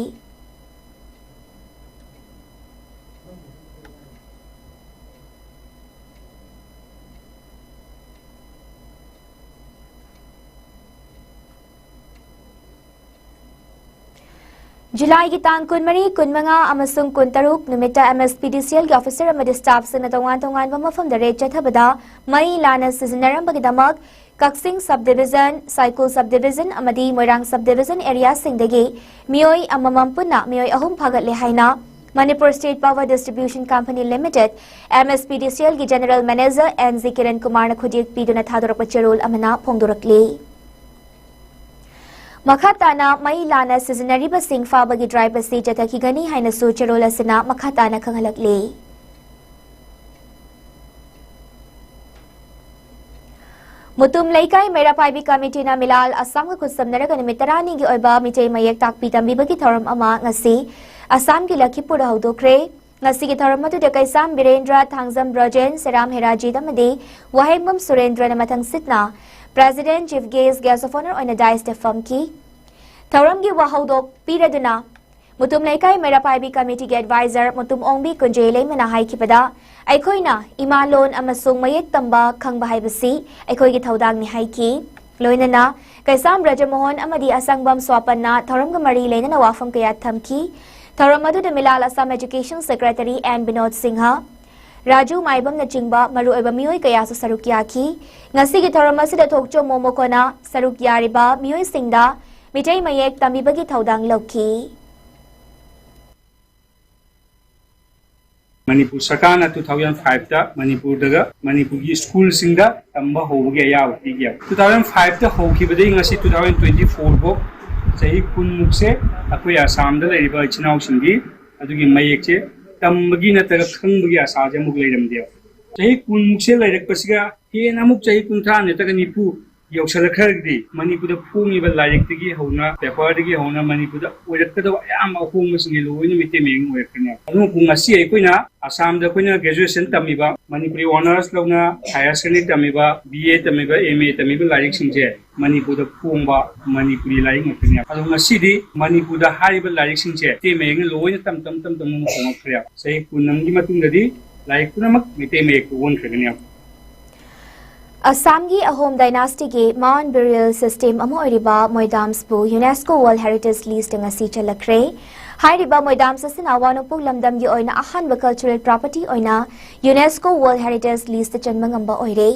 ꯖꯨꯂꯥꯏꯒꯤ ꯇꯥꯡ ꯀꯨꯟꯃꯔꯤ, ꯀꯨꯟꯃꯉꯥ ꯑꯃꯁꯨꯡ ꯀꯨꯟꯇꯔꯨꯛ ꯅꯨꯃꯤꯠꯇ MSPDCLꯒꯤ officer ꯑꯃꯗꯤ staffꯁꯤꯡꯅ ꯇꯣꯉꯥꯟ ꯇꯣꯉꯥꯟꯕ ꯃꯐꯝꯗ raid ꯆꯠꯊꯕꯗ ꯃꯩ ꯂꯥꯟꯅ ꯁꯤꯖꯤꯟꯅꯔꯝꯕꯒꯤꯗꯃꯛ ꯀꯛꯆꯤꯡ subdivision, ꯁꯥꯏꯀꯨꯜ subdivision ꯑꯃꯗꯤ ꯃꯣꯏꯔꯥꯡ subdivision areaꯁꯤꯡꯗꯒꯤ ꯃꯤꯑꯣꯏ ꯑꯃꯃꯝ ꯄꯨꯟꯅ ꯃꯤꯑꯣꯏ ꯑꯍꯨꯝ ꯐꯥꯒꯠꯂꯦ ꯍꯥꯏꯅ Manipur State Power Distribution Company Limited, MSPDCLꯒꯤ General Manager N G Kiran ꯀꯨꯃꯥꯔꯅ ꯈꯨꯗꯤꯛ ꯄꯤꯗꯨꯅ ꯊꯥꯗꯣꯔꯛꯄ ꯆꯦꯔꯣꯜ ꯑꯃꯅ ꯐꯣꯡꯗꯣꯔꯛꯂꯤ꯫ ꯃꯈꯥ ꯇꯥꯅ ꯃꯩ ꯂꯥꯟꯅ ꯁꯤꯖꯤꯟꯅꯔꯤꯕꯁꯤꯡ ꯐꯥꯕꯒꯤ drive ꯑꯁꯤ ꯆꯠꯊꯈꯤꯒꯅꯤ ꯍꯥꯏꯅꯁꯨ ꯆꯦꯔꯣꯜ ꯑꯁꯤꯅ ꯃꯈꯥ ꯇꯥꯅ ꯈꯪꯍꯜꯂꯛꯂꯤ꯫ ꯃꯨꯇꯨꯝ ꯂꯩꯀꯥꯏ ꯃꯩꯔꯥ ꯄꯥꯏꯕꯤ ꯀꯃꯤꯇꯤꯅ ꯃꯤꯂꯥꯜ ꯑꯁꯥꯝꯒ ꯈꯨꯠꯁꯝꯅꯔꯒ ꯅꯨꯃꯤꯠ ꯇꯔꯥꯅꯤꯒꯤ ꯑꯣꯏꯕ ꯃꯤꯇꯩ ꯃꯌꯦꯛ ꯇꯥꯛꯄꯤ ꯇꯝꯕꯤꯕꯒꯤ ꯊꯧꯔꯝ ꯑꯃ ꯉꯁꯤ ꯑꯁꯥꯝꯒꯤ ꯂꯈꯤꯄꯨꯔꯗ ꯍꯧꯗꯣꯛꯈ꯭ꯔꯦ꯫ ꯉꯁꯤꯒꯤ ꯊꯧꯔꯝ ꯑꯗꯨꯗ ꯀꯩꯁꯥꯝ ꯕꯤꯔꯦꯟꯗ꯭ꯔ, ꯊꯥꯡꯖꯝ ꯕ꯭ꯔꯖꯦꯟ, ꯁꯦꯔꯥꯝ ꯍꯦꯔꯥꯖꯤꯠ ꯑꯃꯗꯤ ꯋꯥꯍꯦꯡꯕꯝ ꯁꯨꯔꯦꯟꯗ꯭ꯔꯅ ꯃꯊꯪ ꯁꯤꯠꯅ President, Chief Guest, Guest of Honour ꯑꯣꯏꯅ dais ꯇ ꯐꯝꯈꯤ꯫ ꯊꯧꯔꯝꯒꯤ ꯋꯥꯍꯧꯗꯣꯛ ꯄꯤꯔꯗꯨꯅ ꯃꯨꯇꯨꯝ ꯂꯩꯀꯥꯏ ꯃꯩꯔꯥ ꯄꯥꯏꯕꯤ committee ꯒꯤ advisor ꯃꯨꯇꯨꯝ ꯑꯣꯡꯕꯤ ꯀꯨꯟꯖꯦ ꯂꯩꯃꯅ ꯍꯥꯏꯈꯤꯕꯗ, ꯑꯩꯈꯣꯏꯅ ꯏꯃꯥ ꯂꯣꯟ ꯑꯃꯁꯨꯡ ꯃꯌꯦꯛ ꯇꯝꯕ ꯈꯪꯕ ꯍꯥꯏꯕꯁꯤ ꯑꯩꯈꯣꯏꯒꯤ ꯊꯧꯗꯥꯡꯅꯤ ꯍꯥꯏꯈꯤ꯫ ꯂꯣꯏꯅꯅ ꯀꯩꯁꯥꯝ ꯕ꯭ꯔꯖꯃꯣꯍꯟ ꯑꯃꯗꯤ ꯑꯁꯪꯕꯝ ꯁ꯭ꯋꯥꯄꯟꯅ ꯊꯧꯔꯝꯒ ꯃꯔꯤ ꯂꯩꯅꯅ ꯋꯥꯐꯝ ꯀꯌꯥ ꯊꯝꯈꯤ꯫ ꯊꯧꯔꯝ ꯑꯗꯨꯗ ꯃꯤꯂꯥꯜ Assam Education Secretary N Binod Sinha, Raju ꯃꯥꯏꯕꯝꯅꯆꯤꯡꯕ ꯃꯔꯨꯑꯣꯏꯕ ꯃꯤꯑꯣꯏ ꯀꯌꯥꯁꯨ ꯁꯔꯨꯛ ꯌꯥꯈꯤ꯫ ꯉꯁꯤꯒꯤ ꯊꯧꯔꯝ ꯑꯁꯤꯗ ꯊꯣꯛꯆꯣꯝ ꯃꯣꯃꯣꯀꯣꯅ ꯁꯔꯨꯛ ꯌꯥꯔꯤꯕ ꯃꯤꯑꯣꯏꯁꯤꯡꯗ ꯃꯤꯇꯩ ꯃꯌꯦꯛ ꯇꯝꯕꯤꯕꯒꯤ ꯊꯧꯗꯥꯡ ꯂꯧꯈꯤ꯫ ꯃꯅꯤꯄꯨꯔ ꯁꯔꯀꯥꯔꯅ two thousand five ꯇ ꯃꯅꯤꯄꯨꯔꯗꯒ ꯃꯅꯤꯄꯨꯔꯒꯤ ꯁ꯭ꯀꯨꯜꯁꯤꯡꯗ ꯇꯝꯕ ꯍꯧꯕꯒꯤ ꯑꯌꯥꯕ ꯄꯤꯈꯤ꯫ Two thousand five ꯇ ꯍꯧꯈꯤꯕꯗꯒꯤ ꯉꯁꯤ two thousand twenty four ꯐꯥꯎ ꯆꯍꯤ ꯀꯨꯟꯃꯨꯛꯁꯦ ꯑꯩꯈꯣꯏ ꯑꯁꯥꯝꯗ ꯂꯩꯔꯤꯕ ꯏꯆꯤꯟ ꯏꯅꯥꯎꯁꯤꯡꯒꯤ ꯑꯗꯨꯒꯤ ꯃꯌꯦꯛꯁꯦ ꯇꯝꯕꯒꯤ ꯅꯠꯇ꯭ꯔꯒ ꯈꯪꯕꯒꯤ ꯑꯁꯥꯁꯦ ꯑꯃꯨꯛ ꯂꯩꯔꯝꯗꯦꯕ꯫ ꯆꯍꯤ ꯀꯨꯟꯃꯨꯛꯁꯦ ꯂꯩꯔꯛꯄꯁꯤꯒ ꯍꯦꯟꯅ ꯑꯃꯨꯛ ꯆꯍꯤ ꯀꯨꯟꯊ꯭ꯔꯥ ꯅꯠꯇ꯭ꯔꯒ ꯅꯤꯐꯨ ꯌꯧꯁꯜꯂꯛꯈ꯭ꯔꯒꯗꯤ ꯃꯅꯤꯄꯨꯔꯗ ꯐꯣꯡꯉꯤꯕ ꯂꯥꯏꯔꯤꯛꯇꯒꯤ ꯍꯧꯅ, ꯄꯦꯄꯔꯗꯒꯤ ꯍꯧꯅ ꯃꯅꯤꯄꯨꯔꯗ ꯑꯣꯏꯔꯛꯀꯗꯕ ꯑꯌꯥꯝꯕ ꯑꯍꯣꯡꯕꯁꯤꯡꯁꯦ ꯂꯣꯏꯅ ꯃꯩꯇꯩ ꯃꯌꯦꯛꯅ ꯑꯣꯏꯔꯛꯀꯅꯤ꯫ ꯑꯗꯨꯅ ꯉꯁꯤ ꯑꯩꯈꯣꯏꯅ ꯑꯁꯥꯝꯗ ꯑꯩꯈꯣꯏꯅ graduation ꯇꯝꯃꯤꯕ, ꯃꯅꯤꯄꯨꯔꯤ honours ꯂꯧꯅ higher secondary ꯇꯝꯃꯤꯕ, B A ꯇꯝꯃꯤꯕ, M A ꯇꯝꯃꯤꯕ ꯂꯥꯏꯔꯤꯛꯁꯤꯡꯁꯦ ꯃꯅꯤꯄꯨꯔꯗ ꯐꯣꯡꯕ ꯃꯅꯤꯄꯨꯔꯤ ꯂꯥꯏꯔꯤꯛ ꯉꯥꯛꯇꯅꯦ꯫ ꯑꯗꯣ ꯉꯁꯤꯗꯤ ꯃꯅꯤꯄꯨꯔꯗ ꯍꯥꯏꯔꯤꯕ ꯂꯥꯏꯔꯤꯛꯁꯤꯡꯁꯦ ꯃꯩꯇꯩ ꯃꯌꯦꯛꯅ ꯂꯣꯏꯅ ꯇꯝ ꯇꯝ ꯇꯝ ꯇꯝ ꯑꯃꯨꯛ ꯍꯣꯡꯉꯛꯈ꯭ꯔꯦ꯫ ꯆꯍꯤ ꯀꯨꯟ ꯑꯃꯒꯤ ꯃꯇꯨꯡꯗꯗꯤ ꯂꯥꯏꯔꯤꯛ ꯄꯨꯝꯅꯃꯛ ꯃꯩꯇꯩ ꯃꯌꯦꯛꯇ ꯑꯣꯟꯈ꯭ꯔꯒꯅꯤ꯫ ꯑꯁꯥꯝꯒꯤ ꯑꯍꯣꯝ dynasty ꯒꯤ ꯃꯥꯟ burial system ꯑꯃ ꯑꯣꯏꯔꯤꯕ ꯃꯣꯏꯗꯥꯝꯁꯄꯨ UNESCO World Heritage List ꯉꯁꯤ ꯆꯜꯂꯛꯈ꯭ꯔꯦ꯫ ꯍꯥꯏꯔꯤꯕ ꯃꯣꯏꯗꯥꯝꯁ ꯑꯁꯤꯅ ꯋꯥ ꯅꯣꯡꯄꯣꯛ ꯂꯝꯗꯝꯒꯤ ꯑꯣꯏꯅ ꯑꯍꯥꯟꯕ cultural property ꯑꯣꯏꯅ UNESCO World Heritage List ꯆꯟꯕ ꯉꯝꯕ ꯑꯣꯏꯔꯦ꯫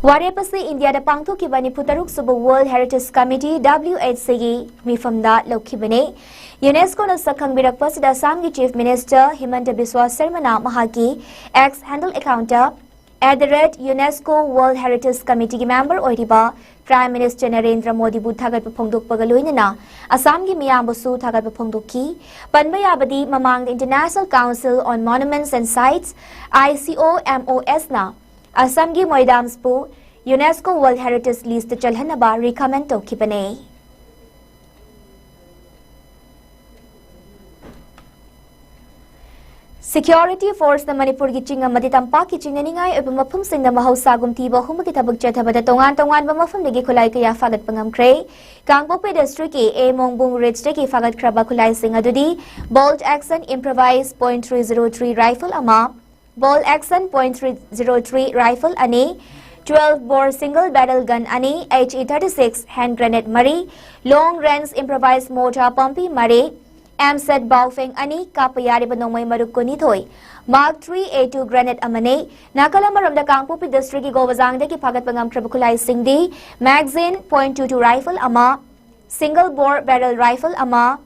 ꯋꯥꯔꯦꯞ ꯑꯁꯤ ꯏꯟꯗꯤꯌꯥꯗ ꯄꯥꯡꯊꯣꯛꯈꯤꯕ ꯅꯤꯐꯨ ꯇꯔꯨꯛ ꯁꯨꯕ World Heritage Committee, W H C ꯒꯤ ꯃꯤꯐꯝꯗ ꯂꯧꯈꯤꯕꯅꯤ꯫ UNESCOꯅ ꯁꯛ ꯈꯪꯕꯤꯔꯛꯄ ꯑꯁꯤꯗ ꯑꯁꯥꯝꯒꯤ Chief Minister ꯍꯤꯃꯟꯇ ꯕꯤꯁ꯭ꯋꯥ ꯁꯔꯃꯅ ꯃꯍꯥꯛꯀꯤ X handle account ꯇ at the rate UNESCO World Heritage Committee ꯒꯤ member ꯑꯣꯏꯔꯤꯕ Prime Minister ꯅꯔꯦꯟꯗ꯭ꯔ ꯃꯣꯗꯤꯕꯨ ꯊꯥꯒꯠꯄ ꯐꯣꯡꯗꯣꯛꯄꯒ ꯂꯣꯏꯅꯅ ꯑꯁꯥꯝꯒꯤ ꯃꯤꯌꯥꯝꯕꯨꯁꯨ ꯊꯥꯒꯠꯄ ꯐꯣꯡꯗꯣꯛꯈꯤ꯫ ꯄꯟꯕ ꯌꯥꯕꯗꯤ, ꯃꯃꯥꯡꯗ International Council on Monuments and Sites, ICOMOS ꯅ ꯑꯁꯥꯝꯒꯤ ꯃꯣꯏꯗꯥꯝꯁꯄꯨ UNESCO World Heritage List ꯆꯜꯍꯟꯅꯕ recommend ꯇꯧꯈꯤꯕꯅꯦ꯫ Security Force ꯅ ꯃꯅꯤꯄꯨꯔꯒꯤ ꯆꯤꯡ ꯑꯃꯗꯤ ꯇꯝꯄꯥꯛꯀꯤ ꯆꯤꯡꯅꯅꯤꯡꯉꯥꯏ ꯑꯣꯏꯕ ꯃꯐꯝꯁꯤꯡꯗ ꯃꯍꯧꯁꯥꯒꯨꯝ ꯊꯤꯕ ꯍꯨꯝꯕꯒꯤ ꯊꯕꯛ ꯆꯠꯊꯕꯗ ꯇꯣꯉꯥꯟ ꯇꯣꯉꯥꯟꯕ ꯃꯐꯝꯗꯒꯤ ꯈꯨꯠꯂꯥꯏ ꯀꯌꯥ ꯐꯥꯒꯠꯄ ꯉꯝꯈ꯭ꯔꯦ꯫ ꯀꯥꯡꯄꯣꯛꯄꯤ district ꯀꯤ A ꯃꯣꯡꯕꯨꯡ ꯔꯦꯟꯖꯇꯒꯤ ꯐꯥꯒꯠꯈ꯭ꯔꯕ ꯈꯨꯠꯂꯥꯏꯁꯤꯡ ꯑꯗꯨꯗꯤ bolt action improvised point three zero three rifle ꯑꯃ, bolt action point three zero three rifle ꯑꯅꯤ, twelve bore single barrel gun ꯑꯅꯤ, H E thirty six hand grenade ꯃꯔꯤ, long range improvised mortar ꯄꯝꯄꯤ ꯃꯔꯤ, M set ꯕꯥꯎꯐꯦꯡ ꯑꯅꯤ, ꯀꯥꯞꯄ ꯌꯥꯔꯤꯕ ꯅꯣꯡꯃꯩ ꯃꯔꯨ ꯀꯨꯟꯅꯤꯊꯣꯏ, Mark three A two grenade ꯑꯃꯅꯤ꯫ ꯅꯥꯀꯜ ꯑꯃꯔꯣꯝꯗ ꯀꯥꯡꯄꯣꯛꯄꯤ district ꯀꯤ ꯒꯣꯕꯖꯥꯡꯗꯒꯤ ꯐꯥꯒꯠꯄ ꯉꯝꯈ꯭ꯔꯕ ꯈꯨꯠꯂꯥꯏꯁꯤꯡꯗꯤ magazine point two two rifle ꯑꯃ, single bore barrel rifle ꯑꯃ,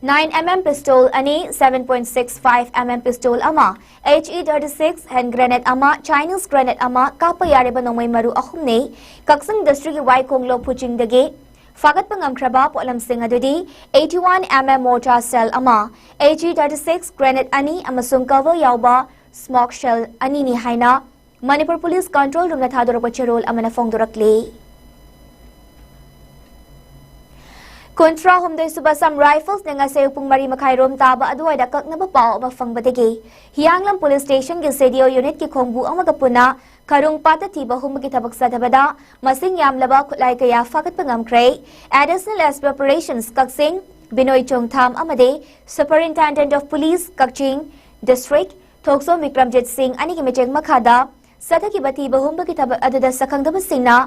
nine M M pistol ꯑꯅꯤ, seven point six five M M pistol ꯑꯃ, H E thirty six hand grenade ꯑꯃ, Chinese grenade ꯑꯃ, ꯀꯥꯞꯄ ꯌꯥꯔꯤꯕ ꯅꯣꯡꯃꯩ ꯃꯔꯨ ꯑꯍꯨꯝꯅꯤ꯫ ꯀꯛꯆꯤꯡ district ꯀꯤ ꯋꯥꯏꯈꯣꯡ ꯂꯧꯐꯨ ꯆꯤꯡꯗꯒꯤ ꯐꯥꯒꯠꯄ ꯉꯝꯈ꯭ꯔꯕ ꯄꯣꯠꯂꯝꯁꯤꯡ ꯑꯗꯨꯗꯤ eighty one M M mortar shell ꯑꯃ, H E thirty six grenade ꯑꯅꯤ ꯑꯃꯁꯨꯡ cover ꯌꯥꯎꯕ smoke shell ꯑꯅꯤꯅꯤ ꯍꯥꯏꯅ ꯃꯅꯤꯄꯨꯔ Police Control Room ꯅ ꯊꯥꯗꯣꯔꯛꯄ ꯆꯦꯔꯣꯜ ꯑꯃꯅ ꯐꯣꯡꯗꯣꯔꯛꯂꯤ꯫ ꯀꯨꯟꯊ꯭ꯔꯥ ꯍꯨꯝꯗꯣꯏ ꯁꯨꯕ Assam Rifles ꯅ ꯉꯁꯤ ꯑꯌꯨꯛ ꯄꯨꯡ ꯃꯔꯤ ꯃꯈꯥꯏ ꯔꯣꯝ ꯇꯥꯕ ꯑꯗꯨꯋꯥꯏꯗ ꯀꯛꯅꯕ ꯄꯥꯎ ꯑꯃ ꯐꯪꯕꯗꯒꯤ ꯍꯤꯌꯥꯡꯂꯝ Police Station ꯒꯤ C D O unit ꯀꯤ ꯈꯣꯡꯕꯨ ꯑꯃꯒ ꯄꯨꯟꯅ ꯈꯔꯨꯡ ꯄꯥꯠꯇ ꯊꯤꯕ ꯍꯨꯝꯕꯒꯤ ꯊꯕꯛ ꯆꯠꯊꯕꯗ ꯃꯁꯤꯡ ꯌꯥꯝꯂꯕ ꯈꯨꯠꯂꯥꯏ ꯀꯌꯥ ꯐꯥꯒꯠꯄ ꯉꯝꯈ꯭ꯔꯦ꯫ Additional S P Operations ꯀꯛꯆꯤꯡ ꯕꯤꯅꯣꯏ ꯆꯣꯡꯊꯥꯝ ꯑꯃꯗꯤ Superintendent of Police Kakching District ꯊꯣꯛꯆꯣꯝ ꯕꯤꯀ꯭ꯔꯝꯖꯤꯠ ꯁꯤꯡ ꯑꯅꯤꯒꯤ ꯃꯤꯠꯌꯦꯡ ꯃꯈꯥꯗ ꯆꯠꯊꯈꯤꯕ ꯊꯤꯕ ꯍꯨꯝꯕꯒꯤ ꯊꯕꯛ ꯑꯗꯨꯗ ꯁꯛꯈꯪꯗꯕꯁꯤꯡꯅ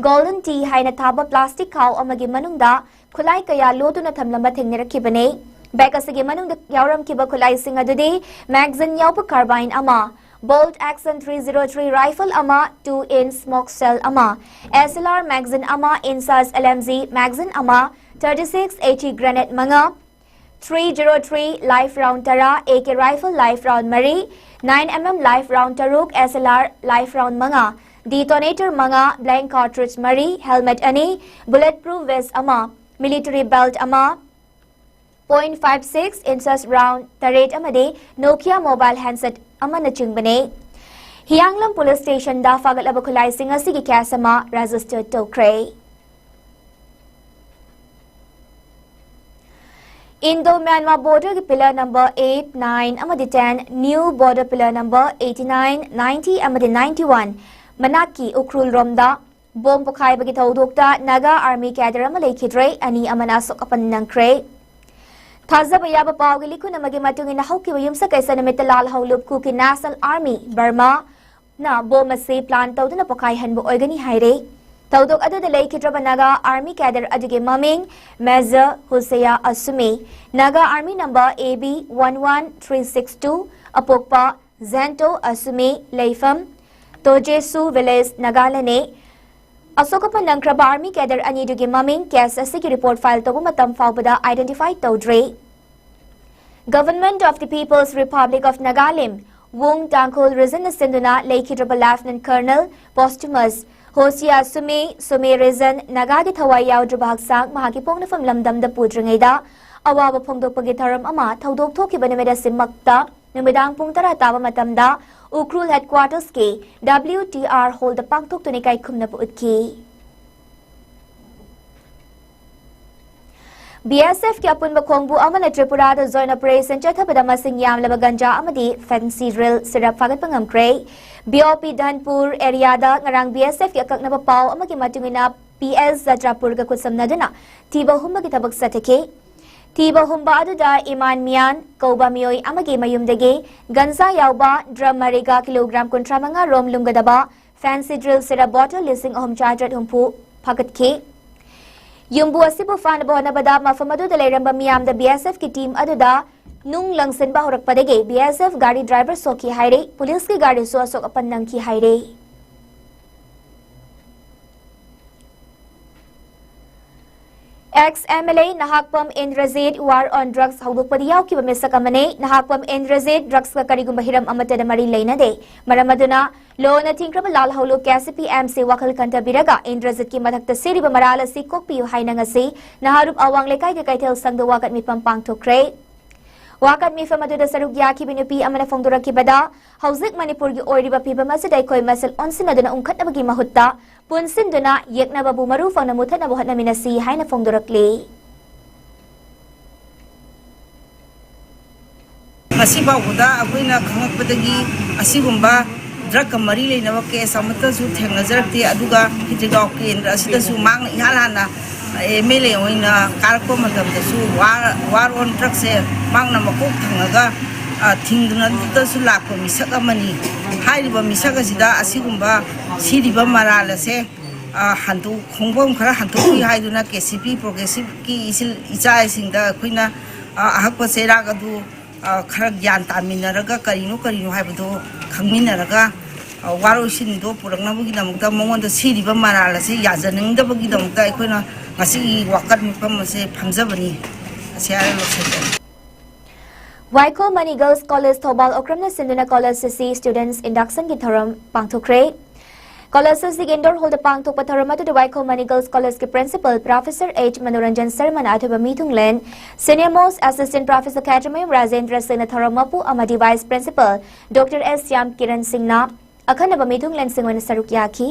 Golden Tea ꯍꯥꯏꯅ ꯊꯥꯕ plastic ꯈꯥꯎ ꯑꯃꯒꯤ ꯃꯅꯨꯡꯗ ꯈꯨꯠꯂꯥꯏ ꯀꯌꯥ ꯂꯣꯠꯇꯨꯅ ꯊꯝꯂꯝꯕ ꯊꯦꯡꯅꯔꯛꯈꯤꯕꯅꯤ꯫ Bag ꯑꯁꯤꯒꯤ ꯃꯅꯨꯡꯗ ꯌꯥꯎꯔꯝꯈꯤꯕ ꯈꯨꯠꯂꯥꯏꯁꯤꯡ ꯑꯗꯨꯗꯤ magazine ꯌꯥꯎꯕ carbine ꯑꯃ, bolt action three zero three rifle ꯑꯃ, two inch smoke shell ꯑꯃ, S L R magazine ꯑꯃ, INSAS L M G magazine ꯑꯃ, thirty six H E grenade ꯃꯉꯥ, three zero three live round ꯇꯔꯥ, A K rifle live round ꯃꯔꯤ, nine M M live round ꯇꯔꯨꯛ, S L R live round ꯃꯉꯥ, detonator ꯃꯉꯥ, blank cartridge ꯃꯔꯤ, helmet ꯑꯅꯤ, bullet proof vest ꯑꯃ, military belt ꯑꯃ, point five six inches round ꯇꯔꯦꯠ ꯑꯃꯗꯤ Nokia mobile handset ꯑꯃꯅꯆꯤꯡꯕꯅꯤ꯫ ꯍꯤꯌꯥꯡꯂꯝ Police Station ꯗ ꯐꯥꯒꯠꯂꯕ ꯈꯨꯠꯂꯥꯏꯁꯤꯡ ꯑꯁꯤꯒꯤ case ꯑꯃ register ꯇꯧꯈ꯭ꯔꯦ꯫ Indo-Myanmar border-ꯒꯤ pillar number eight, nine ꯑꯃꯗꯤ ten, new border pillar number eighty-nine, ninety ꯑꯃꯗꯤ ninety-one ꯃꯅꯥꯛꯀꯤ ꯎꯈ꯭ꯔꯨꯜ ꯔꯣꯝꯗ ꯕꯣꯝ ꯄꯣꯈꯥꯏꯕꯒꯤ ꯊꯧꯗꯣꯛꯇ ꯅꯥꯒꯥ Army cadre ꯑꯃ ꯂꯩꯈꯤꯗ꯭ꯔꯦ, ꯑꯅꯤ ꯑꯃꯅ ꯑꯁꯣꯛ ꯑꯄꯟ ꯅꯪꯈ꯭ꯔꯦ꯫ ꯊꯥꯖꯕ ꯌꯥꯕ ꯄꯥꯎꯒꯤ ꯂꯤꯈꯨꯟ ꯑꯃꯒꯤ ꯃꯇꯨꯡ ꯏꯟꯅ, ꯍꯧꯈꯤꯕ ꯌꯨꯝꯁꯀꯩꯁ ꯅꯨꯃꯤꯠꯇ ꯂꯥꯜꯍꯧꯂꯨꯞ ꯀꯨꯀꯤ National Army, ꯕꯔꯃꯥ, ꯅ ꯕꯣꯝ ꯑꯁꯤ plan ꯇꯧꯗꯨꯅ ꯄꯣꯈꯥꯏꯍꯟꯕ ꯑꯣꯏꯒꯅꯤ ꯍꯥꯏꯔꯦ꯫ ꯊꯧꯗꯣꯛ ꯑꯗꯨꯗ ꯂꯩꯈꯤꯗ꯭ꯔꯕ ꯅꯥꯒꯥ Army cadre ꯑꯗꯨꯒꯤ ꯃꯃꯤꯡ Major Hosea Asumi, Naga Army number A B one one three six two, ꯑꯄꯣꯛꯄ Zento Asumi, ꯂꯩꯐꯝ Tojesu Village, ꯅꯥꯒꯥꯂꯦꯟꯅꯦ꯫ ꯑꯁꯣꯛ ꯑꯄꯟ ꯅꯪꯈ꯭ꯔꯕ Army cadre ꯑꯅꯤꯗꯨꯒꯤ ꯃꯃꯤꯡ case ꯑꯁꯤꯒꯤ report file ꯇꯧꯕ ꯃꯇꯝ ꯐꯥꯎꯕꯗ identify ꯇꯧꯗ꯭ꯔꯤ꯫ Government of the People's Republic of Nagalim, Wung Tangkhul Region ꯅ ꯁꯤꯟꯗꯨꯅ ꯂꯩꯈꯤꯗ꯭ꯔꯕ Lieutenant Colonel posthumous Hosea Asumi, Sume Region, ꯅꯥꯒꯥꯒꯤ ꯊꯋꯥꯏ ꯌꯥꯎꯗ꯭ꯔꯕ ꯍꯛꯆꯥꯡ ꯃꯍꯥꯛꯀꯤ ꯄꯣꯛꯅꯐꯝ ꯂꯝꯗꯝꯗ ꯄꯨꯗ꯭ꯔꯤꯉꯩꯗ ꯑꯋꯥꯕ ꯐꯣꯡꯗꯣꯛꯄꯒꯤ ꯊꯧꯔꯝ ꯑꯃ ꯊꯧꯗꯣꯛ ꯊꯣꯛꯈꯤꯕ ꯅꯨꯃꯤꯠ ꯑꯁꯤꯃꯛꯇ ꯅꯨꯃꯤꯗꯥꯡ ꯄꯨꯡ ꯇꯔꯥ ꯇꯥꯕ ꯃꯇꯝꯗ ꯎꯈ꯭ꯔꯨꯜ headquarters ꯀꯤ W T R hall ꯗ ꯄꯥꯡꯊꯣꯛꯇꯨꯅ ꯏꯀꯥꯏ ꯈꯨꯝꯅꯕ ꯎꯠꯈꯤ꯫ B S F ꯀꯤ ꯑꯄꯨꯟꯕ ꯈꯣꯡꯕꯨ ꯑꯃꯅ ꯇ꯭ꯔꯤꯄꯨꯔꯥꯗ joint operation ꯆꯠꯊꯕꯗ ꯃꯁꯤꯡ ꯌꯥꯝꯂꯕ ꯒꯟꯖꯥ ꯑꯃꯗꯤ fancy drill syrup ꯐꯥꯒꯠꯄ ꯉꯝꯈ꯭ꯔꯦ꯫ B O P ꯙꯟꯄꯨꯔ area ꯗ ꯉꯔꯥꯡ B S F ꯀꯤ ꯑꯀꯛꯅꯕ ꯄꯥꯎ ꯑꯃꯒꯤ ꯃꯇꯨꯡ ꯏꯟꯅ P S ꯖꯇ꯭ꯔꯥꯄꯨꯔꯒ ꯈꯨꯠꯁꯝꯅꯗꯨꯅ ꯊꯤꯕ ꯍꯨꯝꯕꯒꯤ ꯊꯕꯛ ꯆꯠꯊꯈꯤ꯫ ꯊꯤꯕ ꯍꯨꯝꯕ ꯑꯗꯨꯗ ꯏꯃꯥꯟ ꯃꯤꯌꯥꯟ ꯀꯧꯕ ꯃꯤꯑꯣꯏ ꯑꯃꯒꯤ ꯃꯌꯨꯝꯗꯒꯤ ꯒꯟꯖꯥ ꯌꯥꯎꯕ drum ꯃꯔꯤꯒ kilogram ꯀꯨꯟꯊ꯭ꯔꯥ ꯃꯉꯥ ꯔꯣꯝ ꯂꯨꯝꯒꯗꯕ fancy drill syrup bottle ꯂꯤꯁꯤꯡ ꯑꯍꯨꯝ ꯆꯥꯇ꯭ꯔꯦꯠ ꯍꯨꯝꯐꯨ ꯐꯥꯒꯠꯈꯤ꯫ ꯌꯨꯝꯕꯨ ꯑꯁꯤꯕꯨ ꯐꯥꯅꯕ ꯍꯣꯠꯅꯕꯗ ꯃꯐꯝ ꯑꯗꯨꯗ ꯂꯩꯔꯝꯕ ꯃꯤꯌꯥꯝꯗ B S F ꯀꯤ team ꯑꯗꯨꯗ ꯅꯨꯡ ꯂꯪꯁꯤꯟꯕ ꯍꯧꯔꯛꯄꯗꯒꯤ B S F ꯒꯥꯔꯤ driver ꯁꯣꯛꯈꯤ ꯍꯥꯏꯔꯦ, police ꯀꯤ ꯒꯥꯔꯤꯁꯨ ꯑꯁꯣꯛ ꯑꯄꯟ ꯅꯪꯈꯤ ꯍꯥꯏꯔꯦ꯫ Ex M L A Nahakpam Indrajit war on drugs ꯍꯧꯗꯣꯛꯄꯗ ꯌꯥꯎꯈꯤꯕ ꯃꯤꯁꯛ ꯑꯃꯅꯤ꯫ ꯅꯍꯥꯛꯄꯝ ꯏꯟꯗ꯭ꯔꯖꯤꯠ drugs ꯀ ꯀꯔꯤꯒꯨꯝꯕ ꯍꯤꯔꯝ ꯑꯃꯠꯇꯗ ꯃꯔꯤ ꯂꯩꯅꯗꯦ꯫ ꯃꯔꯝ ꯑꯗꯨꯅ ꯂꯣꯅ ꯊꯤꯡꯈ꯭ꯔꯕ ꯂꯥꯜꯍꯧꯂꯨꯞ K C P M ꯁꯤ ꯋꯥꯈꯜ ꯈꯟꯊꯕꯤꯔꯒ ꯏꯟꯗ꯭ꯔꯖꯤꯠꯀꯤ ꯃꯊꯛꯇ ꯁꯤꯔꯤꯕ ꯃꯔꯥꯜ ꯑꯁꯤ ꯀꯣꯛꯄꯤꯌꯨ ꯍꯥꯏꯅ ꯉꯁꯤ ꯅꯍꯥꯔꯨꯞ ꯑꯋꯥꯡ ꯂꯩꯀꯥꯏꯒꯤ ꯀꯩꯊꯦꯜ ꯁꯪꯗ ꯋꯥꯀꯠ ꯃꯤꯐꯝ ꯄꯥꯡꯊꯣꯛꯈ꯭ꯔꯦ꯫ ꯋꯥꯀꯠ ꯃꯤꯐꯝ ꯑꯗꯨꯗ ꯁꯔꯨꯛ ꯌꯥꯈꯤꯕ ꯅꯨꯄꯤ ꯑꯃꯅ ꯐꯣꯡꯗꯣꯔꯛꯈꯤꯕꯗ, ꯍꯧꯖꯤꯛ ꯃꯅꯤꯄꯨꯔꯒꯤ ꯑꯣꯏꯔꯤꯕ ꯐꯤꯕꯝ ꯑꯁꯤꯗ ꯑꯩꯈꯣꯏ ꯃꯁꯦꯜ ꯑꯣꯟꯁꯤꯟꯅꯗꯨꯅ ꯎꯪꯈꯠꯅꯕꯒꯤ ꯃꯍꯨꯠꯇ ꯄꯨꯟꯁꯤꯟꯗꯨꯅ ꯌꯦꯛꯅꯕꯕꯨ ꯃꯔꯨ ꯐꯪꯅ ꯃꯨꯊꯠꯅꯕ ꯍꯣꯠꯅꯃꯤꯟꯅꯁꯤ ꯍꯥꯏꯅ ꯐꯣꯡꯗꯣꯔꯛꯂꯤ꯫ ꯉꯁꯤ ꯐꯥꯎꯕꯗ ꯑꯩꯈꯣꯏꯅ ꯈꯪꯉꯛꯄꯗꯒꯤ ꯑꯁꯤꯒꯨꯝꯕ ꯗ꯭ꯔꯒꯀ ꯃꯔꯤ ꯂꯩꯅꯕ ꯀꯦꯁ ꯑꯃꯠꯇꯁꯨ ꯊꯦꯡꯅꯖꯔꯛꯇꯦ꯫ ꯑꯗꯨꯒ ꯈꯦꯇ꯭ꯔꯤꯒꯥꯎ ꯀꯦꯟꯗ꯭ꯔ ꯑꯁꯤꯗꯁꯨ ꯃꯍꯥꯛꯅ ꯏꯍꯥꯟ ꯍꯥꯟꯅ ꯑꯦꯝ ꯑꯦꯜ ꯑꯦ ꯑꯣꯏꯅ ꯀꯥꯔꯛꯄ ꯃꯇꯝꯗꯁꯨ ꯋꯥꯔ ꯋꯥꯔ ꯑꯣꯟ ꯗ꯭ꯔꯒꯁꯦ ꯃꯍꯥꯛꯅ ꯃꯀꯣꯛ ꯊꯪꯉꯒ ꯊꯤꯡꯗꯨꯅꯇꯁꯨ ꯂꯥꯛꯄ ꯃꯤꯁꯛ ꯑꯃꯅꯤ꯫ ꯍꯥꯏꯔꯤꯕ ꯃꯤꯁꯛ ꯑꯁꯤꯗ ꯑꯁꯤꯒꯨꯝꯕ ꯁꯤꯔꯤꯕ ꯃꯔꯥꯜ ꯑꯁꯦ ꯍꯟꯗꯣꯛ ꯈꯣꯡꯐꯝ ꯈꯔ ꯍꯟꯗꯣꯛꯄꯤꯌꯨ ꯍꯥꯏꯗꯨꯅ ꯀꯦ ꯁꯤ ꯄꯤ ꯄ꯭ꯔꯣꯒ꯭ꯔꯦꯁꯤꯞꯀꯤ ꯏꯆꯤꯜ ꯏꯆꯥꯁꯤꯡꯗ ꯑꯩꯈꯣꯏꯅ ꯑꯍꯛꯄ ꯆꯩꯔꯥꯛ ꯑꯗꯨ ꯈꯔ ꯒ꯭ꯌꯥꯟ ꯇꯥꯃꯤꯟꯅꯔꯒ ꯀꯔꯤꯅꯣ ꯀꯔꯤꯅꯣ ꯍꯥꯏꯕꯗꯣ ꯈꯪꯃꯤꯟꯅꯔꯒ ꯋꯥꯔꯣꯏꯁꯤꯟꯗꯣ ꯄꯨꯔꯛꯅꯕꯒꯤꯗꯃꯛꯇ ꯃꯉꯣꯟꯗ ꯁꯤꯔꯤꯕ ꯃꯔꯥꯜ ꯑꯁꯤ ꯌꯥꯖꯅꯤꯡꯗꯕꯒꯤꯗꯃꯛꯇ ꯑꯩꯈꯣꯏꯅ ꯉꯁꯤꯒꯤ ꯋꯥꯀꯠ ꯃꯤꯐꯝ ꯑꯁꯦ ꯐꯝꯖꯕꯅꯤ꯫ ꯑꯁꯤ ꯍꯥꯏꯔ ꯂꯣꯏꯁꯤꯟꯖꯔꯦ꯫ ꯋꯥꯏꯈꯣ ꯃꯅꯤ ꯒꯔꯜꯁ ꯀꯣꯂꯦꯖ ꯊꯧꯕꯥꯜ ꯑꯣꯀ꯭ꯔꯝꯅ ꯁꯤꯟꯗꯨꯅ ꯀꯣꯂꯦꯖ ꯑꯁꯤ ꯁ꯭ꯇꯨꯗꯦꯟꯠꯁ ꯏꯟꯗꯛꯁꯟꯒꯤ ꯊꯧꯔꯝ ꯄꯥꯡꯊꯣꯛꯈ꯭ꯔꯦ꯫ ꯀꯣꯂꯦꯖ ꯑꯁꯤꯒꯤ ꯏꯟꯗꯣꯔ ꯍꯣꯜꯗ ꯄꯥꯡꯊꯣꯛꯄ ꯊꯧꯔꯝ ꯑꯗꯨꯗ ꯋꯥꯏꯈꯣ ꯃꯅꯤ ꯒꯔꯜꯁ ꯀꯣꯂꯦꯖꯀꯤ ꯄ꯭ꯔꯤꯟꯁꯤꯄꯜ ꯄ꯭ꯔꯣꯐꯦꯁꯔ ꯑꯩꯆ ꯃꯅꯣꯔꯟꯖꯟ ꯁꯔꯃꯅ ꯑꯊꯣꯏꯕ ꯃꯤꯊꯨꯡꯂꯦꯟ, ꯁꯤꯅꯤꯌꯔ ꯃꯣꯁ ꯑꯦꯁꯤꯁꯇꯦꯟꯠ ꯄ꯭ꯔꯣꯐꯦꯁꯔ ꯈꯦꯇ꯭ꯔꯤꯃꯌꯨꯝ ꯔꯥꯖꯦꯟꯗ꯭ꯔ ꯁꯤꯡꯅ ꯊꯧꯔꯝ ꯃꯄꯨ ꯑꯃꯗꯤ ꯚꯥꯏꯁ ꯄ꯭ꯔꯤꯟꯁꯤꯄꯜ ꯗꯣꯛꯇꯔ ꯑꯦꯁ ꯁ꯭ꯌꯥꯝ ꯀꯤꯔꯟ ꯁꯤꯡꯅ ꯑꯈꯟꯅꯕ ꯃꯤꯊꯨꯡꯂꯦꯟꯁꯤꯡ ꯑꯣꯏꯅ ꯁꯔꯨꯛ ꯌꯥꯈꯤ꯫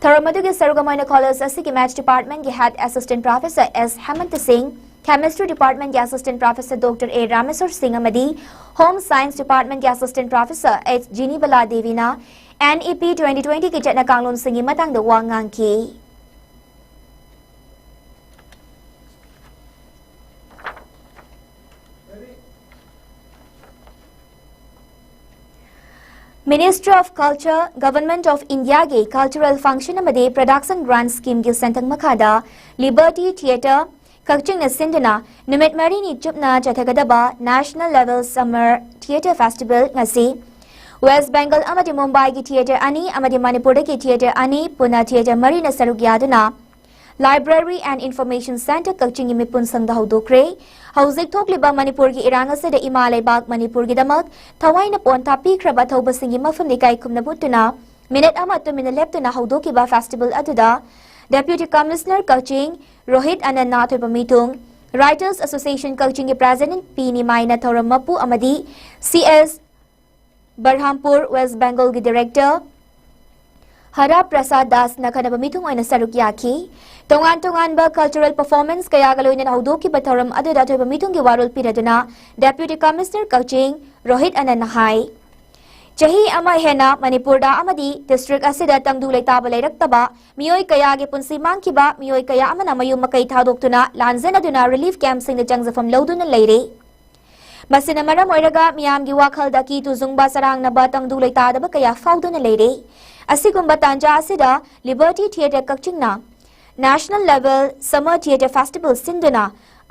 ꯊꯧꯔꯝ ꯑꯗꯨꯒꯤ ꯁꯔꯨꯛ ꯑꯃ ꯑꯣꯏꯅ ꯀꯣꯂꯦꯖ ꯑꯁꯤꯒꯤ ꯃꯦꯊꯁ ꯗꯤꯄꯥꯔꯠꯃꯦꯟꯠꯀꯤ head assistant professor S Hemanta Singh, chemistry ꯗꯤꯄꯥꯔꯠꯃꯦꯟꯠꯀꯤ assistant professor doctor A Rameshwor Singh ꯑꯃꯗꯤ ꯍꯣꯝ ꯁꯥꯏꯟꯁ ꯗꯤꯄꯥꯔꯠꯃꯦꯟꯠꯀꯤ ꯑꯦꯁꯤꯁꯇꯦꯟꯠ ꯄ꯭ꯔꯣꯐꯦꯁꯔ ꯑꯩꯆ ꯖꯤꯅꯤꯕꯂꯥ ꯗꯦꯕꯤꯅ ꯑꯦꯟ ꯏ ꯄꯤ ꯇ꯭ꯋꯦꯟꯇꯤ ꯇ꯭ꯋꯦꯟꯇꯤꯒꯤ ꯆꯠꯅ ꯀꯥꯡꯂꯣꯟꯁꯤꯡꯒꯤ ꯃꯇꯥꯡꯗ ꯋꯥ ꯉꯥꯡꯈꯤ꯫ Ministry of Culture, Government of Indiaꯒꯤ Cultural Function ꯑꯃꯗꯤ Production Grant Schemeꯒꯤ ꯁꯦꯟꯊꯪ ꯃꯈꯥꯗ Liberty Theatre ꯀꯛꯆꯤꯡꯅ ꯁꯤꯟꯗꯨꯅ ꯅꯨꯃꯤꯠ ꯃꯔꯤꯅꯤ ꯆꯨꯞꯅ ꯆꯠꯊꯒꯗꯕ National Level Summer Theatre Festival ꯉꯁꯤ ꯋꯦꯁ ꯕꯦꯡꯒꯜ ꯑꯃꯗꯤ ꯃꯨꯝꯕꯥꯏꯒꯤ theatre ꯑꯅꯤ ꯑꯃꯗꯤ ꯃꯅꯤꯄꯨꯔꯗꯒꯤ theatre ꯑꯅꯤ ꯄꯨꯟꯅ theatre ꯃꯔꯤꯅ ꯁꯔꯨꯛ ꯌꯥꯗꯨꯅ Library and Information Centre ꯀꯛꯆꯤꯡꯒꯤ ꯃꯤꯄꯨꯟꯁꯪꯗ ꯍꯧꯗꯣꯛꯈ꯭ꯔꯦ꯫ ꯍꯧꯖꯤꯛ ꯊꯣꯛꯂꯤꯕ ꯃꯅꯤꯄꯨꯔꯒꯤ ꯏꯔꯥꯡ ꯑꯁꯤꯗ ꯏꯃꯥ ꯂꯩꯕꯥꯛ ꯃꯅꯤꯄꯨꯔꯒꯤꯗꯃꯛ ꯊꯋꯥꯏꯅ ꯄꯣꯟꯊꯥ ꯄꯤꯈ꯭ꯕ ꯊꯧꯕꯁꯤꯡꯒꯤ ꯃꯐꯝꯗ ꯏꯀꯥꯏ ꯈꯨꯝꯅꯕ ꯎꯠꯇꯨꯅ ꯃꯤꯅꯤꯠ ꯑꯃ ꯇꯨꯃꯤꯟꯅ ꯂꯦꯞꯇꯨꯅ ꯍꯧꯗꯣꯛꯈꯤꯕ festival ꯑꯗꯨꯗ Deputy Commissioner ꯀꯛꯆꯤꯡ ꯔꯣꯍꯤꯠ ꯑꯅꯟꯅ ꯑꯊꯣꯏꯕ ꯃꯤꯊꯨꯡ, Writers Association ꯀꯛꯆꯤꯡꯒꯤ President ꯄꯤ ꯅꯤꯃꯥꯏꯅ ꯊꯧꯔꯝ ꯃꯄꯨ ꯑꯃꯗꯤ ꯁꯤ ꯑꯦꯁ ꯕꯔꯍꯥꯝꯄꯨꯔ, ꯋꯦꯁ ꯕꯦꯡꯒꯜꯒꯤ Director ꯍꯔꯥ ꯄ꯭ꯔꯁꯥꯗ ꯗꯥꯁꯅ ꯈꯟꯅꯕ ꯃꯤꯊꯨꯡ ꯑꯣꯏꯅ ꯁꯔꯨꯛ ꯌꯥꯈꯤ꯫ ꯇꯣꯉꯥꯟ ꯇꯣꯉꯥꯟꯕ cultural performance ꯀꯌꯥꯒ ꯂꯣꯏꯅꯅ ꯍꯧꯗꯣꯛꯈꯤꯕ ꯊꯧꯔꯝ ꯑꯗꯨꯗ ꯑꯊꯣꯏꯕ ꯃꯤꯊꯨꯡꯒꯤ ꯋꯥꯔꯣꯜ ꯄꯤꯔꯗꯨꯅ Deputy Commissioner ꯀꯛꯆꯤꯡ ꯔꯣꯍꯤꯠ ꯑꯅꯟꯅ ꯍꯥꯏ꯫ ꯆꯍꯤ ꯑꯃ ꯍꯦꯟꯅ ꯃꯅꯤꯄꯨꯔꯗ ꯑꯃꯗꯤ district ꯑꯁꯤꯗ ꯇꯪꯗꯨ ꯂꯩꯇꯥꯕ ꯂꯩꯔꯛꯇꯕ ꯃꯤꯑꯣꯏ ꯀꯌꯥꯒꯤ ꯄꯨꯟꯁꯤ ꯃꯥꯡꯈꯤꯕ, ꯃꯤꯑꯣꯏ ꯀꯌꯥ ꯑꯃꯅ ꯃꯌꯨꯝ ꯃꯀꯩ ꯊꯥꯗꯣꯛꯇꯨꯅ ꯂꯥꯟꯖꯦꯟꯅꯗꯨꯅ relief campꯁꯤꯡꯗ ꯆꯪꯖꯐꯝ ꯂꯧꯗꯨꯅ ꯂꯩꯔꯦ꯫ ꯃꯁꯤꯅ ꯃꯔꯝ ꯑꯣꯏꯔꯒ ꯃꯤꯌꯥꯝꯒꯤ ꯋꯥꯈꯜꯗ ꯀꯤ ꯇꯨꯖꯨꯡꯕ ꯆꯔꯥꯡꯅꯕ ꯇꯪꯗꯨ ꯂꯩꯇꯥꯗꯕ ꯀꯌꯥ ꯐꯥꯎꯗꯨꯅ ꯂꯩꯔꯦ꯫ ꯑꯁꯤꯒꯨꯝꯕ ꯇꯥꯟꯖꯥ ꯑꯁꯤꯗ Liberty Theatre ꯀꯛꯆꯤꯡꯅ National Level Summer Theatre Festival ꯁꯤꯟꯗꯨꯅ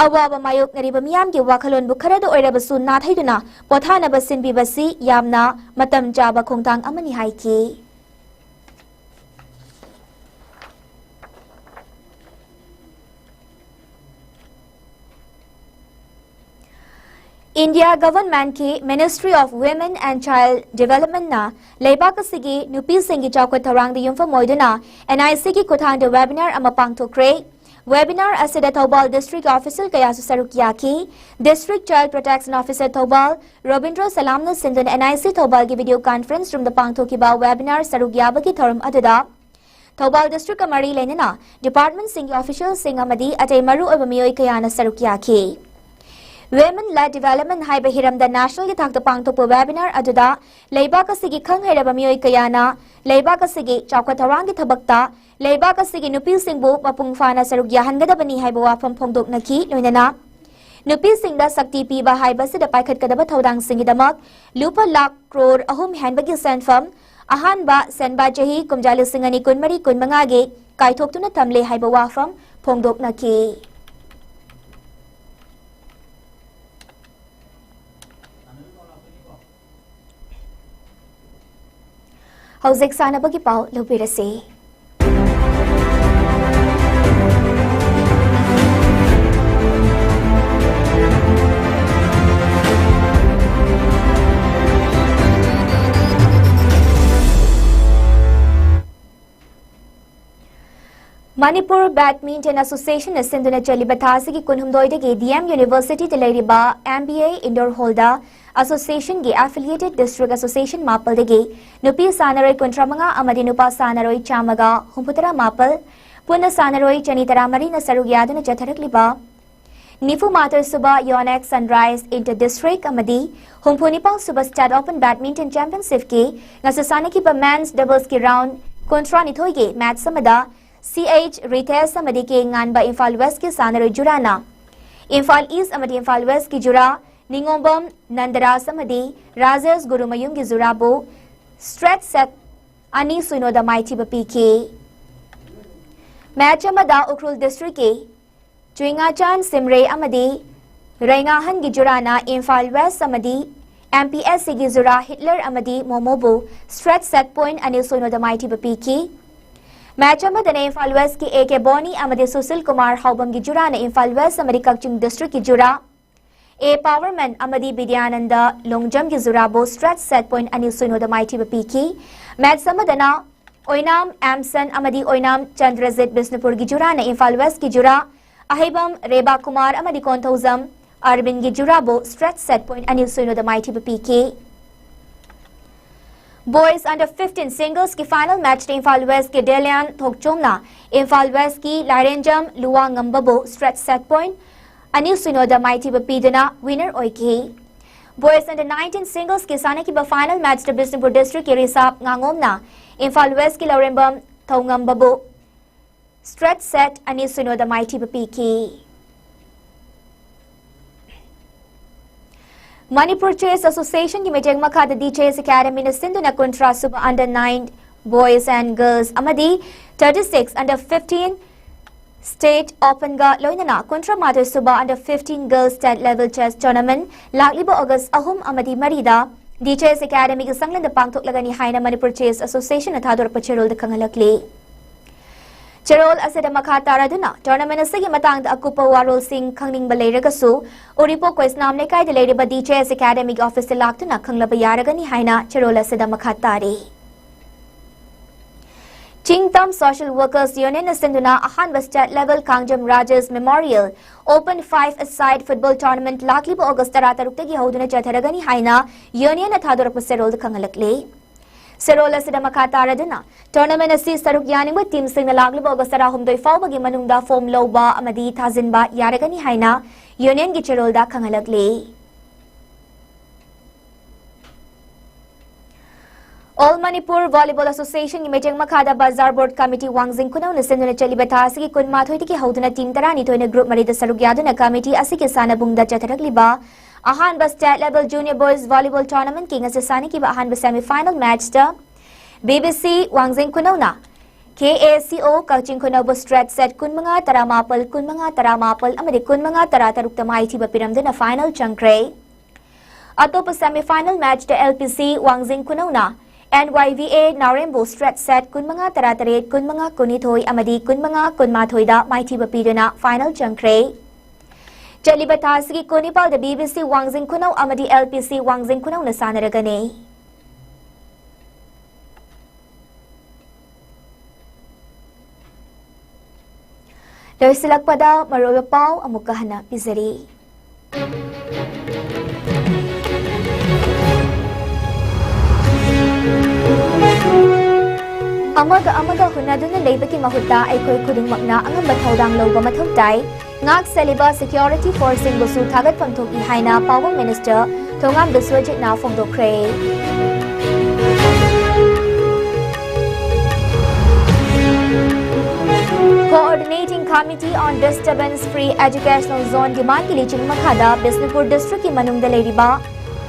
ꯑꯋꯥꯕ ꯃꯥꯌꯣꯛꯅꯔꯤꯕ ꯃꯤꯌꯥꯝꯒꯤ ꯋꯥꯈꯜꯂꯣꯟꯕꯨ ꯈꯔꯗ ꯑꯣꯏꯔꯕꯁꯨ ꯅꯥꯊꯩꯗꯨꯅ ꯄꯣꯊꯥꯅꯕ ꯁꯤꯟꯕꯤꯕꯁꯤ ꯌꯥꯝꯅ ꯃꯇꯝ ꯆꯥꯕ ꯈꯣꯡꯊꯥꯡ ꯑꯃꯅꯤ ꯍꯥꯏꯈꯤ꯫ India Governmentꯀꯤ Ministry of Women and Child Developmentꯅ ꯂꯩꯕꯥꯛ ꯑꯁꯤꯒꯤ ꯅꯨꯄꯤꯁꯤꯡꯒꯤ ꯆꯥꯎꯈꯠ ꯊꯧꯔꯥꯡꯗ ꯌꯨꯝꯐꯝ ꯑꯣꯏꯗꯨꯅ NICꯒꯤ ꯈꯨꯠꯊꯥꯡꯗ webinar ꯑꯃ ꯄꯥꯡꯊꯣꯛꯈ꯭ꯔꯦ꯫ Webinar ꯑꯁꯤꯗ ꯊꯧꯕꯥꯜ district official ꯀꯌꯥꯁꯨ ꯁꯔꯨꯛ ꯌꯥꯈꯤ꯫ District Child Protection Officer Thoubal Robindro ꯁꯂꯥꯝꯅ ꯁꯤꯟꯗꯨꯅ NIC ꯊꯧꯕꯥꯜꯒꯤ video conference roomꯗ ꯄꯥꯡꯊꯣꯛꯈꯤꯕ webinar ꯁꯔꯨꯛ ꯌꯥꯕꯒꯤ ꯊꯧꯔꯝ ꯑꯗꯨꯗ ꯊꯧꯕꯥꯜ districtꯀ ꯃꯔꯤ ꯂꯩꯅꯅ departmentꯁꯤꯡꯒꯤ officialꯁꯤꯡ ꯑꯃꯗꯤ ꯑꯇꯩ ꯃꯔꯨ ꯑꯣꯏꯕ ꯃꯤꯑꯣꯏ ꯀꯌꯥꯅ ꯁꯔꯨꯛ ꯌꯥꯈꯤ꯫ Women Led Development ꯍꯥꯏꯕ ꯍꯤꯔꯝꯗ nationalꯒꯤ ꯊꯥꯛꯇ ꯄꯥꯡꯊꯣꯛꯄ webinar ꯑꯗꯨꯗ ꯂꯩꯕꯥꯛ ꯑꯁꯤꯒꯤ ꯈꯪ ꯍꯩꯔꯕ ꯃꯤꯑꯣꯏ ꯀꯌꯥꯅ ꯂꯩꯕꯥꯛ ꯑꯁꯤꯒꯤ ꯆꯥꯎꯈꯠ ꯊꯧꯔꯥꯡꯒꯤ ꯊꯕꯛꯇ ꯂꯩꯕꯥꯛ ꯑꯁꯤꯒꯤ ꯅꯨꯄꯤꯁꯤꯡꯕꯨ ꯃꯄꯨꯡ ꯐꯥꯅ ꯁꯔꯨꯛ ꯌꯥꯍꯟꯒꯗꯕꯅꯤ ꯍꯥꯏꯕ ꯋꯥꯐꯝ ꯐꯣꯡꯗꯣꯛꯅꯈꯤ꯫ ꯂꯣꯏꯅꯅ ꯅꯨꯄꯤꯁꯤꯡꯗ ꯁꯛꯇꯤ ꯄꯤꯕ ꯍꯥꯏꯕꯁꯤꯗ ꯄꯥꯏꯈꯠꯀꯗꯕ ꯊꯧꯗꯥꯡꯁꯤꯡꯒꯤꯗꯃꯛ ꯂꯨꯄꯥ ꯂꯥꯈ ꯀ꯭ꯔꯣꯔ ꯑꯍꯨꯝ ꯍꯦꯟꯕꯒꯤ ꯁꯦꯟꯐꯝ ꯑꯍꯥꯟꯕ ꯁꯦꯟꯕꯥ ꯆꯍꯤ ꯀꯨꯝꯖꯥ ꯂꯤꯁꯤꯡ ꯑꯅꯤ ꯀꯨꯟꯃꯔꯤ ꯀꯨꯟꯃꯉꯥꯒꯤ ꯀꯥꯏꯊꯣꯛꯇꯨꯅ ꯊꯝꯂꯦ ꯍꯥꯏꯕ ꯋꯥꯐꯝ ꯐꯣꯡꯗꯣꯛꯅꯈꯤ꯫ ꯍꯧꯖꯤꯛ ꯁꯥꯟꯅꯕꯒꯤ ꯄꯥꯎ ꯂꯧꯕꯤꯔꯁꯤ꯫ Manipur Badminton Association ꯅ ꯁꯤꯟꯗꯨꯅ ꯆꯠꯂꯤꯕ ꯊꯥ ꯑꯁꯤꯒꯤ ꯀꯨꯟꯍꯨꯝꯗꯣꯏꯗꯒꯤ D M University ꯗ ꯂꯩꯔꯤꯕ M B A Indoor Hall the Association ꯒꯤ affiliated district association ꯃꯥꯄꯜꯗꯒꯤ ꯅꯨꯄꯤ ꯁꯥꯟꯅꯔꯣꯏ ꯀꯨꯟꯊ꯭ꯔꯥ ꯃꯉꯥ ꯑꯃꯗꯤ ꯅꯨꯄꯥ ꯁꯥꯟꯅꯔꯣꯏ ꯆꯥꯝꯃꯒ ꯍꯨꯝꯐꯨꯇꯔꯥ ꯃꯥꯄꯜ, ꯄꯨꯟꯅ ꯁꯥꯟꯅꯔꯣꯏ ꯆꯅꯤ ꯇꯔꯥꯃꯔꯤꯅ ꯁꯔꯨꯛ ꯌꯥꯗꯨꯅ ꯆꯠꯊꯔꯛꯂꯤꯕ ꯅꯤꯐꯨ ꯃꯥꯊꯣꯏ ꯁꯨꯕ Yonex Sunrise Inter District ꯑꯃꯗꯤ ꯍꯨꯝꯐꯨ ꯅꯤꯄꯥꯟ ꯁꯨꯕ State Open Badminton Championship ꯀꯤ ꯉꯁꯤ ꯁꯥꯟꯅꯈꯤꯕ men's doubles ꯀꯤ round ꯀꯨꯟꯊ꯭ꯔꯥ ꯅꯤꯊꯣꯏꯒꯤ match ꯑꯃꯗ C H Ritesh ꯑꯃꯗꯤ K ꯉꯥꯟꯕ ꯏꯝꯐꯥꯜ West ꯀꯤ ꯁꯥꯟꯅꯔꯣꯏ ꯖꯨꯔꯥꯅ ꯏꯝꯐꯥꯜ East ꯑꯃꯗꯤ ꯏꯝꯐꯥꯜ West ꯀꯤ ꯖꯨꯔꯥ ꯅꯤꯉꯣꯝꯕꯝ ꯅꯟꯗꯔꯥꯖ ꯑꯃꯗꯤ ꯔꯥꯖꯦꯁ ꯒꯨꯔꯨꯃꯌꯨꯝꯒꯤ ꯖꯨꯔꯥꯕꯨ straight set ꯑꯅꯤ ꯁꯨꯏꯅꯣꯗ ꯃꯥꯏꯊꯤꯕ ꯄꯤꯈꯤ꯫ Match ꯑꯃꯗ ꯎꯈ꯭ꯔꯨꯜ district ꯀꯤ ꯆꯨꯏꯉꯥꯆꯥꯟ ꯁꯤꯝꯔꯦ ꯑꯃꯗꯤ ꯔꯩꯉꯥꯍꯟꯒꯤ ꯖꯨꯔꯥꯅ ꯏꯝꯐꯥꯜ West ꯑꯃꯗꯤ M P S C ꯒꯤ ꯖꯨꯔꯥ ꯍꯤꯠꯂꯔ ꯑꯃꯗꯤ ꯃꯣꯃꯣꯕꯨ straight set point ꯑꯅꯤ ꯁꯨꯏꯅꯣꯗ ꯃꯥꯏꯊꯤꯕ ꯄꯤꯈꯤ꯫ Match ꯑꯃꯗꯅ ꯏꯝꯐꯥꯜ West ꯀꯤ A K ꯕꯣꯅꯤ ꯑꯃꯗꯤ ꯁꯨꯁꯤꯜ ꯀꯨꯃꯥꯔ ꯍꯥꯎꯕꯝꯒꯤ ꯖꯨꯔꯥꯅ ꯏꯝꯐꯥꯜ West ꯑꯃꯗꯤ ꯀꯛꯆꯤꯡ district ꯀꯤ ꯖꯨꯔꯥ A Powerman ꯑꯃꯗꯤ ꯕꯤꯗ꯭ꯌꯥꯅꯟꯗ ꯂꯣꯡꯖꯝꯒꯤ ꯖꯨꯔꯥꯕꯨ straight set point ꯑꯅꯤ ꯁꯨꯏꯅꯣꯗ ꯃꯥꯏꯊꯤꯕ ꯄꯤꯈꯤ꯫ Match ꯑꯃꯗꯅ ꯑꯣꯏꯅꯥꯝ ꯑꯦꯝꯁꯟ ꯑꯃꯗꯤ ꯑꯣꯏꯅꯥꯝ ꯆꯟꯗ꯭ꯔꯖꯤꯠ ꯕꯤꯁꯅꯨꯄꯨꯔꯒꯤ ꯖꯨꯔꯥꯅ ꯏꯝꯐꯥꯜ West ꯀꯤ ꯖꯨꯔꯥ ꯑꯍꯩꯕꯝ ꯔꯦꯕꯥ ꯀꯨꯃꯥꯔ ꯑꯃꯗꯤ ꯀꯣꯟꯊꯧꯖꯝ ꯑꯔꯕꯤꯟꯒꯤ ꯖꯨꯔꯥꯕꯨ straight set point ꯑꯅꯤ ꯁꯨꯏꯅꯣꯗ ꯃꯥꯏꯊꯤꯕ ꯄꯤꯈꯤ꯫ Boys under fifteen singles ꯀꯤ final match ꯇ ꯏꯝꯐꯥꯜ West ꯀꯤ ꯗꯦꯂꯤꯌꯥꯟ ꯊꯣꯛꯆꯣꯝꯅ ꯏꯝꯐꯥꯜ West ꯀꯤ ꯂꯥꯏꯔꯦꯟꯖꯝ ꯂꯨꯋꯥꯉꯝꯕꯕꯨ straight set point ꯑꯅꯤ ꯁꯨꯏꯅꯣꯗ ꯃꯥꯏꯊꯤꯕ ꯄꯤꯗꯨꯅ winner ꯑꯣꯏꯈꯤ꯫ Boys under nineteen singles ꯀꯤ ꯁꯥꯟꯅꯈꯤꯕ final match ꯇ ꯕꯤꯁꯅꯨꯄꯨꯔ district ꯀꯤ ꯔꯤꯁꯥꯞ ꯉꯥꯉꯣꯝꯅ ꯏꯝꯐꯥꯜ West ꯀꯤ ꯂꯧꯔꯦꯝꯕꯝ ꯊꯧꯉꯝꯕꯕꯨ straight set ꯑꯅꯤ ꯁꯨꯏꯅꯣꯗ ꯃꯥꯏꯊꯤꯕ ꯄꯤꯈꯤ꯫ Manipur Chess Association ꯒꯤ ꯃꯤꯠꯌꯦꯡ ꯃꯈꯥꯗ D J S Academy ꯅ ꯁꯤꯟꯗꯨꯅ ꯀꯨꯟꯊ꯭ꯔꯥ ꯁꯨꯕ under nine boys and girls ꯑꯃꯗꯤ thirty six under fifteen State Open ꯒ ꯂꯣꯏꯅꯅ ꯀꯨꯟꯊ꯭ꯔꯥ ꯃꯥꯊꯣꯏ ꯁꯨꯕ under fifteen girls state level chess tournament ꯂꯥꯛꯂꯤꯕ August ꯑꯍꯨꯝ ꯑꯃꯗꯤ ꯃꯔꯤꯗ D J S Academy ꯒꯤ ꯁꯪꯂꯦꯟꯗ ꯄꯥꯡꯊꯣꯛꯂꯒꯅꯤ ꯍꯥꯏꯅ Manipur Chess Association ꯅ ꯊꯥꯗꯣꯔꯛꯄ ꯆꯦꯔꯣꯜꯗ ꯈꯪꯍꯜꯂꯛꯂꯤ꯫ ꯆꯦꯔꯣꯜ ꯑꯁꯤꯗ ꯃꯈꯥ ꯇꯥꯔꯗꯨꯅ tournament ꯑꯁꯤꯒꯤ ꯃꯇꯥꯡꯗ ꯑꯀꯨꯞꯄ ꯋꯥꯔꯣꯜꯁꯤꯡ ꯈꯪꯅꯤꯡꯕ ꯂꯩꯔꯒꯁꯨ ꯎꯔꯤꯄꯣꯛ ꯀꯣꯏꯁꯅꯥꯝ ꯂꯩꯀꯥꯏꯗ ꯂꯩꯔꯤꯕ D J S Academy ꯒꯤ office ꯇ ꯂꯥꯛꯇꯨꯅ ꯈꯪꯂꯕ ꯌꯥꯔꯒꯅꯤ ꯍꯥꯏꯅ ꯆꯦꯔꯣꯜ ꯑꯁꯤꯗ ꯃꯈꯥ ꯇꯥꯔꯤ꯫ ꯆꯤꯡꯇꯝ Social Workers Unionꯅ ꯁꯤꯟꯗꯨꯅ ꯑꯍꯥꯟꯕ State Level Kangjam Rajesh Memorial Open Five-a-side Football Tournament ꯂꯥꯛꯂꯤꯕ August ꯇꯔꯥꯇꯔꯨꯛꯇꯒꯤ ꯍꯧꯗꯨꯅ ꯆꯠꯊꯔꯒꯅꯤ ꯍꯥꯏꯅ unionꯅ ꯊꯥꯗꯣꯔꯛꯄ ꯆꯦꯔꯣꯜꯗ ꯈꯪꯍꯜꯂꯛꯂꯤ꯫ ꯆꯦꯔꯣꯜ ꯑꯁꯤꯗ ꯃꯈꯥ ꯇꯥꯔꯗꯨꯅ, tournament ꯑꯁꯤ ꯁꯔꯨꯛ ꯌꯥꯅꯤꯡꯕ teamꯁꯤꯡꯅ ꯂꯥꯛꯂꯤꯕ August ꯇꯔꯥꯍꯨꯝꯗꯣꯏ ꯐꯥꯎꯕꯒꯤ ꯃꯅꯨꯡꯗ form ꯂꯧꯕ ꯑꯃꯗꯤ ꯊꯥꯖꯤꯟꯕ ꯌꯥꯔꯒꯅꯤ ꯍꯥꯏꯅ unionꯒꯤ ꯆꯦꯔꯣꯜꯗ ꯈꯪꯍꯜꯂꯛꯂꯤ꯫ All Manipur Volleyball Associationꯒꯤ ꯃꯤꯠꯌꯦꯡ ꯃꯈꯥꯗ Bazar Board Committee ꯋꯥꯡꯖꯤꯡ ꯈꯨꯅꯧꯅ ꯁꯤꯟꯗꯨꯅ ꯆꯠꯂꯤꯕ ꯊꯥ ꯑꯁꯤꯒꯤ ꯀꯨꯟꯃꯥꯊꯣꯏꯗꯒꯤ ꯍꯧꯗꯨꯅ team ꯇꯔꯥꯅꯤꯊꯣꯏꯅ group ꯃꯔꯤꯗ ꯁꯔꯨꯛ ꯌꯥꯗꯨꯅ committee ꯑꯁꯤꯒꯤ ꯁꯥꯟꯅꯕꯨꯡꯗ ꯆꯠꯊꯔꯛꯂꯤꯕ ꯑꯍꯥꯟꯕ State Level Junior Boys Volleyball Tournamentꯀꯤ ꯉꯁꯤ ꯁꯥꯟꯅꯈꯤꯕ ꯑꯍꯥꯟꯕ semi final matchꯇ BBC ꯋꯥꯡꯖꯤꯡ ꯈꯨꯅꯧꯅ KACO ꯀꯛꯆꯤꯡ ꯈꯨꯅꯧꯕꯨ straight set ꯀꯨꯟꯃꯉꯥ ꯇꯔꯥꯃꯥꯄꯜ, ꯀꯨꯟꯃꯉꯥ ꯇꯔꯥꯃꯥꯄꯜ ꯑꯃꯗꯤ ꯀꯨꯟꯃꯉꯥ ꯇꯔꯥꯇꯔꯨꯛꯇ ꯃꯥꯏꯊꯤꯕ ꯄꯤꯔꯝꯗꯨꯅ final ꯆꯪꯈ꯭ꯔꯦ꯫ ꯑꯇꯣꯞꯄ semi final matchꯇ LPC ꯋꯥꯡꯖꯤꯡ ꯈꯨꯅꯧꯅ NYVA ꯅꯥꯎꯔꯦꯝꯕꯨ straight set ꯀꯨꯟꯃꯉꯥ ꯇꯔꯥꯇꯔꯦꯠ, ꯀꯨꯟꯃꯉꯥ ꯀꯨꯟꯅꯤꯊꯣꯏ ꯑꯃꯗꯤ ꯀꯨꯟꯃꯉꯥ ꯀꯨꯟꯃꯥꯊꯣꯏꯗ ꯃꯥꯏꯊꯤꯕ ꯄꯤꯗꯨꯅ final ꯆꯪꯈ꯭ꯔꯦ꯫ ꯆꯠꯂꯤꯕ ꯊꯥ ꯑꯁꯤꯒꯤ ꯀꯨꯟꯅꯤꯄꯥꯜꯗ BBC ꯋꯥꯡꯖꯤꯡ ꯈꯨꯅꯧ ꯑꯃꯗꯤ LPC ꯋꯥꯡꯖꯤꯡ ꯈꯨꯅꯧꯅ ꯁꯥꯟꯅꯔꯒꯅꯤ꯫ ꯂꯣꯏꯁꯤꯜꯂꯛꯄꯗ ꯃꯔꯨꯑꯣꯏꯕ ꯄꯥꯎ ꯑꯃꯨꯛꯀ ꯍꯟꯅ ꯄꯤꯖꯔꯤ꯫ ꯑꯃꯒ ꯑꯃꯒ ꯍꯨꯟꯅꯗꯨꯅ ꯂꯩꯕꯒꯤ ꯃꯍꯨꯠꯇ ꯑꯩꯈꯣꯏ ꯈꯨꯗꯤꯡꯃꯛꯅ ꯑꯉꯝꯕ ꯊꯧꯗꯥꯡ ꯂꯧꯕ ꯃꯊꯧ ꯇꯥꯏ꯫ ꯉꯥꯛ ꯁꯦꯜꯂꯤꯕ security forceꯁꯤꯡꯕꯨꯁꯨ ꯊꯥꯒꯠꯐꯝ ꯊꯣꯛꯏ ꯍꯥꯏꯅ ꯄꯥꯎꯕꯝ minister Thongam ꯕꯤꯁ꯭ꯋꯖꯤꯠꯅ ꯐꯣꯡꯗꯣꯛꯈ꯭ꯔꯦ꯫ Coordinating Committee on Disturbance Free Educational Zone demandꯀꯤ ꯂꯤꯆꯤꯡ ꯃꯈꯥꯗ ꯕꯤꯁꯅꯨꯄꯨꯔ districtꯀꯤ ꯃꯅꯨꯡꯗ ꯂꯩꯔꯤꯕ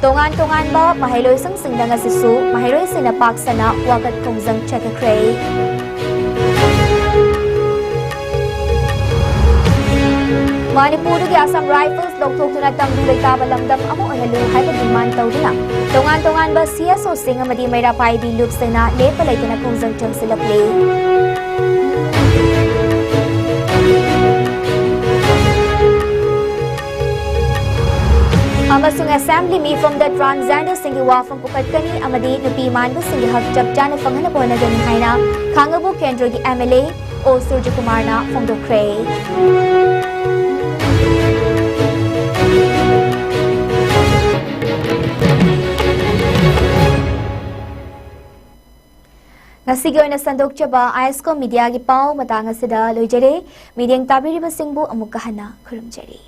ꯇꯣꯉꯥꯟ ꯇꯣꯉꯥꯟꯕ ꯃꯍꯩꯂꯣꯏꯁꯪꯁꯤꯡꯗ ꯉꯁꯤꯁꯨ ꯃꯍꯩꯔꯣꯏꯁꯤꯡꯅ ꯄꯥꯛ ꯁꯟꯅ ꯋꯥꯀꯠ ꯈꯣꯡꯖꯪ ꯆꯠꯊꯈ꯭ꯔꯦ꯫ ꯃꯅꯤꯄꯨꯔꯗꯒꯤ Assam Rifles ꯂꯧꯊꯣꯛꯇꯨꯅ ꯇꯪꯗꯨ ꯂꯩꯇꯥꯕ ꯂꯝꯗꯝ ꯑꯃ ꯑꯣꯏꯍꯜꯂꯨ ꯍꯥꯏꯕ demand ꯇꯧꯗꯨꯅ ꯇꯣꯉꯥꯟ ꯇꯣꯉꯥꯟꯕ CSOꯁꯤꯡ ꯑꯃꯗꯤ ꯃꯩꯔꯥ ꯄꯥꯏꯕꯤ ꯂꯨꯞꯁꯤꯡꯅ ꯂꯦꯞꯄ ꯂꯩꯇꯅ ꯈꯣꯡꯖꯪ ꯆꯪꯁꯤꯜꯂꯛꯂꯤ꯫ ꯑꯃꯁꯨꯡ ꯑꯦꯁꯦꯝꯕ꯭ꯂꯤ ꯃꯤꯐꯝꯗ ꯇ꯭ꯔꯥꯟꯁꯖꯦꯟꯗꯔꯁꯤꯡꯒꯤ ꯋꯥꯐꯝ ꯄꯨꯈꯠꯀꯅꯤ ꯑꯃꯗꯤ ꯅꯨꯄꯤ ꯃꯥꯟꯕꯁꯤꯡꯒꯤ ꯍꯛ ꯆꯞ ꯆꯥꯅ ꯐꯪꯍꯟꯅꯕ ꯍꯣꯠꯅꯒꯅꯤ ꯍꯥꯏꯅ ꯈꯥꯡꯉꯕꯣꯛ ꯀꯦꯟꯗ꯭ꯔꯒꯤ ꯑꯦꯝ ꯑꯦꯜ ꯑꯦ ꯑꯣ ꯁꯨꯔꯖꯀꯨꯃꯥꯔꯅ ꯐꯣꯡꯗꯣꯛꯈ꯭ꯔꯦ꯫ ꯉꯁꯤꯒꯤ ꯑꯣꯏꯅ ꯁꯟꯗꯣꯛꯆꯕ ꯑꯥꯏ ꯑꯦꯁ ꯀꯣ ꯃꯤꯗꯤꯌꯥꯒꯤ ꯄꯥꯎ ꯃꯇꯥꯡ ꯑꯁꯤꯗ ꯂꯣꯏꯖꯔꯦ꯫ ꯃꯤꯠꯌꯦꯡ ꯇꯥꯕꯤꯔꯤꯕꯁꯤꯡꯕꯨ ꯑꯃꯨꯛꯀ ꯍꯟꯅ ꯈꯨꯔꯨꯝꯖꯔꯤ꯫